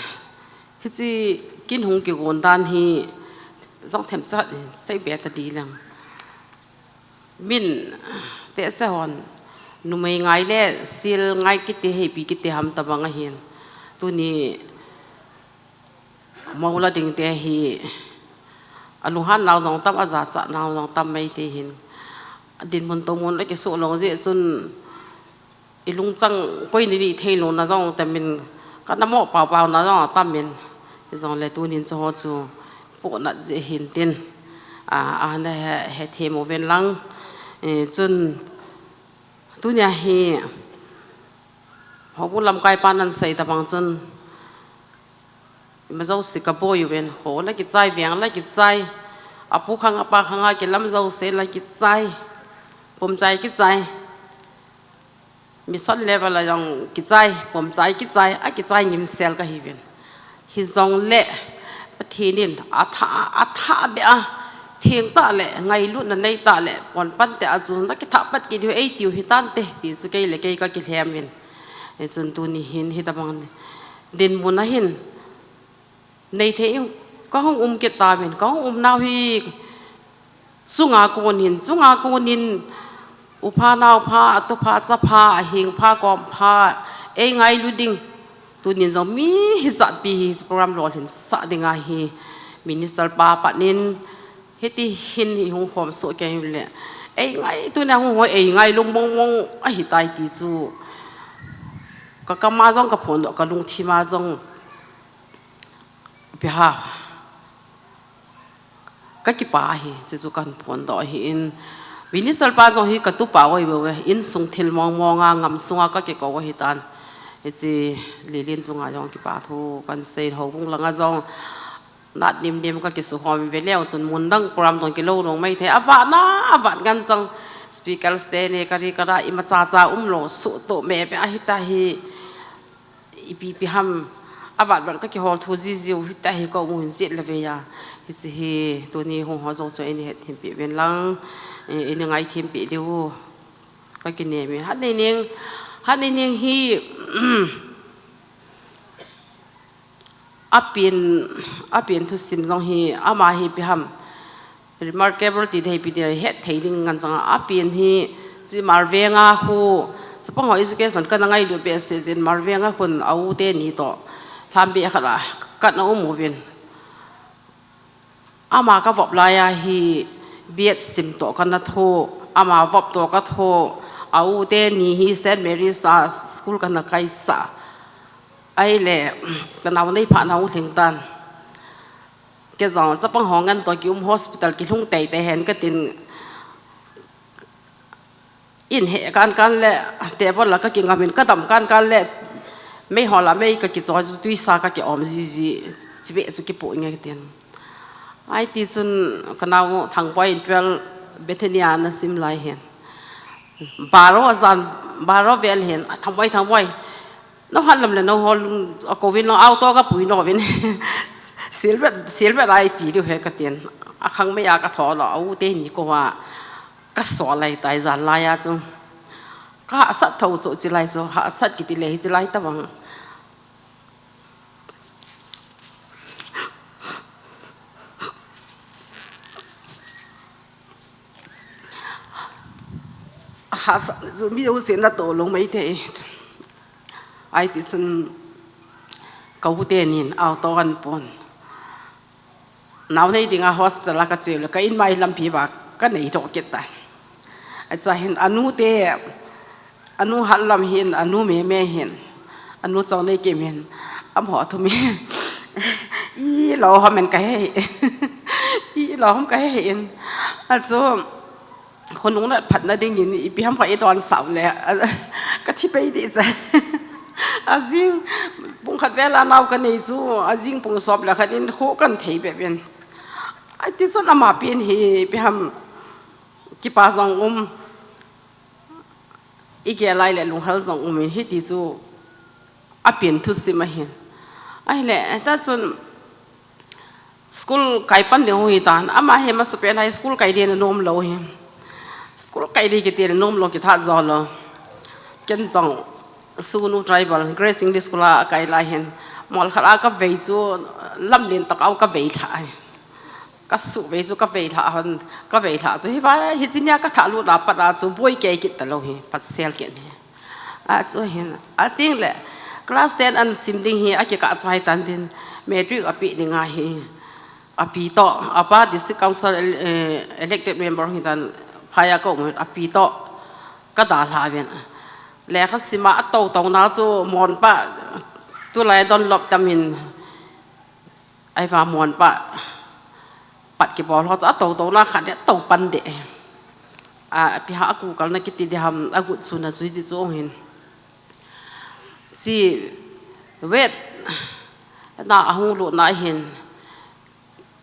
hichi kin hung kigon dan hi, jong themcha sei be ta di lang. Min, te se hon, numei ngai le, sil ngai kiti hei pi kiti ham ta bang ahin. Tuni, Moula ding te hi, alunghan nau jong tam, ajachat nau jong tam mai te hin. Dinmun tomun le kisu lo je chun, ilungchang koi ni ni thei lo na jong tam min, kana mo pau pau na jong tam min. Jong le tunin chu ho chu, po na je hin tin. A, a na he, he themo ven lang. E, chun, tunia hi, ho bu lam kai pa nan sei ta bang chun, ima jouse ka boi uvin, kho la kichai, veng la kichai, apu khang apa khang a kilam jouse la kichai, pumchai kichai. Mission level a jong kichai, pumchai kichai, akichai ngimsel kahiuvin. Hijongle, Pathen in atha, atha be a, theng ta le, ngailutna nei ta le, pon pan te a chu na kitha pat kit diu eitiu hitante, ti chu kei le kei ka kilhem in. Hichun tuni hin, hita bang ni. Dinmun a hin, nei thei in, ka hung um kit tauvin, ka hung um nau hi, chunga konin, chunga konin, upha naopha, atupha, chapha, ahingpha, kompha, ei ngailu ding. Tunin jong mi hijat pi hi program lolhin sah ding ahi, Minister pa pat nin, hiti hin hi hung khom soh kei le. Ei ngai, tunia hung hoi, ei ngai lung mong mong ahi tai ti chu. Ka kam a jong ka phondoh, ka lungthim a jong. Piha. Ka kipa ahi, chu chu kan phondoh ahi in. Minister pa jong hi ka tupa oi ve ve, insung thil mong mong a, ngam sunga ka kikou ahi tan. Hichi Lilin chunga jong kipa thu kan sei, houbung langa jong. Nat dim dim ka kisuhom ve leu chun mun dang program dong kilo dong mai thei. Avat na, avat ngan chang. Speakers te ne kari kara ima cha cha um lo, suh to me pe ahi ta hi. Ipi pi ham, avat vat ka kihol thu jijiu hita hi ka um hin jet le ve ya. Hichi hi, tuni hung ho jong chu eini hethem pi ven lang, e, eini ngaithem pi diu. Ka kinem e. Hat nei ning, hat nei ning hi, apen, apen thusim jong hi, ama hi pi ham. Remarkable ti thei pi ti het thei ding ngan chang a, apen hi chi Marvenga khu, chapang ho education kana ngailu behseh jin Marvenga khun a u teni to. Lhambi khat a, kana um uvin. Ama ka vop lai a hi B Ed sim to kana tho, ama vop to ka tho, a u teni hi Saint Mary's a school kana kaisa. Ahile, ka nao nei pha nao lhing tan. Kei jong chapang ho ngan to ki um hospital kilhung tei tei hen katin. In he kan kan le, table la ka kingam in ka dam kan kan le, mei ho la mei ka kichoi chu tuisa ka kiom jiji, chibe chu kipu nge katin. Ai ti chun ka nao Thangboi in twelve Bethania na sim lai hen. Baro jan, baro vel hen, Thangboi, Thangboi. Nao hat lam le nao hol, a kovin lo auto ka pui no vin. Silvet, silvet ai chi diu he katin. A khang mei a ka tho lo, a u teni ko va. Ka so lai tai jan lai a chu. Ka hahsat tho chu chi lai chu, hahsat kiti le hi chi lai ta bang. Hahsat chu mi u sin na to long mai thei. Ai ti sun ka u tenin auto an pon. Nao nei dinga hospital a ka cheu le, ka in mai lampi va ka nei doh kit ta. Acha hin a nu te, a nu hat lam hin, a nu me me hin, a nu chong nei kim hin, am ho thum hin. I lo ham en ka he. I lo ham ka he in. Achu, Khonung na phatna dingin ipi ham kha i don sau le, a, ka thi pei di sa. A jing pung khat vel a nao ka nei chu, a jing pung sop le khat in kho kan thei be ben. Ai ti chun ama pen hi ipi ham kipa jong um, i gel lai le lunghel jong um in hiti chu a pen thusim ahin. Ahile, ta chun School kai pan ding ho hi tan. Ama hi masapen a hi school kai ding nom lo hi. School kai ding kiti nom lo kitha jo lo. Ken jong Sunu Tribal Grace English School a kai lai hin, mol khat a ka vei chu lamlen tak a ka vei lha ai. Ka su vei chu ka vei lha hon, ka vei lha chu hi va, hi chinia ka tha lu na pat a chu boi kei kit ta lo hi, pat sel kit hi. A chu hin, a ting le, class ten an sim ding hi, a kikah chu hai tan din, matric a pi ding a hi. A pi to, a pa district council, eh, elected member hi tan, phai a ko ngun, a pi to, ka da hla ven. Lekha sima a to to na chu mon pa, tu lai don lop tam hin, ai va mon pa, pat ki bol ho chu a to to na khat de to pan de. A, pi ha a ku kal na kiti de ham, a gut su na chu ji chu hin. Chi wet na a hung lu na hin.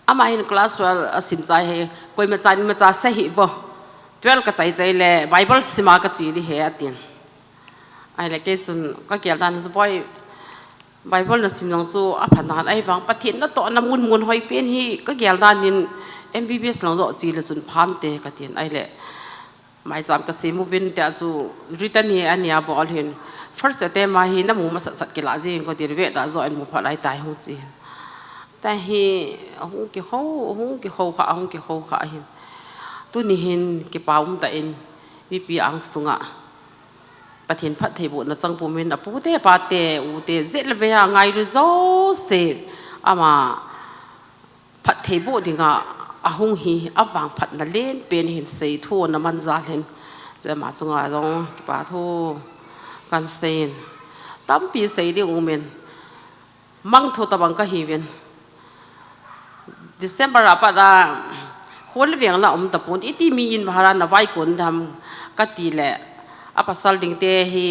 Ama hin class twelve a sim chai he, koima chan ma cha se hi vo. Twelve ka chai chai le, Bible sima ka chi di he a tin. Ai le kei chun ka gel dan chu, "Boi, Bible na sim jong chu a pha nan, ai vang Pathen na to na mun mun hoi pen hi ka gel dan in M B B S lang jo chi le chun phan te," ka tin. Ai le, mai cham ka sim u vin te a chu written hi a nia bol hin. First attempt a hi na mu ma sat sat ki la ji ko ti ve da jo en mu pha lai tai hu chi. Ta hi, a hung ki ho, a hung ki ho kha, a hung ki ho kha hin. Tu ni hin ki pa um ta in, mi pi ang sunga. Pathen phat thei bu na chang pu min a pu te, pa te, u te, zet le ve a ngai lu jo se. Ama phat thei bu dinga a hung hi, a vang phat na len pen hin sei thu na man ja len. Chu ama chunga jong, ki pa thu kan sei in. Tampi sei di u min. Mang thu ta bang ka hi vin. December a pat a, khol veng la um ta pun, iti mi in bahara na vai kun dam ka ti le, a pasal ding te hi,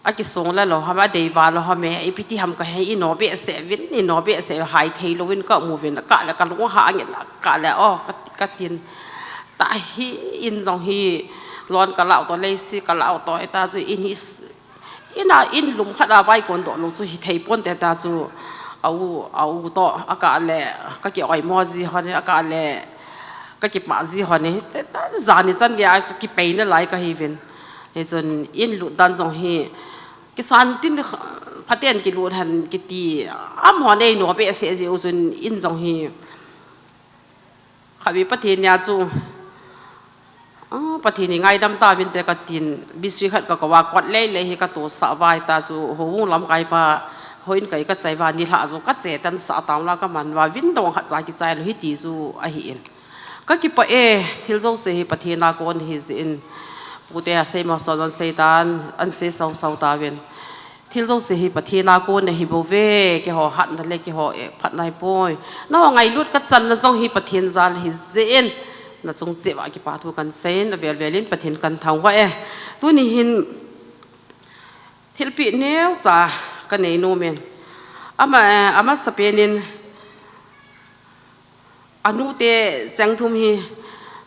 a ki song la lo ham, a dei va lo ham e, ipi ti ham ka he, i no be se vin, i no be se hai thei lo vin ka mu vin, ka le ka lung ha ngin la, ka le, oh, ka, ka tin. Ta hi in jong hi, lon ka lau to, lei si ka lau to, e ta chu in hi s-, Ina in lum khat a vai kon doh lou chu hi thei pon te ta chu a u, a u to a ka le ka ki oi mo ji hon a ka le ka ki pa ji hon te ta jani chan dia a chu ki peina lai ka hi vin. Hi chun in lut dan jong hi ki san tin phaten ki lut han ki ti a mo nei no be se ji u chun in jong hi Khavi Pathen nia chu, ah, Pathen hi ngaidam ta vin te ka tin, bisui khat ka kova kot lei lei hi ka to sa vai ta chu, ho ung lam kai pa, ho in kai ka chai va ni hla chu, ka che tan sa tam la ka man va, vin dong khat cha ki chai lo hi ti chu a hi in. Ka ki pa e, thil jo se hi Pathen a kon hi ji in, pu te a sei ma so don sei tan, an sei sau sau ta vin. Thil jouse hi Pathen a kon ahi bou ve, keiho hatna le keiho, eh, phatna hi poi. Nangho ngailut ka channa jong hi Pathen jal ahi jeh in, na chung cheh uva kipa thu kan seiyin, avel vel in Pathen kan thangvah e. Tuni hin thilpeh neocha ka nei nom in. Ama, eh, amasa pen in, Anu te cheng thum hi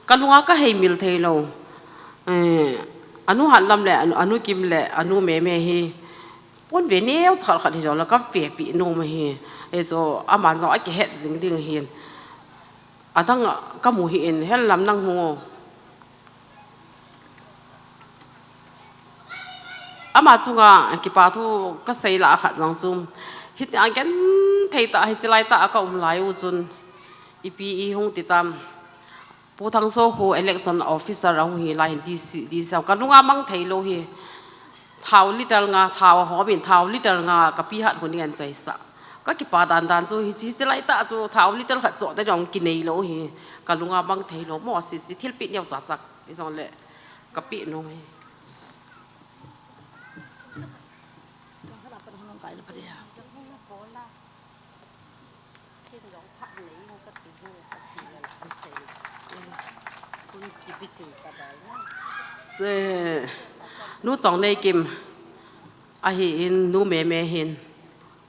ka lunga ka hei mil thei lou. Eh, anu Hatlam le anu, anu Kim le anu Meme hi pon ve neocha khat khat hi jong le ka vepi nom ahi. Eh, chu aman jong a kihet jing ding ahin. Adang ka mu hi in, hel lam nang hung. Ama chunga kipa thu ka sei lah a khat jong chu, hitia genthei tah, hiche lai tah a ka um lai u chun, ipi i hung ti tam. Pu Thangso khu election officer a hung hi lai hin D C, D C ka lunga mang thei lou hi. Thao liter nga, thao hom in thao liter nga ka pi hat hun ngen choi sa. Ka kipa dan dan chu hiche, hiche lai tah chu thao liter khat cho te dong ki nei lou hi. Ka lunga mang thei lou mo si si thilpeh neocha cha. Ijong le ka peh nom e. Che, Nu Chongneikim ahin, Nu Meme hin,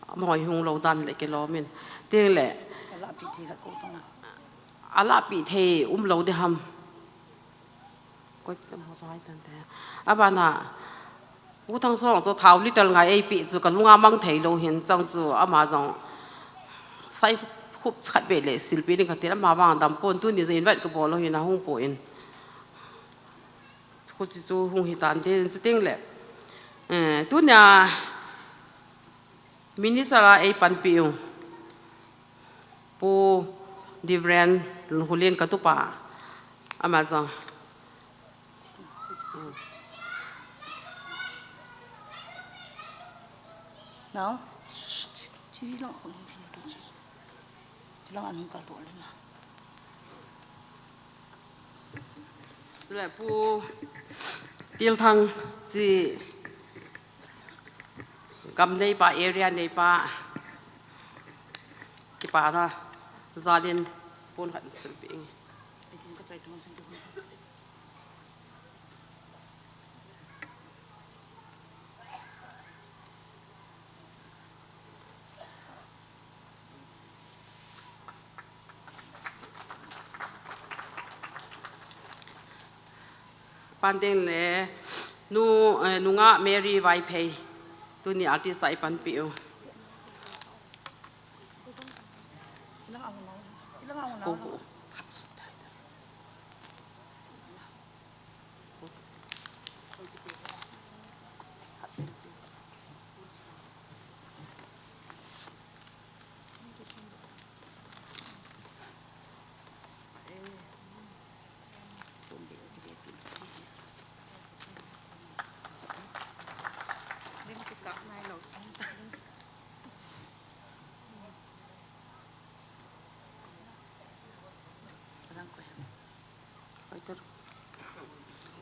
amaho hung lou dan le kilom in. Teng le, alahpeh thei um lou di ham. Koi tam ho so hai tan te. Abana, Pu Thangso chu thao liter nga eipeh chu ka lunga mang thei lou hin chang chu ama jong sai khup khat beh le silpeh ding ka tin ama vang dam pon tuni jong invite ka bol lou hin ahung pon. Khuti chu hung hi tan te chu teng le. Eh, tunia minister a eipanpi u Pu Divren Lhulin katupa ama jong. Now, Chule Pu Tilthang chi gam neipa, area neipa, kipana jalin pon khat silpi. Panding le nu, eh, nunga Mary Vaiphei, tuni artist a ipanpi u. Ko, ko.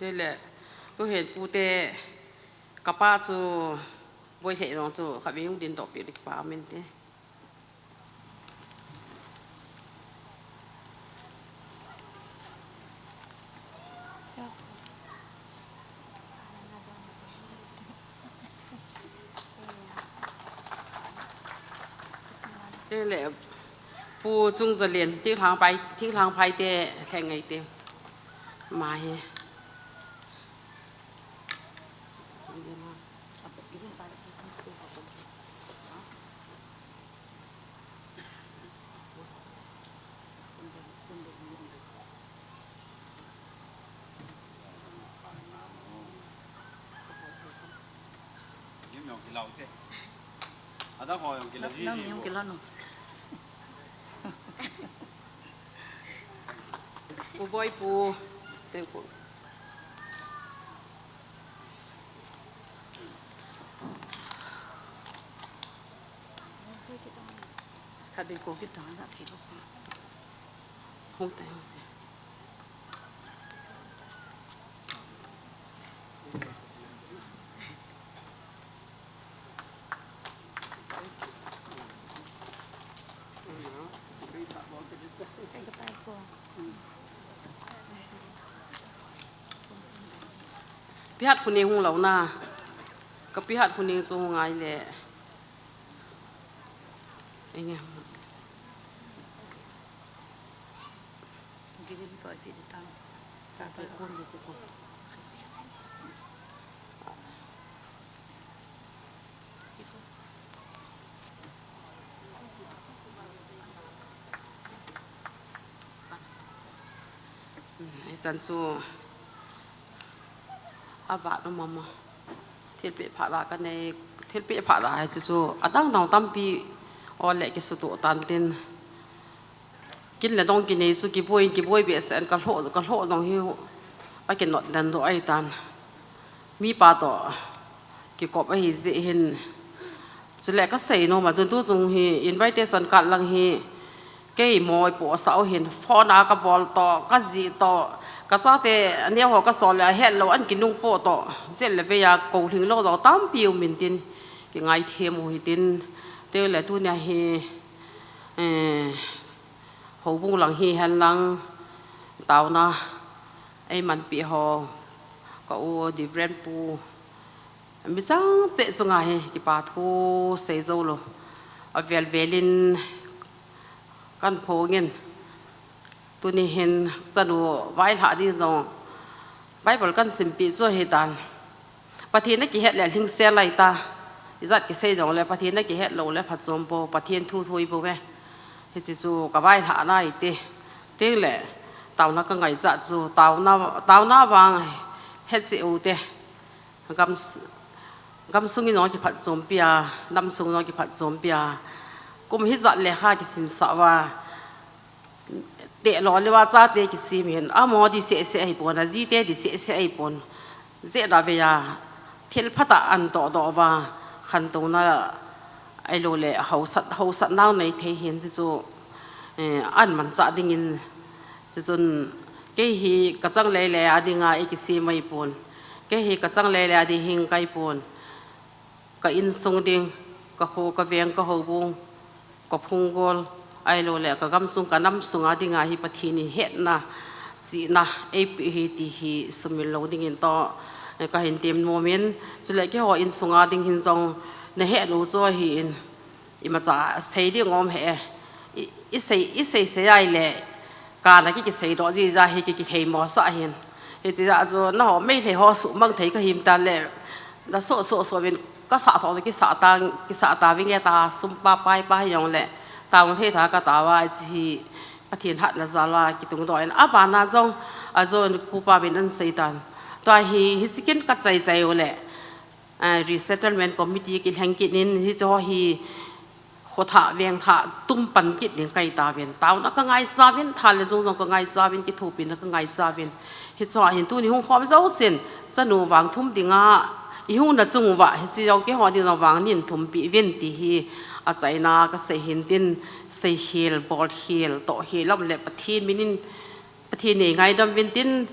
Tele, tuhin pute kapa chu boi hei rong chu khatvei hung ding toh pi le kipa min te. Tele, Pu Chungzalin, Thinglhangphai, Thinglhangphai te, Lhengngai te. Ama hi. Lim jong kilau te. Adang ho jong kila ji ji. Pu Boi, Pu Tengku. Khatvei ko kita na thei lo. Hung te, hung te. Pihat khu ning hung lo na. Ka pihat khu ning chu hung ngai le. Enge. Hichan chu. Avat um mama. Thilpeh phat la ka nei, thilpeh phat la hiche chu adang dang tampi ole kisutoh tan tin. Kin le dong kinei chu kiboi, kiboi behseh in ka lhoh, ka lhoh jong hi akinot den doh ahitan. Mipa toh kikop ahi jeh hin. Chule ka sei nom a chun tu chung hi invitation card lang hi kei moi po sa u hin phone a ka bol toh, ka jih toh, ka chate aneo ho ka sol le ahet lou an kinung po toh, jeh le vei a kou lhing lou jong tampi um in tin, kingai them u hitin, tele tunia hi, eh, houbung lang hi hen lang, taona, ei manpi ho, ka u Divren pu, mi chang cheh chunga hi kipa thu sei jou lou. Avel vel in kan phong in. Tuni hin chanu vaihlah ding jong Bible kan simpi chu hitan. Pathen a kihet le lhingsel lai ta. Ijat kisei jong le Pathen a kihet lou le phatchom bou, Pathen thu thu ibou ve. Hiche chu ka vaihlah na ite. Teng le taona ka ngaichat chu taona, taona vang hetcheh u te. Gam s-, Gamsung in jong kiphatchompi a, namsung jong kiphatchompi a, kum hijat lekha kisimsah uva, teh lo le uva chate kisem hin, amaho di seh seh ahipon, ajite di seh seh ahipon. Jeh a vei a, thil phatah a an toh doh uva, khantouna ahilou le, hausat, hausatna nei thei hin, chuchu, eh, an manchah dingin, chuchun, kei hi kachang lele a dinga eikisem ahipon. Kei hi kachang lele a ding hing kahipon. Ka insung ding, ka kho, ka veng, ka houbung, ka phunggol, ahilou le, ka gamsung, ka namsung a dinga hi Pathen in hetna, chihna, eipeh hi ti hi sumil lou dingin toh, eh, kahin temnom in, chule keiho insung a ding hin jong, nahet u chu ahin, imacha sei ding um hih e. I, isei, isei sei ahile, kana ki, kisei doh jeh a hi ki, kithei mosah hin. Hiche jeh a chu nangho Meitei ho suhmang thei kahim tan le, na soh, soh, soh vin kasah tho, kisah tang, kisah ta vinge ta, sum pa, pai pa hijong le, tang thei tha kata uva, hiche hi Pathen hatna jal a kitungdoh in, abana jong, ajon pu pa vin an sei tan. Tua hi, hiche kin kachai chai u le, eh, resettlement committee kilheng kit in, hiche ho hi, kho thah, veng thah, tum pan kit ding kahi tauvin. Taona kangaicha uvin, tha le jung jong kangaicha uvin, kithopina kangaicha uvin. Hiche a hin tuni hung khom jousen, chanu vang thum dinga, ihung na chung uva, hiche jong keiho ding jong vang nei thum peh uvin ti hi, achaina kasei hin tin, seikhel, bolkhel, tohkhel, lam le Pathen min in, Pathen in ngaidam uvin tin,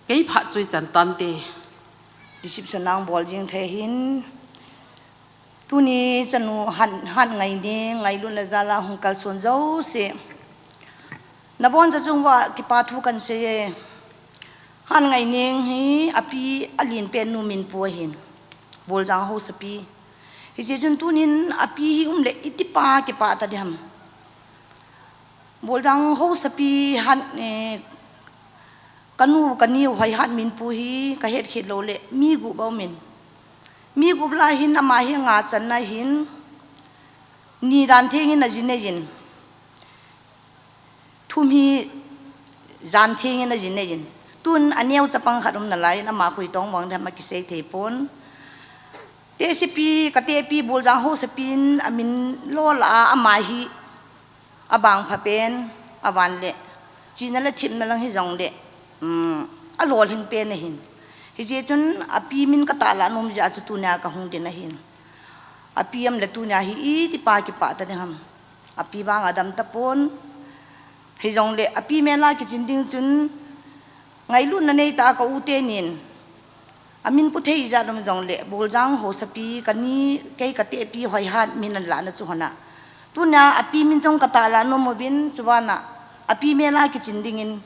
kei phat chu ichan tante. Reception nang bol jing thei hin, Tuni chanu hat, hat ngai ding, ngailutna jal a hung kalson jouse. Nabonchauva kipa thu kahin sei e. Hat ngai ding hi api alen pen nu Minpu ahin. Boljang haosapi. Hijeh chun tunin api hi um le iti pa kipa ta ding ham. Boljang haosapi hat, eh, kanu, kaniu Hoihat Minpu hi kahet khel lou le mi gup aum in. Mi gup lah hin ama hi nga channa hin ni dan theng in ajin ajin. Thum hi jan theng in ajin ajin. Tun aneo chapang khat um nalai in ama khui tong vang dam akisei thei pon. Tehsepi, katepi Boljang haosapi in amin lo lah a ama hi abang pha pen, avan le, chihna le themna lang hijong le, um, alolhing pen ahin. Hijeh chun api min katahlah nom jeh a chu tunia kahung ding ahin. Api um le tunia hi iti pa kipa ta ding ham. Api vang adam tapon. Hijong le api mel a kichin ding chun ngailutna nei tah a ka u tenin. Amin pu thei jat um jong le, Boljang haosapi, kani, kei katepi Hoihat min alah na chu hon a. Tunia api min jong katahlah nom uvin, chuvang a, api mel a kichin dingin,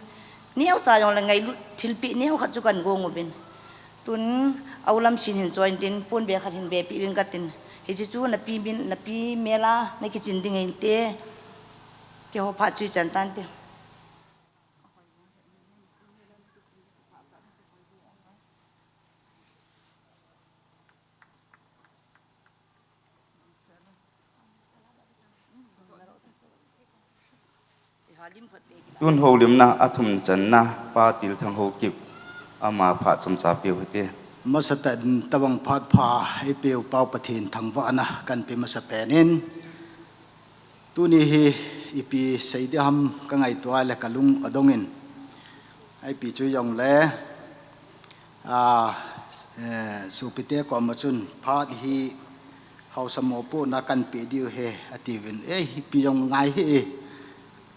neocha jong le ngailut thilpeh neo khat chu kahin gong uvin. Tun, a u Lamsin hin choi intin, pon be khat hin be peh uving katin. Hiche chu napi min, napi mel a, nakichin ding inte, keiho phat chu ichan tante. Tun houlimna athum channa Pa Tilthang Haokip ama phat chomcha peu hite. Masatah in tobang phat pha eipeu Pa Pathen thangvahna kahin pe masa pen in. Tuni hi ipi sei ding ham kangaito a le kalung adong in. Ipi chu jong le, a, eh, sopite koma chun phat hi haosa mopohna kahin pe diu ahi atiuvin. Eh, ipi jong ngai hih e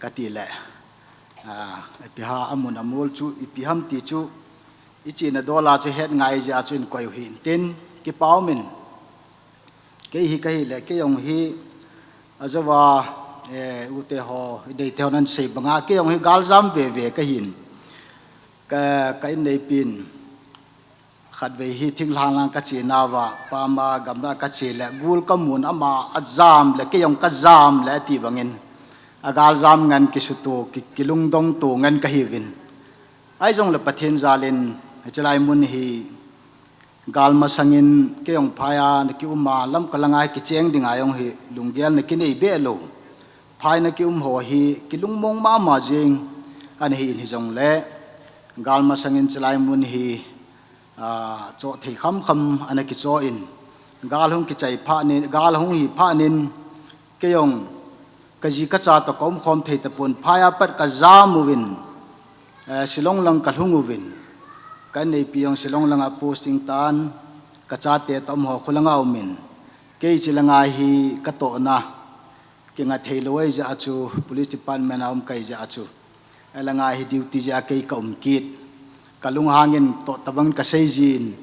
kati le. A, ipi ham amun amol chu ipi ham ti chu ichena dol a chu het ngai jeh a chu inkoi u hinte, kipa um in. Kei hi kahi le, kei jong hi, ajouva, eh, u te ho, i dei te ho nan sei banga, kei jong hi galjam veve kahin. Ka, ka inneipi in, khatvei hi thinglhang lang kache nauva, pama gamla kache le, gul kamun ama ajam le, kei jong kajam le, ati bangin. Agaljam ngen kisuto, ki, kilungdong to ngen kahiuvin. Ahi jong le Pathen jal in, hichelai mun hi, Gal masang in kei jong phai a na kium a, Lamka lang a kicheng ding a jong hi lunggel na kinei be lou. Phai na kium ho hi kilungmong mama jing ana hi in hijong le, gal masang in chulai mun hi, a, cho thei kham kham ana kicho in, Gal hung kichai phat in, gal hung hi phat in, kei jong kaji kacha toh kaumkhom thei tapon, phai a pat kajam uvin, eh, Shillong lang kalhung uvin. Ka inneipi jong Shillong langa posting tan, kachate toh umho kholanga umin. Kei hiche langa hi katohna kinga theilou ahijeh chu, police department a um kahi jeh chu, hilanga hi duty jeh a kei kaum kit. Kalunghangin toh tobang kasei jin,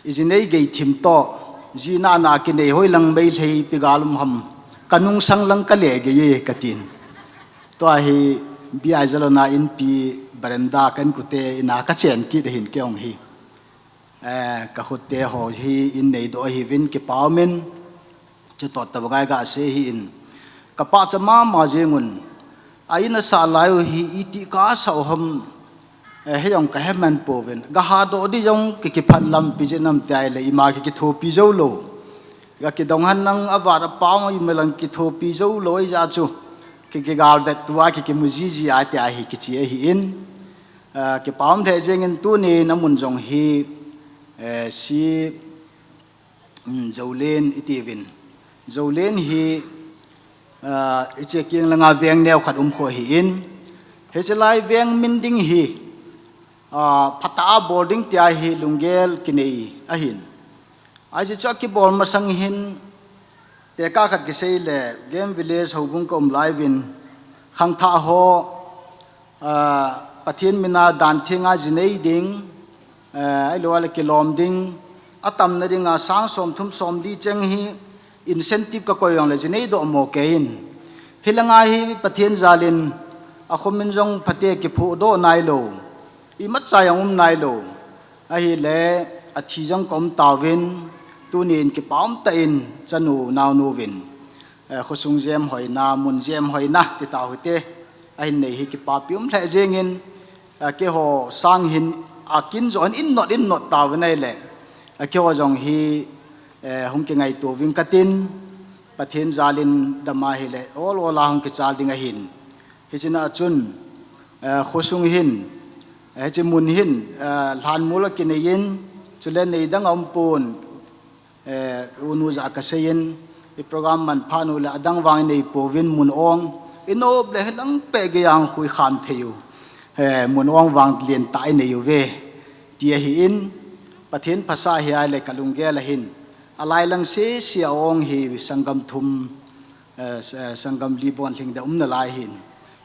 ijinei gei thim toh, jinana kinei hoilang Meitei pi gal um ham, kanungsang lang kale geiye katin. Tua hi B I Jalona inpi veranda ka inkote ina kachen kit ahin kei jong hi. Eh, kakhotte ho hi in neidoh ahiuvin kipa umin, chutoh tobang a kasei ahin. Kapachat mama jengun, a in asah lai u hi iti kasah u ham, eh, hijong kaheman pouvin. Gahadoh di jong ki, kiphat lampi jeh nam ti ahile, ima ki, kithopi joulou. Gakidong henlang avat apao ima lang kithopi joulou ahijeh chu, ki, kigalvet tua ki, kimu jiji a ti ahi kiche ahin. Eh, kipa um lheh jengin tunin amun jong hi, eh, si, um, Joulen itiuvin. Joulen hi, ah, hiche keng langa veng neo khat um kho ahin. Hiche lai veng min ding hi, ah, phatah a bol ding tia hi lunggel kinei ahin. Ajeh chu akibol masang hin, tekah khat kisei le, Game Village houbung kaum lai uvin, khangthah ho, ah, Pathen mina dan thenga jinei ding, eh, ahilou le kilom ding, atamna dinga sang somthum somli cheng hi incentive kakoi jongle jinei doh mo keiyin. Hilanga hi Pathen jalin akhomin jong phate kiphudoh nailou, imacha jong um nailou. Ahile athi jong kaum tauvin, tunin kipa umtah in chanu naonu uvin, eh, khosung jem hoina, mun jem hoina, ti tau hite. Ahin nei hi kipapi um lheh jengin, eh, keiho sang hin akin joh in innot, innot tauvin ahile, eh, keiho jong hi, eh, hung kingaito uvin katin, Pathen jalin dam ahile, ol ol a hung kichal ding ahin. Hichea chun, eh, khosung hin, eh, hiche mun hin, eh, lhanmol akineiyin, chule nei dang aumpon, eh, unu jah a kaseiyin, i program manphat u le adang vang inei pouvin mun ong, inop le hilang peh geiya khu ikham thei u, eh, mun ong vang lentah inei uve, ti ahin, Pathen phasah hi ahile kalunggel ahin, alai lang sese a ong hi sanggam thum, eh, s-, eh, sanggam li bon lhingdam umna lai ahin.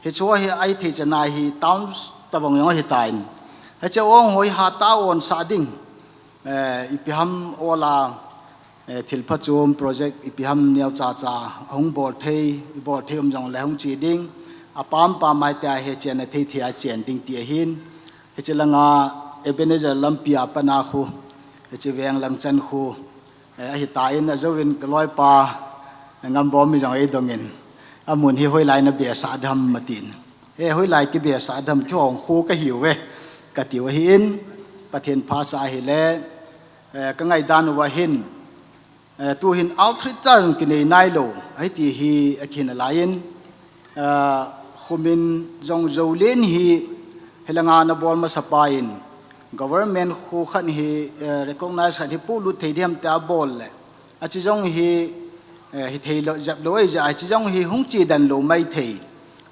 Hicheho hi ahithei chana hi town tobang jong ahitan. Hiche ong ho hi hatah a onsah ding, eh, ipi ham ol a, eh, thil phachom project ipi ham neocha cha hung bol thei, ibol thei um jongle hung che ding. Apam pam a hitia hi chenna thei thei a chen ding ti ahin. Hiche langa Ebenezer lampi a pat a khu, hiche veng lang chan khu, eh, ahitan ajouvin kaloipa, eh, Ngambom in jong eidongin, amun hi hoilai nabesah dem atin. Eh, hoilai kibesah dem, kihong khu kahiuve, katiu ahin, Pathen phasah ahile, eh, kangaidan uva hin, eh, tuhin outreach cha jong kinei nailou, hiti hi akihin alaiyin, eh, khomin jong Joulen hi, hilanga nabol masapa in, government kho khat hi, eh, recognize khat hi polut thei diham tia bol le, ache jong hi, eh, hithei lou, jep lou ahijeh a, ache jong hi hung chedan lou maithei,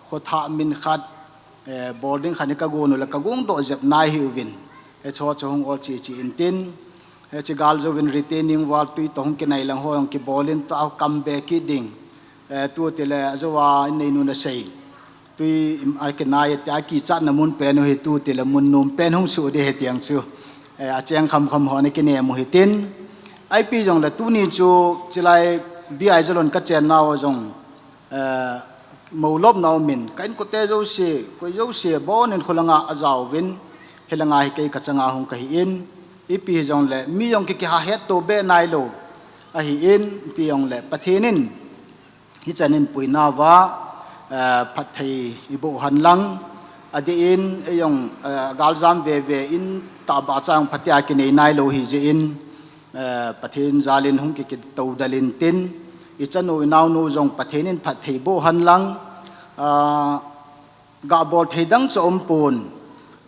khothah min khat, eh, bol ding khat hi kagon u le kagong doh jep nai ahiuvin, hicheho chu hung ol cheche intin, hiche gal jouvin retaining wall twi toh hung kinai lang ho jong kibolin tua akam be kit ding, eh, tu tile ajouva innei nun asei, twi im-, akinai tia kichatna mun pen u hi tu tile mun nom pen hung suh ding ahi tiang chu, eh, acheng kham kham hon akinem u hitin, ipi jongle tuni chu chulai B I Jalon kachennau jong, eh, moulopna umin, ka inkote jouse, koi jouse abonin kholanga ajauvin, hilanga hi kei kachanga hung kahin, ipi hijongle mi jong ki, kihahet to be nailou ahin, ipi jongle Pathen in hichan in puinauva, eh, phatthei iboh henlang, adeh in eijong, eh, galjam veve in tahbeh cha jong phatea kinei nailou ahijeh in, eh, Pathen jalin hung ki, kitoudal intin, ichanu inaonu jong Pathen in phatthei boh henlang, ah, gabol thei dang chu aumpon,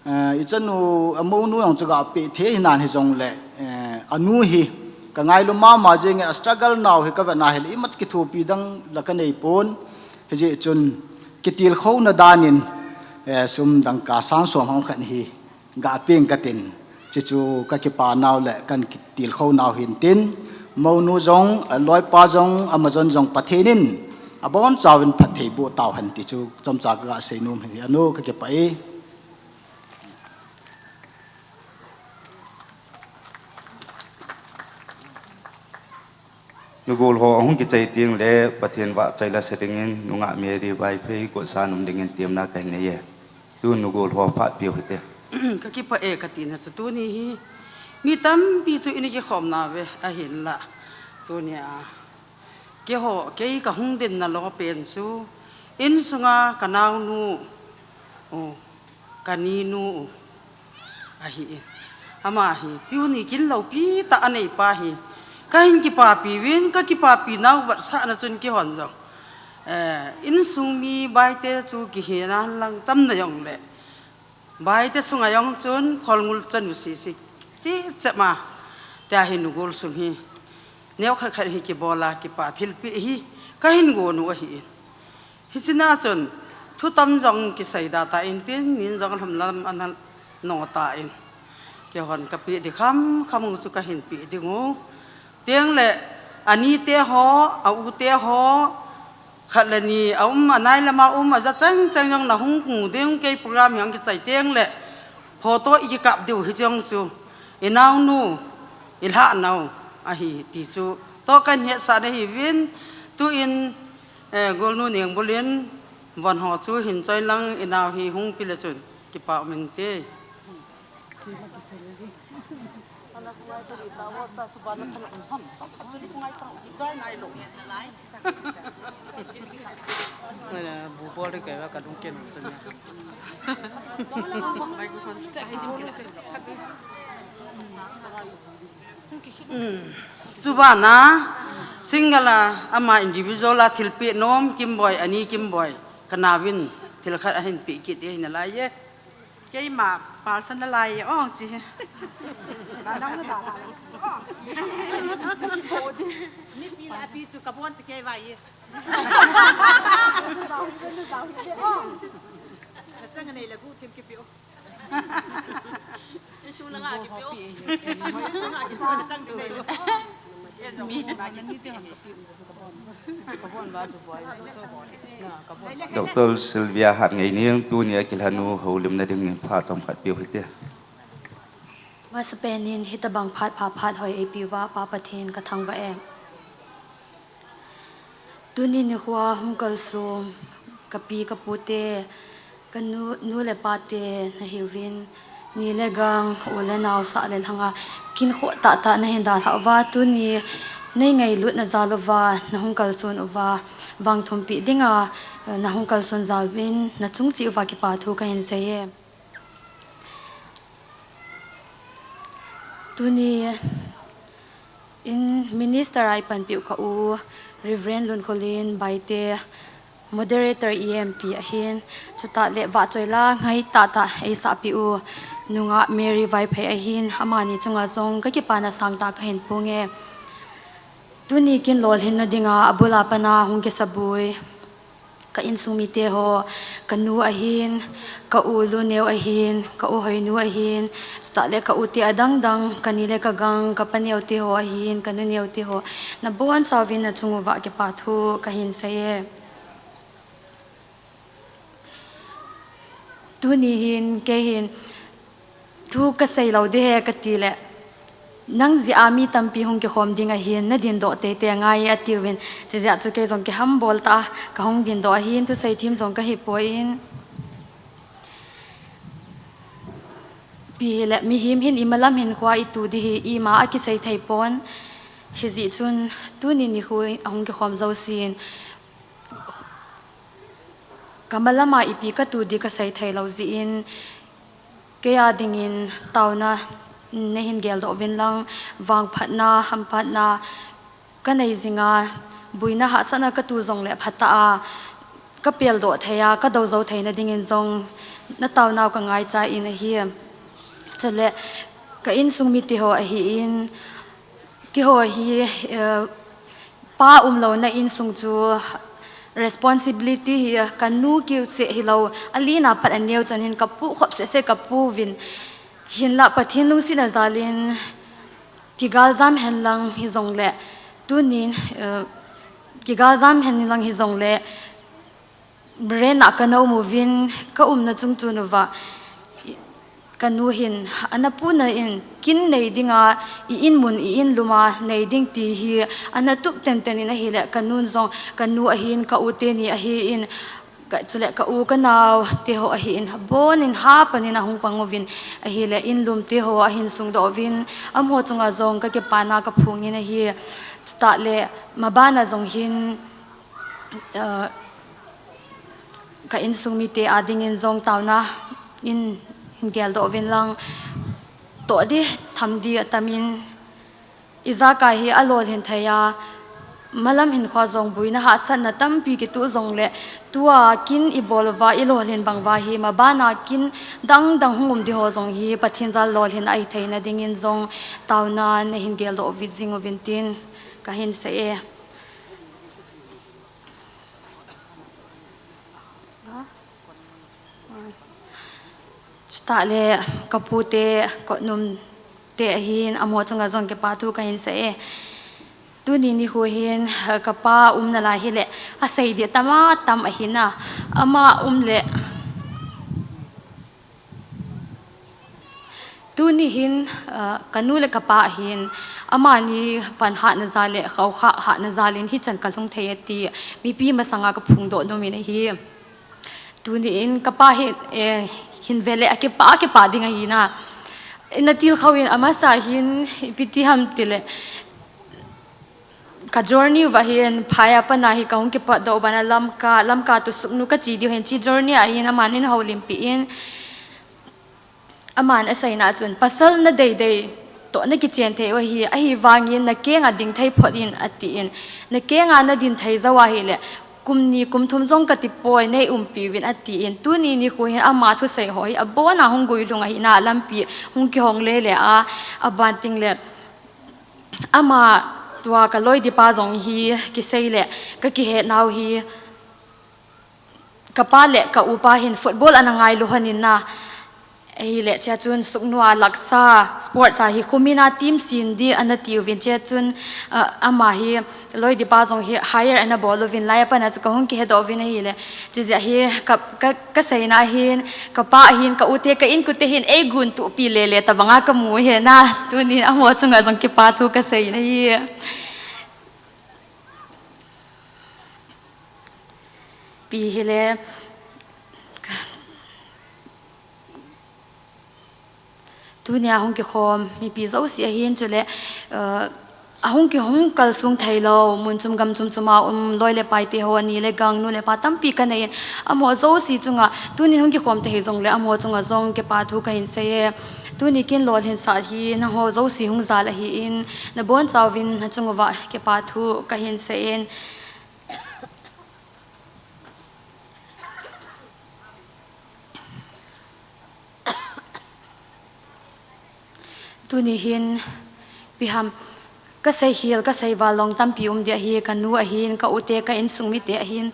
eh, ichanu amounu jong chu gapeh thei hinan hijongle, eh, anu hi Ka ngailu mama jingin a struggle nau hi ka vetna hileh imat kithopi dang la ka nei pon. Hijeh chun kitilkhouna danin, eh, sum dangka sang som hung khat hi ga peng ka tin. Chuchu ka kipa nau le kan kitilkhou nau hin tin. Monu jong, a loipa jong, amajon jong Pathen in abon chauvin phatthei boh tauhen ti chu chomcha ka ga sei nom hi anu ka kipah e. Nugol ho ahung kichai teng le Pathen vahchoi la sa dingin nungah Mary Vaiphei kotsa nom dingin temna ka hin nei e. Tu nugol ho phat piu hite. Ka kipah e ka tina chu tuni hi mi tampi chu in kikhom nauve ahinla. Tuni a keiho, kei ka hung dinna lou pen chu insunga ka naonu, o, ka ninu ahi. Ama hi tuni kin loupi tah a neipa hi ka hin kipapi uvin, ka kipapi nau vetsahna chun keihon jong, eh, insung mi Baite chu kihe nan lang tamna jong le Baite sunga jong chun Kholngol chanu sisi chi chema tia hi nugol sung hi neo khat khat hi kibola kipa thilpeh hi ka hin gonu ahi. Hichea chun thutam jong kisei da tan tin, min jong lhum lam ana no tan. Keihon ka pe di kham kham u chu ka hin pe ding u. Teng le ani te ho, a u te ho, khat le ni a um, a nai lama um, a ja chang chang jong na hung mu ding, kei program hi hung kichai teng le photo i kikap diu hi jong chu i naonu, i lhahnau ahi ti chu toh kan hetsah na hi uvin, tu in, eh, Golnu Nengbulin von ho chu hin choi lang i nau hi hung pe le chun kipa um inte. Chubana, single a, ama individual a thilpeh nom, Kimboi, ani Kimboi, ka naovin thil khat ahin peh kit e, hinalai e. Keima personal lai ong chi. Ba nang na ba la. Ni pi la pi chu ka bon ti kei vai. Na chang nei la gu thim ki pi o. Isu la nga ki pi o. Isu la ki pi o chang nei. Doctor Sylvia Hatngaining, tunia kilhanu houlimna dingin phat chomkhat peuhite. Masapen in hitabang phat pha phat hoi eipiuva Pa Pathen kathangvah e. Tuni nikhoa hung kalsong kapi kapute, kanu, nu le pate nahiuvin, ni le gang, u le nao, sah le lhanga, kinkhoh tahtah nahin dalhah uva, tuni nei ngailutna jal uva nahung kalson uva, vangthumpeh dinga nahung kalson jal uvin nachung cheh uva kipathu kahin seiye. Tuni in minister a eipanpiu ka u Reverend Lunkholin Baite, moderator E M P ahin, chutah le vahchoi la ngai tahtah eisahpiu nungah Mary Vaiphei ahin, amani chunga jong kakipana sangtah kahin ponge. Tuni kin lolhinna dinga abula pana hung kisabui ka insung mite ho, kanu ahin, ka u Luneo ahin, ka u Hoinu ahin, chutah le ka ute adangdang, kani le kagang, ka paneo teho ahin, kanu neo teho, nabonchauvin nachung uva kipathu kahin seiye. Tuni hin, kei hin, thu kasei lou ding ahi katile, nang jeh a mi tampi hung kikhom ding ahin, nadindoh teitei angai atiuvin, chujeh a chu kei jong kihambol tah a kahung dindoh ahin, thusei them jong kahipoi. Ipi hile, mihem hin imalam hinkhoa itu ding hi ima akisei theipon, hijeh chun tuni nikho ahung kikhom jousen, kamalama ipi katu ding kasei theilou jeh in, keia dingin taona nahin geldoh uvin lang, vangphatna, hamphatna kanei jinga, buina hahsatna katu jongle phatah a kapeldoh thei a, kadou jou theina dingin jong nataonau kangaicha in ahi. Chule ka insung miteho ahin, Keiho hi, eh, pa umlouna insung chu responsibility hi kanu kiu seh hilou, alina phat aneo chan hin kapu khop seh seh kapu vin. Hinlah Pathen lungsetna jalin kigaljam henlang hijongle, tunin, eh, kigaljam henlang hijongle, Rent a kana um uvin, ka umna chungchon uva, i-, kanu hin, ana puna in, kin nei dinga, i in mun, i in luma, nei ding ti hi, ana tup tenten in ahile, kanun jong, kanu ahin, ka u teni ahin, ka, chule ka u ka nao, teho ahin, abonin hapanin ahung pang uvin, ahile, in lum teho ahin sungdoh uvin, amaho chunga jong, ka kipana ka phungin ahi, chutah le, mabana jong hin, ah, ka insung mite a dingin jong taona in hin geldoh uvin lang, toh di, tham di atamin, ijakai hi alolhin thei a, malam hinkhoa jong buina hahsatna tampi kitoh jongle, tua kin ibol uva, ilolhin bang uva hi, mabana kin dangdang hung um diho jong hi, Pathen jal lolhin ahi theina dingin jong, taona nahin geldoh uvi jing uvin tin, kahin sei e. Chutah le ka pute, ka num te ahin, amaho chunga jong kipa thu kahin sei e. Tuni nikho hin, ka pa umna lai hile, asei di tam a tam ahin a, ama um le, Tuni hin, ah, kanu le kapa hin, amani pan hatna jal le, khao kha hatna jal in hichan kalhung thei e ti, mipi masanga kaphongdoh nom in ahi. Tuni in kapa hi, eh, hin vele akipa, akipa ding ahi na. Natilkhou in amasa hin, ipi ti ham tile, ka journey uva hin, phai a pana hi kahung kipatdoh uva na Lamka, Lamka to Sugnu kache diu hin, hiche journey a hin, amanin houlimpi in, Aman aseina chun, pasal nadei dei toh nakichen thei u ahi, ahivangin nakenga ding thei phot in atin, nakenga nadin thei jou ahile, kum ni kum thum jong kati poi, nei umpi uvin atin, tuni nikho hin ama thusei ho hi abona hung guilhung ahi na lampi hung kihong lele a, aban teng le, ama tua ka loidipa jong hi kisei le, kakihet nau hi, Ka pa le ka u pa hin football ana ngailu hon in na. Ahile, chea chun Sugnu a laksa sports a hi khum in a team sin di ana ti uvin chea chun, ah, ama hi loidipa jong hi hire ana bol uvin lai a pat na chu kahung kihedoh uvin ahile. Chujeh hi ka, ka, kaseina hin, ka pa hin, ka u te, ka inkote hin, eigun tupi lele tabang a kamu ahi na. Tunin amaho chunga jong kipa thu kaseina ahi. Pi hile, tunia hung kikhom mipi jouse ahin chule, eh, ahung kihung kalsong theilou, mun chom gam chom chom a um loi le pai te ho, ni le gang, nu le pa tampi kanei in, amaho jouse chunga, tunin hung kikhom te hijongle, amaho chunga jong kipa thu kahin sei e. Tuni kin lolhinsah hi, nangho jouse hung jal ahin, nabonchauvin nachung uva kipa thu kahin sei in. Tuni hin, ipi ham, kasei hel, kasei val long tampi um di ahi, kanu ahin, ka u te, ka insung mite ahin.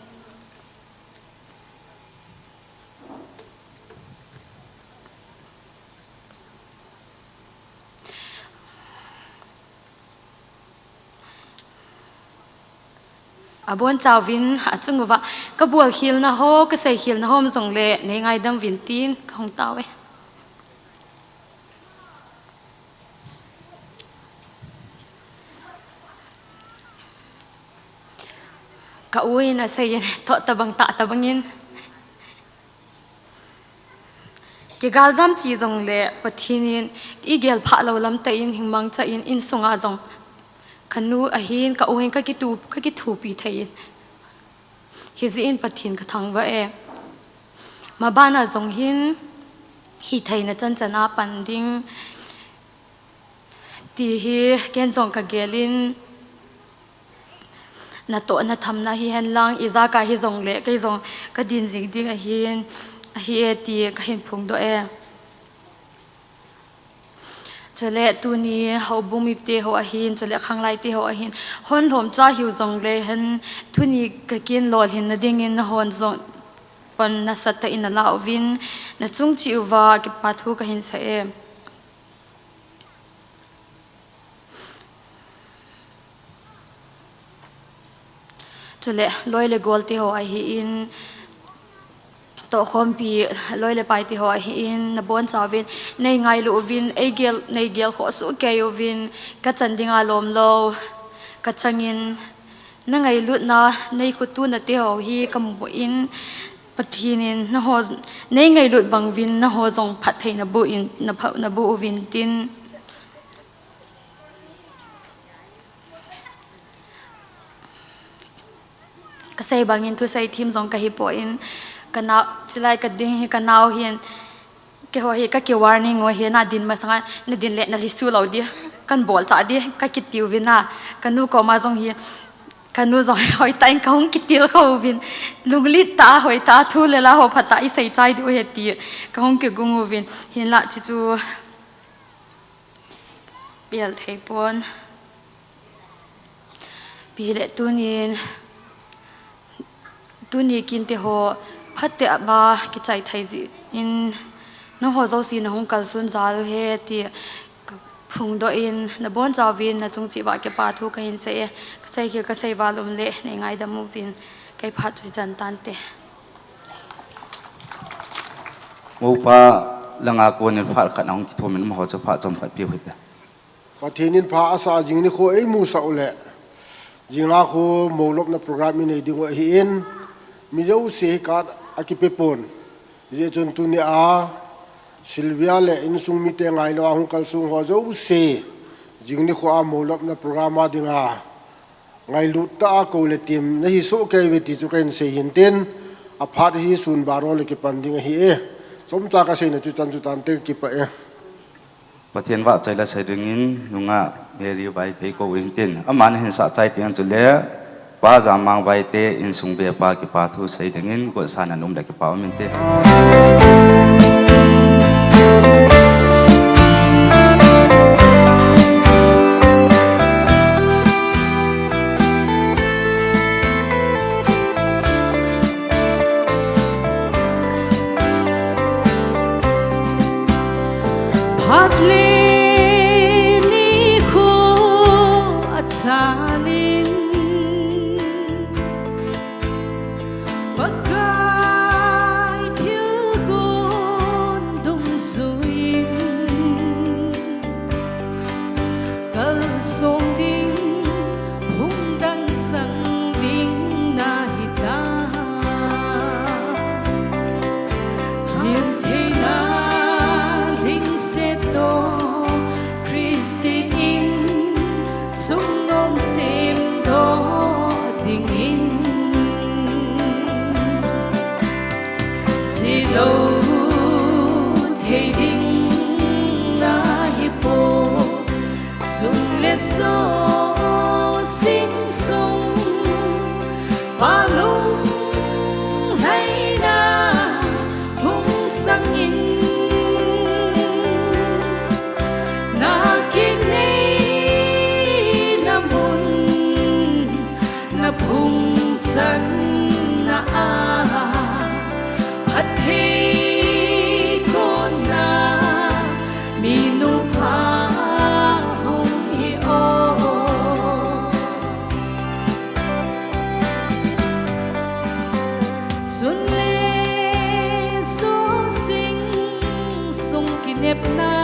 Abonchauvin, achung uva, kabol khelna ho, kasei khelna ho um jongle, neingaidam uvin tin, kahung tao e. Ka u in asei in, thoh tabang tah tabang in. Kigaljam chi jongle Pathen in igel phah lou lam tah in hing mangcha in, insunga jong kanu ahin, ka u hin kakithu, kakithupi thei in. Hijeh in Pathen kathangvah e. Mabana jong hin hitheina chanchan a pan ding. Ti hi ken jong kagel in, natoh nathamna hihen lang, ijakai hijongle, kei jong kadin jing ding ahin, ahi e ti kahin phongdoh e. Chule tuni houbung mite ho ahin, chule khanglai te ho ahin, hon lhom cha hiu jongle hen, tuni ka kin lolhin na dingin na hon jong pan nasatah in na la uvin, na chung chi uva kipa thu ka hin sa e. Chule loi le gol te ho ahin, tohkhompi loi le pai te ho ahin, na bonchauvin, nei ngailu uvin, ei gel, nei gel khoh soh kei uvin, ka chan dinga lom lou, ka changin, na ngailutna, nei khutuna te ho hi ka mu in, Pathen in, na ho, nei ngailut bang uvin, na ho jong phatthei na bu in, na pha, na bu uvin tin. Ka sei bangin thusei thim jong ka hi poi, ka nau, chulai ka ding hi ka nau hin, keiho hi ka ki warning u hi, na din masanga, na din le na lisu lou di, kan bol cha di, ka kiti uvin a, ka nu koma jong hi, ka nu jong hoitah in ka hung kitilkhou uvin, lunglet tah a hoitah a thu le la ho phatah a i sei chai diu ahi ti, ka hung kigung uvin, hinlah chuchu. Pel thei pon. Pi le tunin, tuni kin te ho phat te a ba kichai thei jin, na ho jouse na hung kalson jal u ahi ti ka phongdoh in, na bonchauvin, na chung chi uva kipa thu ka hin sei e, ka sei khel ka sei val um le, nei ngaidam uvin, kei phat chu chan tante. Mopa langa konin phat khat na hung kithomin amaho chu phat chomkhat piu hite. Pathen in pha asa jing nikho ei musah u le. Jinga khu molopna program i nei ding u ahin. Mi jouse hi card a kipe pon. Hijeh chun tunia Sylvia le insung mite ngailou a hung kalsong ho jouse. Jing nikho a molopna program a dinga. Ngailut tah a kou le tim na hi soh kei uve ti chu ka hin sei hin tin, a phat hi sun baro le kipan ding ahi e. Chomcha ka seina chu chan chu tante, kipah e. Pathen vahchoi la sei dingin nungah Mary Vaiphei kou hin tin, aman hin sah chai teng chule, Pa Jamang Vaite insung bepa kipa thu sei dingin, gotsan a um le kipa um inte. Phat le nikho achal in, Pakai thilgon dungjuiyin, kalsong ding, phung dang chang ding nahitai. Lhingtheina lhingset toh Christian insung nom semdoh dingin, chilou thei ding nahi poi. Chule chosing sung Pa lunglhaina hung changin, na kineina mun, na phung channa a, phatthei kona minu pha hung hi o. Chule chosing sung kinepna,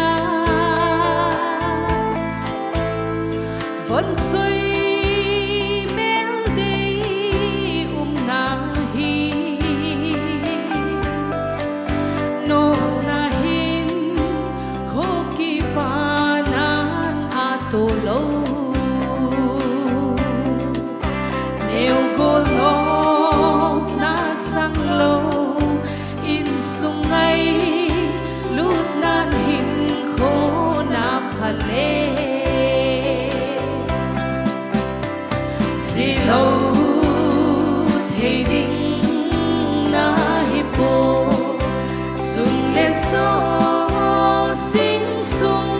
von choi mel dei umna hi, nopna hin kho kipa nan atoh lou. Neo gol nopna chang lou, insung ngailutnan hin khona pha le. Chilou thei ding nahi poi, chule chosing sung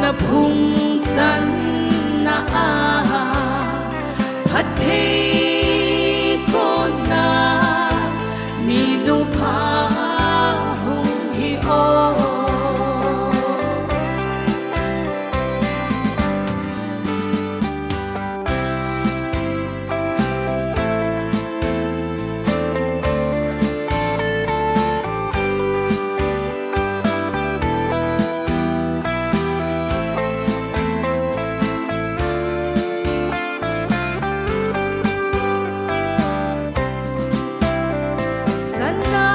Na phung channa a phatthei kona minu pha hung hi o. Sana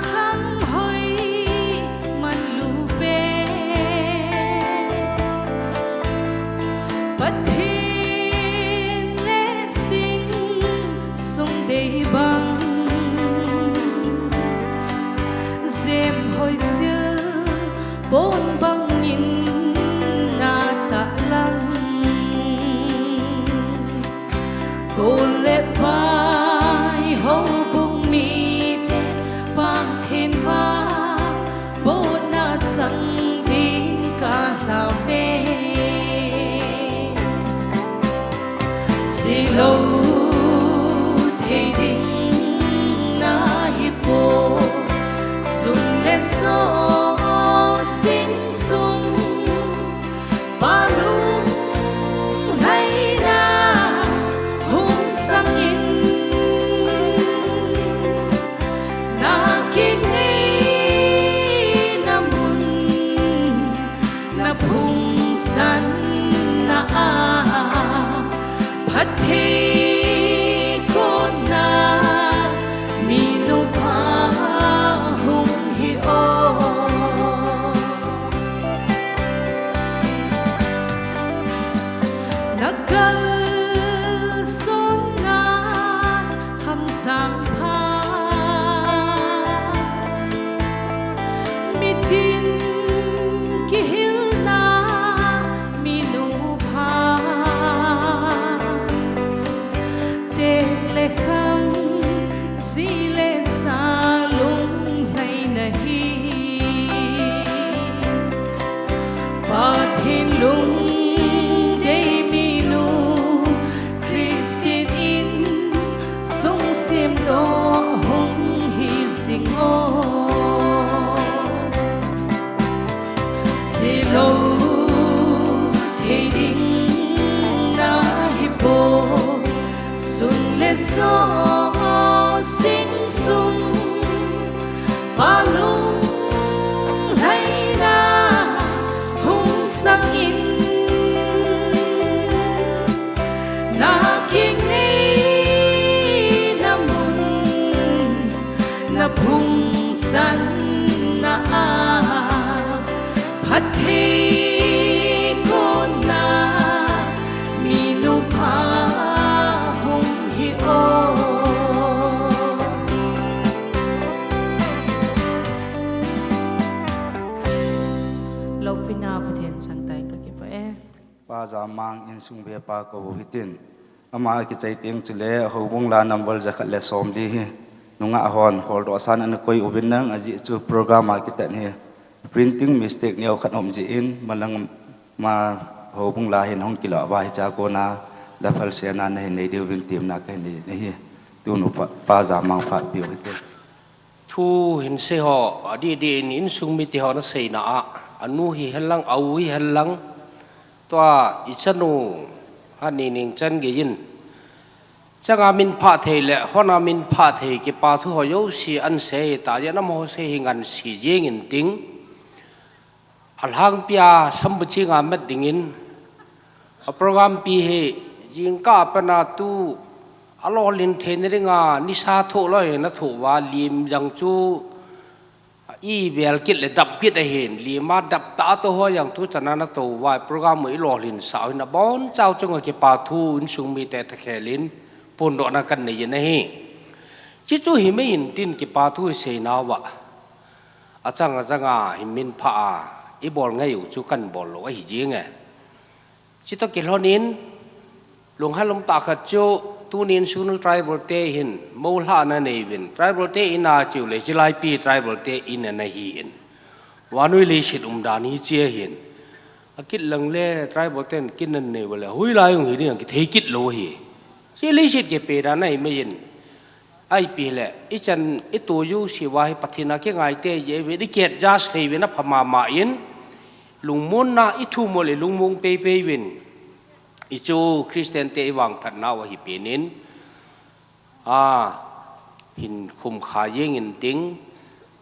khang hoi man lu pe, Pathen le sing sung dei bang, jem hoi sil pon bangin na ta lang. Kol le pai houbung mite Pathen vahbohna chang din ka lhave. Chilou thei ding nahi poi, chule jo sing sung Pa lunglhaina hung changin, na kingaina mun, na phung channa a phatthei kona minu pha hung hi o. Na kalsonna hamjang pha, mitin kihilna minu pha, teh le khang, ji le cha lunglhaina hi. Pathen lungdei minu, Christian insung semdoh hung hi jing o. Chilou thei ding nahi poi, chule jo sing sung Pa lunglhaina hung changin, na kingaina mun, na phung channa a phatthei kona minu pha hung hi o. Loupina Pathen sangtah in kakipah e. Pa Jamang insung vepa kou hitin. Ama kichai teng chule houbung la number jakhat le somli hi nungah hon holdoh san ana koi uvin lang, ajeh chu program a kitan hi printing mistake neo khat um jeh in, malang ma houbung la hin hung kilah uva hiche a kona la phalsehna nahin nei diuvin temna kahin nei ahi. Tunu Pa, Pa Jamang phat piu hite. Thu hin sei ho, adih dih in insung mite ho na seina a, anu hi hen lang, a u hi hen lang, tua i chanu a ni ning chan gei in, changa min phah thei le hona min phah thei kipa thu ho jouse an sei ta, jeh in amaho sei hi ngan si jing in ting. A lhangpi a sambuching a mat dingin, a program pi hi jingkah a pat a tu a lolhin theina dinga nisa thoh loi na thoh uva, lim jang chu i vel kit le dap kit ahin, lim a dap ta to ho jang tu chan a na tou uva, program u i lolhin sah u hin abonchau chunga kipa thu insung mite thakhel in phondohna kan nei in ahi. Chuche chu hi mai in tin kipa thu i seina uva. Achang achang a hi min phah a, i bol ngai u chu kan bol lou ahi jing e. Chutoh kilhon in, lunghel um tah khat chu, tunin Sunu tribal te hin, moulhahna nei uvin, tribal te in a chu le, chilai pi tribal te in ana hi in. Vannoi leiset umdan hi chu ahin. Akit lang le tribal ten kinan nei vale. Hui lai ung hi ding kithei kit lou hi. Si leiset kipe dan ahi mai in. Ahi pi le, ichan itu jouse va hi Pathen a kingai te je ve, i ki adjust thei ve na pha mama in. Lungmon na i thu mo le lungmong pei pei vin. I chu Christian te i vangphat nau ahi pen in. A, hin khum kha jeng in ting,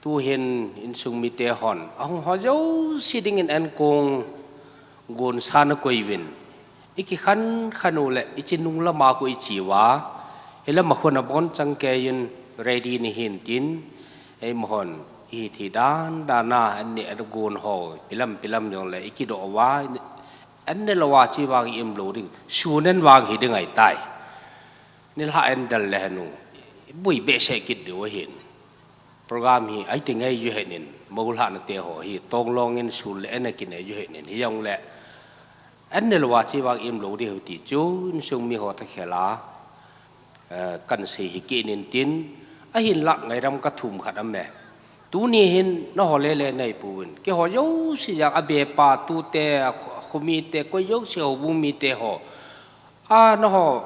tu hin insung mite hon. Ahung ho jouse ding in an kong gon sa na koi vin. I ki khan khan u le, i chi nung lama khu i chi va. I lama khun a bon chang ke in ready ni hin tin. Ei mo hon, i thi dan dan a, an ni an gon ho, pilam pilam jong le, i ki do va, an ne lo va chi vang i im lo ding. Su nen vang hi ding ai tai. Nilhah en dal le henu, bui behseh kit diu ahin. Program hi, ai ti ngai ju henin, mo lhah na te ho hi, tong long in sul le en a kin e ju henin, hi jong le, an ne lo va chi vang im lo diu ti chu, insung mi ho ta khela, eh, kan sei hi kinin tin, ahin lak ngai ram ka thum khat am me. Tuni hin, na ho le le nei pu vin. Ke ho jouse jang a be pa tu te, a khu-, khu mi te, koi jouse ho bu mi te ho. A, na ho,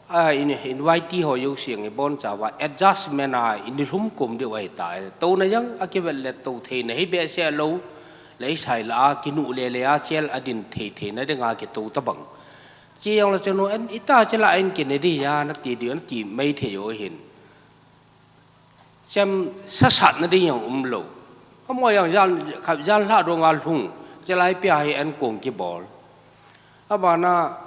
a, in, invitee ho jouse nge bon cha va adjustment a in lhum kum diu ahi ta. To na jang a kivel le to thei na hi behseh lo. Le i sai la a kinu le le a chel a din thei thei na ding a ki to ta bang. Chi jong la chenu en i ta chela en ki ne di ya na ti di na ti mai thei jo hin. Chem sasat na ding jong um lo. Amo jong jan, kha, jan lha dong a lhung. Chelai pia hi an kong ki bol. Abana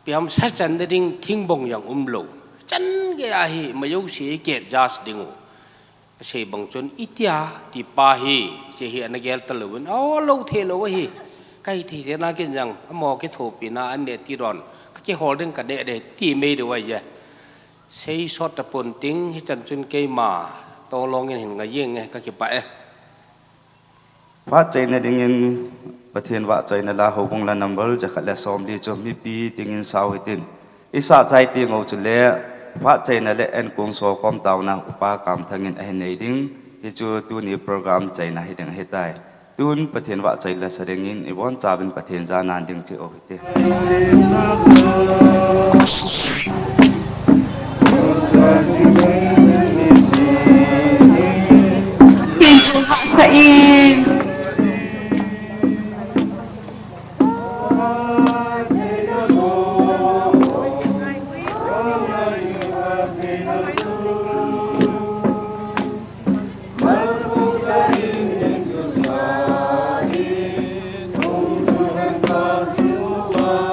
piam sa chan na ding thing bong jong um lo. Chan ge ahi ma jouse ki adjust ding u. Sei bang chun itia ti pa hi, sei hi ana gel ta lo vin. O lo the lo hi. Kai thei the na kin jang. Amo ki thopi na an ne ti ron. Ka ki hol ding ka ne de ti mei de wai je. Sei sot ta pon ting hi chan chun keima, tong long in hin nga jeng nge ka ki pa e. Phat chaina dingin Pathen vahchoina la houbung la number jakhat le somli chu mipi dingin sao hitin. I sa chai ti ngau chu le phat chaina le en kung so khom tauna upa Kamthang in ahin nei ding. Hi chu tuni program chaina hi ding ahi tai. Tun Pathen vahchoi la sa dingin i von chavin Pathen ja nan ding chi o hite. Sa in.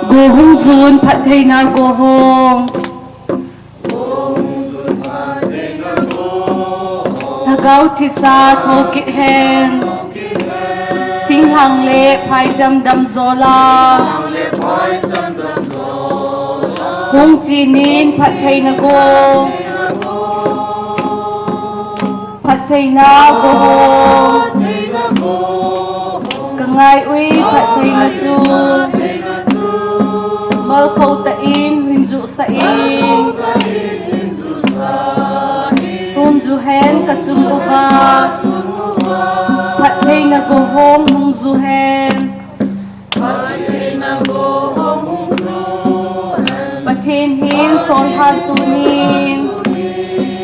Go hung jun, phattheina go hung. Lhagao thisa thokit hen. Thinglhang le phaicham damjola. Hung chinin phattheina go. Phattheina go. Ka ngai ui phattheina chu. Malkhou ta in hin jusa in. Hung ju hen ka chung uva. Phattheina go hung hung ju hen. Pathen hin sol hal tunin,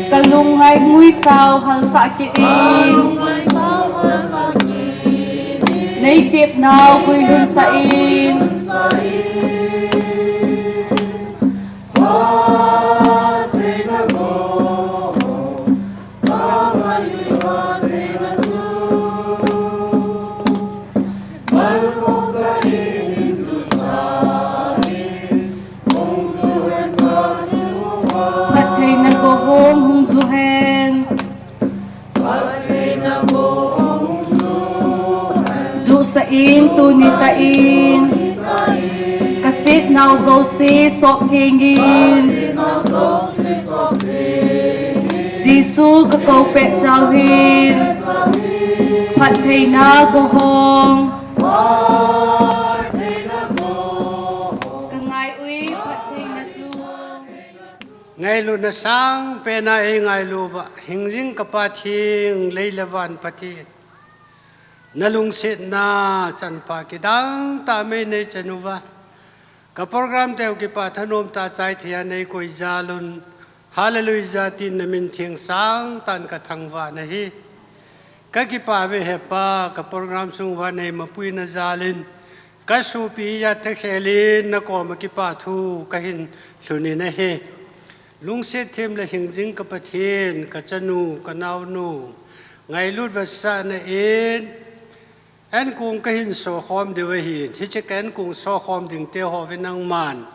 ka lungngai ngui sao hal sah kit in. Nei tep nau gui lhun sah in. Phattheina go hung hung ju hen. Jusa in tuni ta in. Ka set nau jouse sop theng in. Jesu ka kou pet chau hin. Phattheina go hung. Ka ngai ui phattheina chu. Ngailutna sangpen a ei ngailu va, hingjing ka Pathen, lei le van Pathen. Na lungsetna chanpha kidang tah mai nei chan uva, ka program teu kipa thanom tah chai thei a nei koi jal un, Hallelujah tin na min thingsang tah in ka thangvah na hi. Ka kipah uve Hepa, ka program sung uva nei mapuina jal in, ka sopi a thakhel in na koma kipa thu ka hin lhun in ahi. Lungset them le hingjing ka Pathen, ka chanu, ka naonu, ngailut vetsahna in, ankong ka hin sokhom diu ahin, hiche ka ankong sokhom ding te ho uve nangman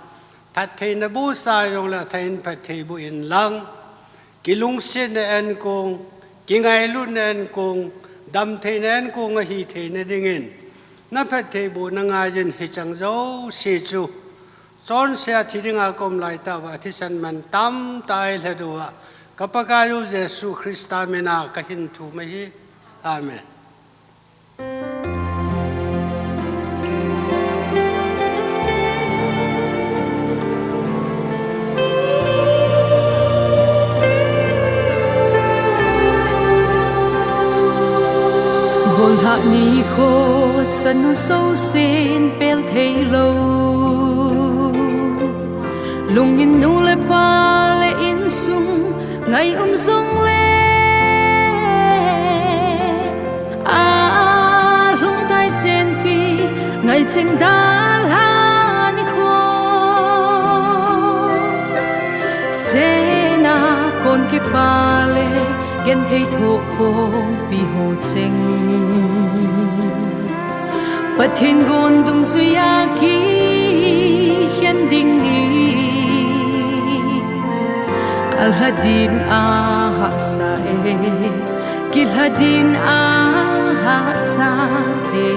phattheina boh sa jong le athahin phatthei boh in lang. Kilungsetna ankong, kingailutna ankong, damtheina ankong ahi theina dingin, na phatthei bohna ngai jin hicheng jouse chu chonse a thi dinga ka um lai tah uva, thisan man tamtah eilhat uva, ka Pakaiyu Jesu Christa mina ka hin thum ahi. Amen. Golhah nikho chanu jousen pel thei lou, lungin nu le pa le insung ngai um jong le, alhung tai chenpi ngai cheng dalha nikho, sena kon kipa le genthei thoh khompi ho cheng, Pathen gon dungjuia kikhen ding in, alha din ahahsa e, kilha din ahahsa te.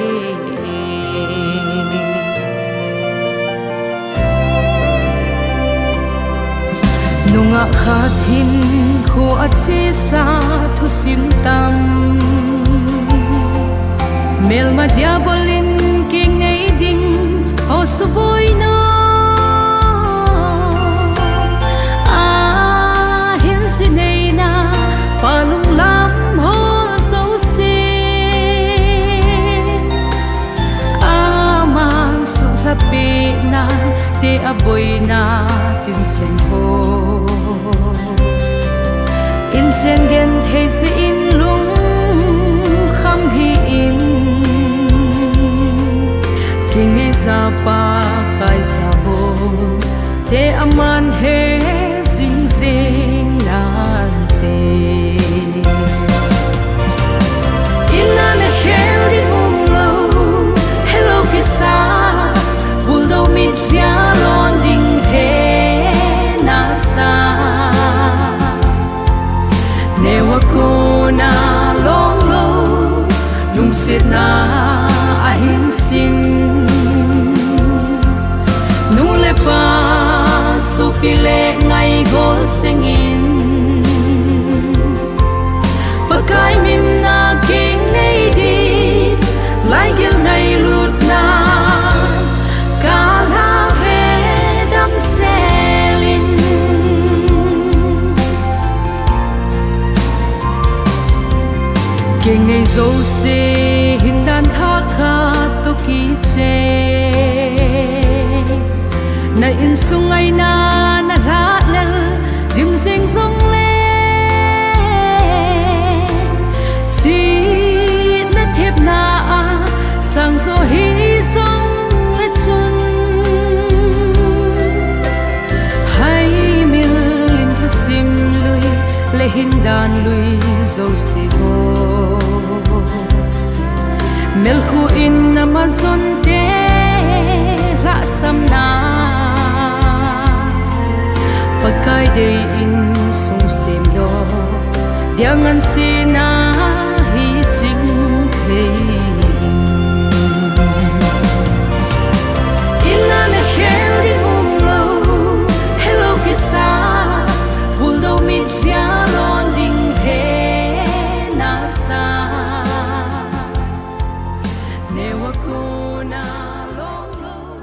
Nungah khat hinkho a chesa thusim tam, melma diabol in kingei ding ho suboi nom, ahin sineina pa lunglam ho jouse, aman suhlha pehnan te aboina tin cheng ho, inchen genthei jeh in lungkham hih in, kingeija Pakai jabol te aman he jing jeng nante. In a na khel ding umlou, helou kisa, buldou mitlhi a lon ding he nasa, neo a kona longlou, lungsetna ahin sin, nu le pa, sopi le ngaigol cheng in, Pakai min a kinei din, laigel ngailutna, kalha ve damsel in. Kei ngei jouse hin dan thakhat toh kichai, na insung ngaina na lhahlel dim jeng jongle, chihna thepna a sang jo hijongle chun, haimil in thusim lui le hin dan lui jouse ho, melkhu in ama jonte lhahsamna, Pakai dei in sung semdoh dia ngansen ahi ching thei in. In a na khel ding umlou, helou kisa, buldou mitlhi a lon ding he nasa, neo a kona longlou.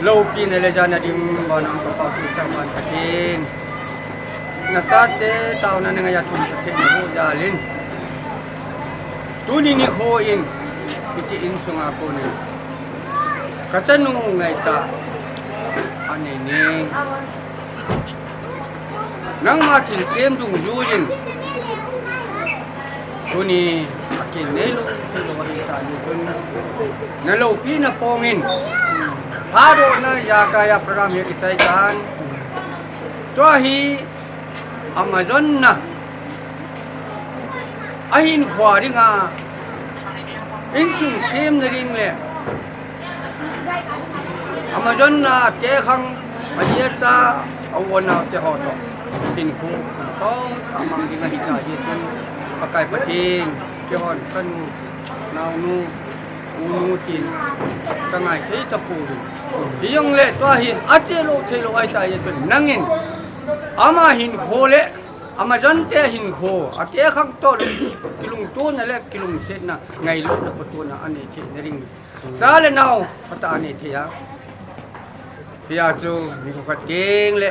Loupina le jana ding vanam ka pa tu chang van Pathen. Na chate taona na ngai a tun Pathen na hu jalin. Tuni nikho in, hiche insunga konin. Ka chanu ngaitah a nei ning. Nangma thilsem dungjuiyin. Tuni a kin neilou, neilou ahi tah jeh chun. Na loupina pongin. Phatdohna ijakai a program hi kichai tan. Tua hi Amazon na. Ahinkho dinga. Insung semna ding le. Amazon na te khang, aji acha, a u a nao te ho toh. Hinkho, toh, amang ding ahi tah jeh chun, Pakai Pathen, kihon, kanu, naonu, unu tin, ka ngai thei tapouvin. Hijongle tua hi, ache lou thei lou ahi tah jeh chun, nangin, ama hinkho le, Amazon te hinkho, ate khang toh, kilungtona le, kilungsetna, ngailutna, khotona, anei theina ding. Cha le nao, phatah a nei thei a. Hia chu, nikho khat teng le,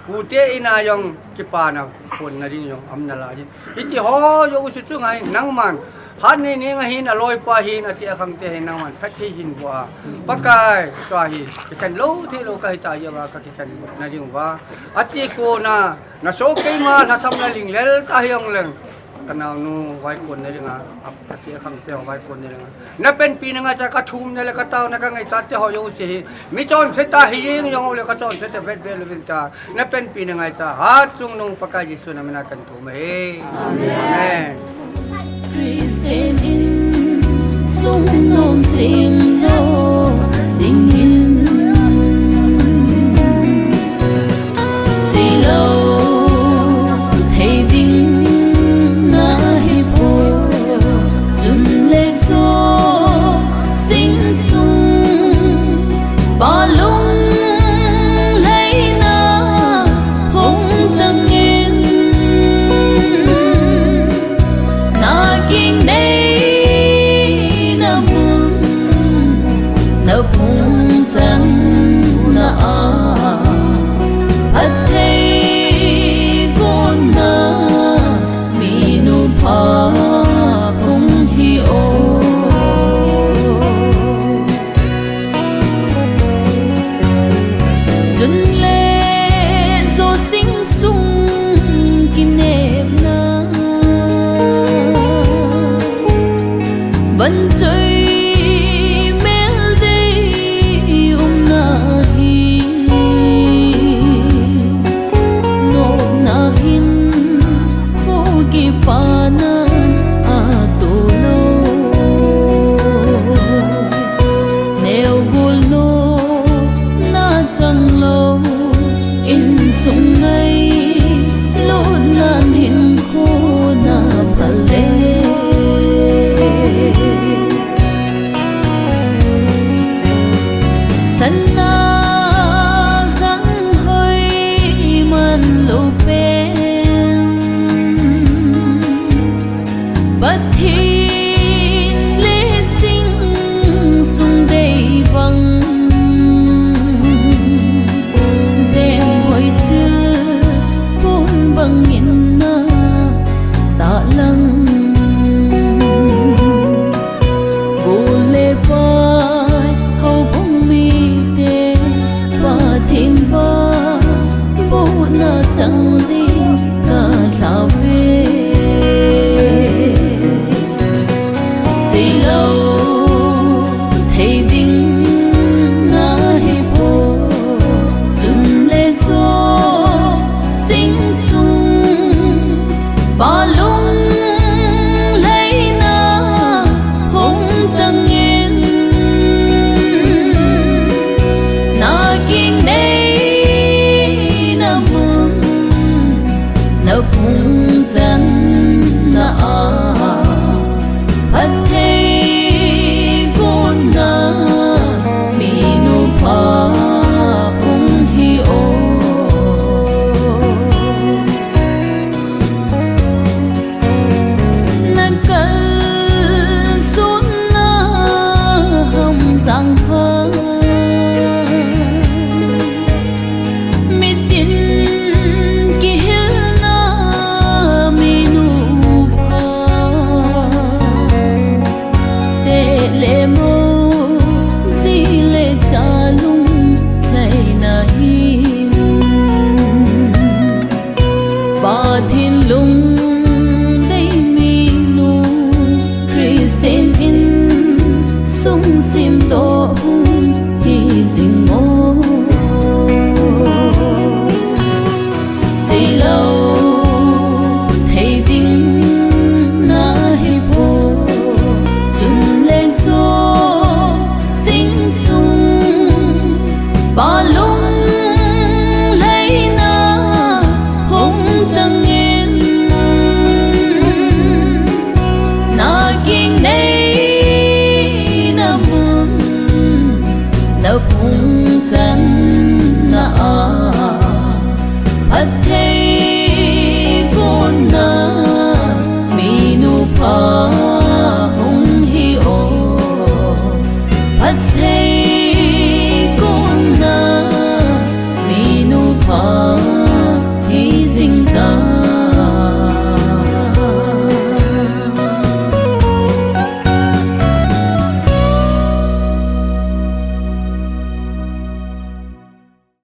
pute in a jong, kipana, phonna ding jong, um nalai. Hiti ho, jong u si chu ngai, nangman, hat nei nei nga hin, aloipa hin, ate akhang te hin, nangman, phatthei hin bol a. Pakai, tua hi, kikhen lou thei lou kahi tah jeh uva, kakikhen na ding uva. Ache kona, na so keima, lhasam na ling lel, kahi jong leng. Ka naonu vaikon na dinga, a, ate akhang te vaikon na dinga. Na panpina ngaicha ka thumna le ka taona ka ngaicha te ho jouse hi. Mi chonse ta hijeng jong le ka chonse ta vet vet louvin ta. Na panpina ngaicha. Hatchungnung Pakai Jesu na mina kahin thum ahi. Amen. Christian insung nom semdoh dingin. Thilou thei ding nahi poi, chun le jo sing sung, pa lunglhaina hung changin. Na kinei na mun, na phung channa a, phatthei kona, minu pha hung hi o. Chun le jo sing sung kinepna, van choi mel dei umna hi, nopna hin ko kipanan a tolou. Neo gol lou, na chang lou, insung ngailutnan hinkho na phal e. Sana khang hoi man lou pen, Pathen